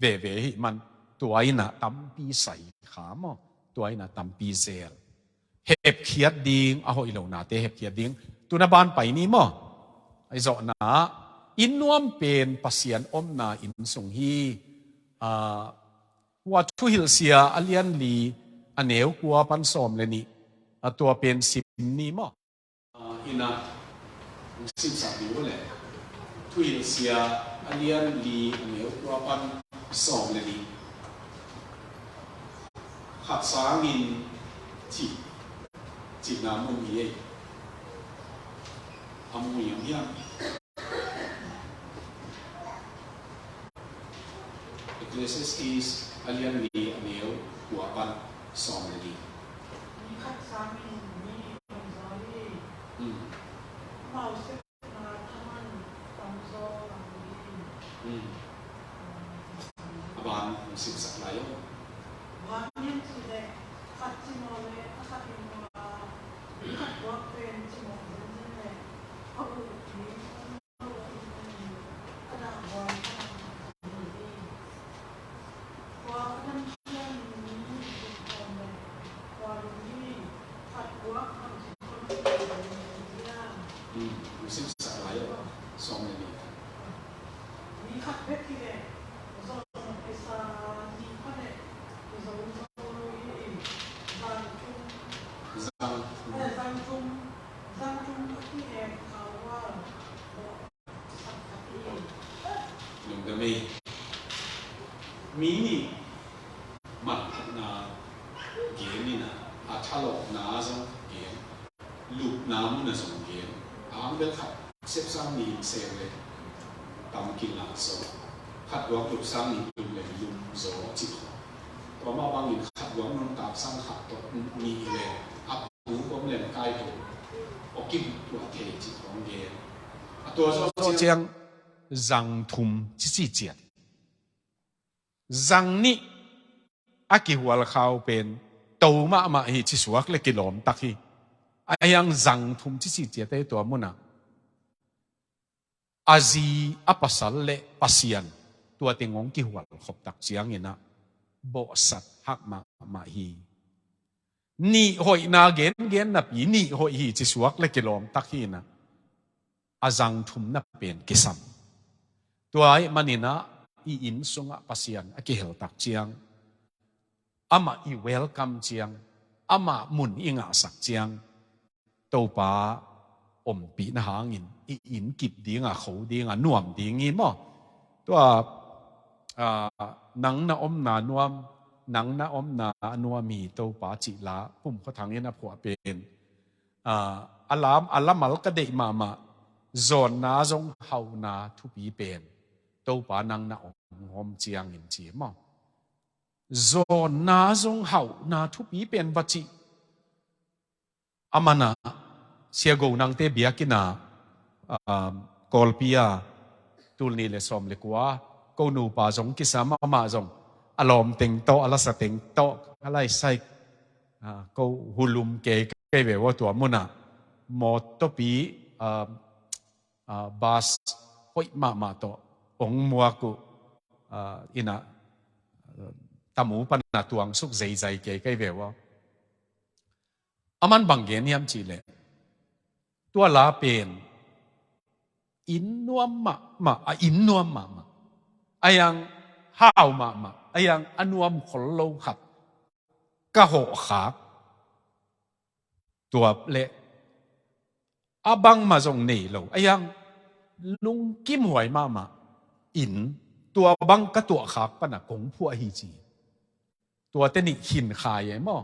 veve ahih man tua in ah tampi sai kha maw, tua in ah tampi zel. Hepkhiat ding, a hoih lonate hepkhiat ding. Tuna ban pai ni maw. I zawhna, inn nuam pen Pasian omna inn sung hi. Aa, hua Thuhilhsia a lian li a neu kua pan sawm le nih, a tua pen sim ni maw? Aa, ina simsak ni uh le. Thuhilhsia a lian li a neu kua pan sawm le nih. Khat sangin cih, cihna mun hi ei. A mun hiam hiam. Ecclesiastes a lian li a neu kua pan sawm le nih. Mi khat sangin mi hong zaw hi. Hmm. Amau sepna thaman tamzaw bang hi. Hmm. A ban hong simsak lai aw. Bang hiam cih leh khat cimawh leh a khat in maw, mi khat tuak pen cimawh zenzen leh a uh ding Zang. Lungdam ei. Mi nih manphatna gen in a, a thalawpna zong gen, lupna mun a zong gen, a ang bel khat sepsang nih in seng le tam kilak zaw, khat guak lupsang nih in lum zaw cih khawng. Tua mah bangin khat guak nuntak sang khat tawh nih le a pu om lem kai to, aw kim tuah thei cih khawng gen. A tua zawh ciang zang thum cici ciat. Zang nih a kihual khau pen to mahmah hi, cisuak le kilawmtak hi. A hiang zang thum cici ciat ei tua munah. A zi a pasal le Pasian tua teng hong kihual khop tak ciangin a bawhsat hak mahmah hi. Nih hoihna gengen napi nih hoih hi, cisuak le kilawmtak hi in a, a zang thumna pen kisam. Tua ahih manin a i inn sungah Pasian a kihel tak ciang, amah i welcome ciang, amah mun i ngahsak ciang, Topa ompihna hangin i inn kip ding a, kho ding a, nuam ding hi maw? Tua, ah, nang na omna nuam, nang na omna a nuam hi Topa cih la Pum Khua Thang in a phuah pen, ah, a lam, a lamal ka deih mahmah, zawnna zong hauhna thupi pen Topa nang na om, om ciangin ci maw? Zawnna zong hauhna thupi pen va cih. A man a, Sia Go Nangte biakinn a, ah, Kawlpi a, tul nih le sawm le kua, ko nupa zong kisam, amah zong a lawm teng tawh, a lasa teng tawh, a laisai, ah, ko hulum kei, kei ve ua tua munah mawtaw pi, ah, ah, bus hoih mahmah tawh hong muak uh, ah, in a, ah, tamu pan a tuangsuk zeizai kei, kei ve ua. A man bang gen hiam cih leh, tua la pen inn nuam mahmah, a inn nuam mahmah, a hiang hau mahmah, a hiang a nuam khol lo khat ka hawhkhak. Tua leh a bangmah zong nei lo, a hiang lungkimhuai mahmah in, tua bang ka tuahkhak pan a kong phuah hi ci. Tuate nih khinkhai e maw?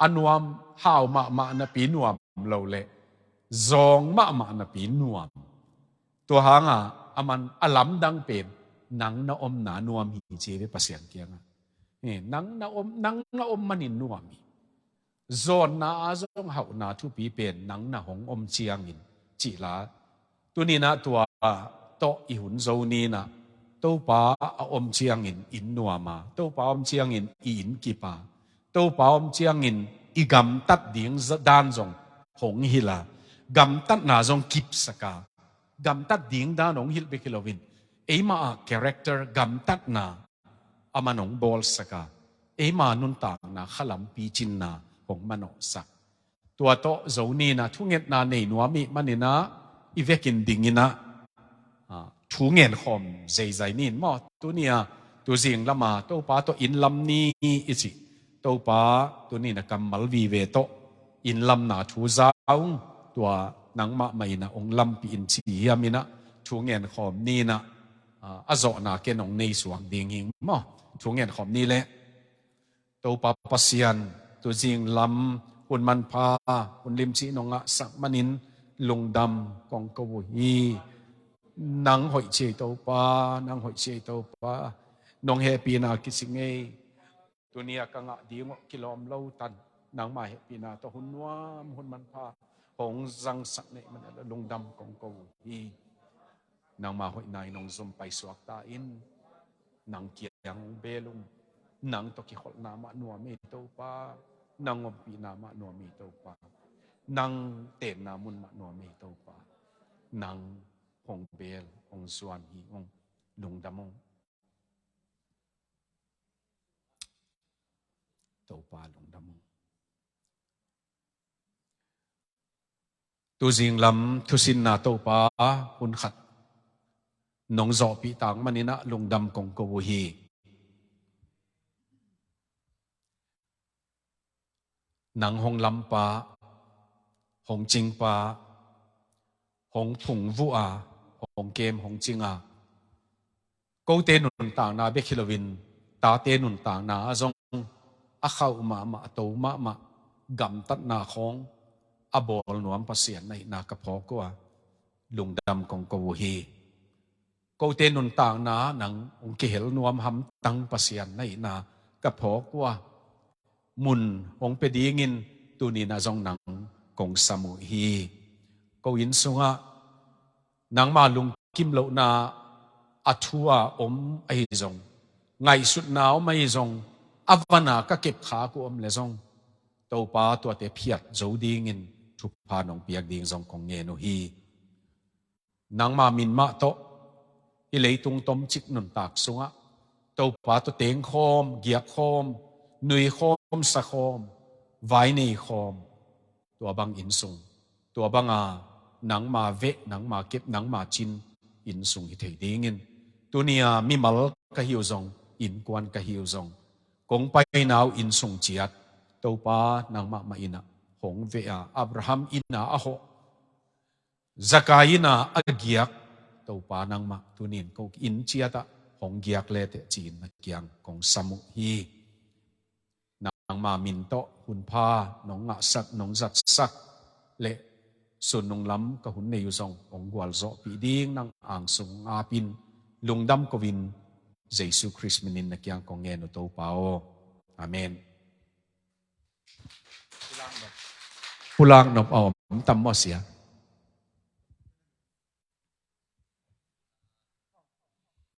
A nuam, hau mahmah napi nuam lo leh zawng mahmah napi nuam. Tua hanga a man a lamdang pen nang na omna nuam hi ci ve Pasian kiangah. Eh, nang na om, nang na om manin nuam hi. Zawnna a zong hauhna thupi pen nang na hong om ciangin cih la. Tuni-in ah tua tawh i hun zo ni-in ah, Topa a om ciangin inn nuam a, Topa a om ciangin i inn kip a, Topa a om ciangin i gamtat ding za-, dan zong hong hilh a, gamtatna zong kipsak a, gamtat ding dan hong hilh bek hi loin, eima a character gamtatna a man hong bawlsak a, eima nuntakna khalam picinna hong manawhsak. Tua tawh zo ni-in ah thungetna nei nuam i hih manin ah i vekin dingin ah, ah, thu ngen khawm zeizai ni maw. Tuni-a Tuzing lama Topa tawh inn lam ni i cih, Topa tuni-in a kammal vive tawh inn lamna thu za ung. Tua nangmah mah in a ong lampih in ci hiam in a, thu ngen khawm ni in a, a zawhna ken ong nei suak ding hi ing maw. Thu ngen khawm ni leh. Topa Pasian, tuzing lam hun manpha, hun limci nong ngahsak manin lungdam kong ko uh hi. Nang hoih ci ei Topa, nang hoih ci ei Topa. Nong hehpihna kici ngei. Tuni a ka ngah ding uh kilawm lo tan. Nangma hehpihna tawh hun nuam, hun manpha hong zangsak na hih manin lungdam kong ko uh hi. Nangma hoihna in hong zum paisuak ta in. Nang kiang hong bel ung. Nang tawh kikholhna mah nuam ei Topa. Nang ompihna mah nuam ei Topa. Nang tenna mun mah nuam ei Topa. Nang hong bel, hong zuan hi ung. Lungdam ung. Topa lungdam ung. Tuzing lam thusinna Topa hun khat nong zawhpih tak manin a lungdam kong ko uh hi. Nang hong lampa, hong cingpa, hong phungvuh a, hong kem, hong cing a, kote nuntakna bek hi loin, tate nuntakna ah zong a khauh mahmah, a to mahmah, gamtatna khawng a bawl nuam Pasian na hihna ka phawk uh a, lungdam kong ko uh hi. Kote nuntakna nang hong kihel nuam hamtang Pasian na hihna ka phawk uh a, mun hong pia dingin tuni-in a zong nang kong sam uh hi. Ko inn sungah nangma lungkim lohna a thu a om ahi zong, ngaihsutna om ahi zong, a van a ka kepkhak uh om leh zong, Topa tuate phiat zo dingin thupha nong piak ding zong kong ngen uh hi. Nangma min mah tawh hih leitung tomcik nuntak sungah Topa tawh tengkhawm, giakkhawm, nuikhawm, sakhawm, vaineikhawm, tua bang inn sung, tua banga nangma veh, nangma kep, nangma cin inn sung hi thei dingin, tuni-a mimal ka hi uh zong, innkuan ka hi uh zong, kong paina uh inn sung ciat Topa nangmah mah in a hong veh a, Abraham inn a a hawh, Zakai inn a a giak Topa nangmah tuni-in ko inn ciat ah hong giak leteh ci-in na kiang kong sam uh hi. Nangma min tawh hunpha nong ngahsak, nong zatsak leh sun nung lam ka hun nei uh zong hong gualzawhpih ding nang angsung apin lungdam ko-in Jesu Khrist minin na kiang kong ngen uh Topa aw. Amen. Pulak nop a om tam maw sia?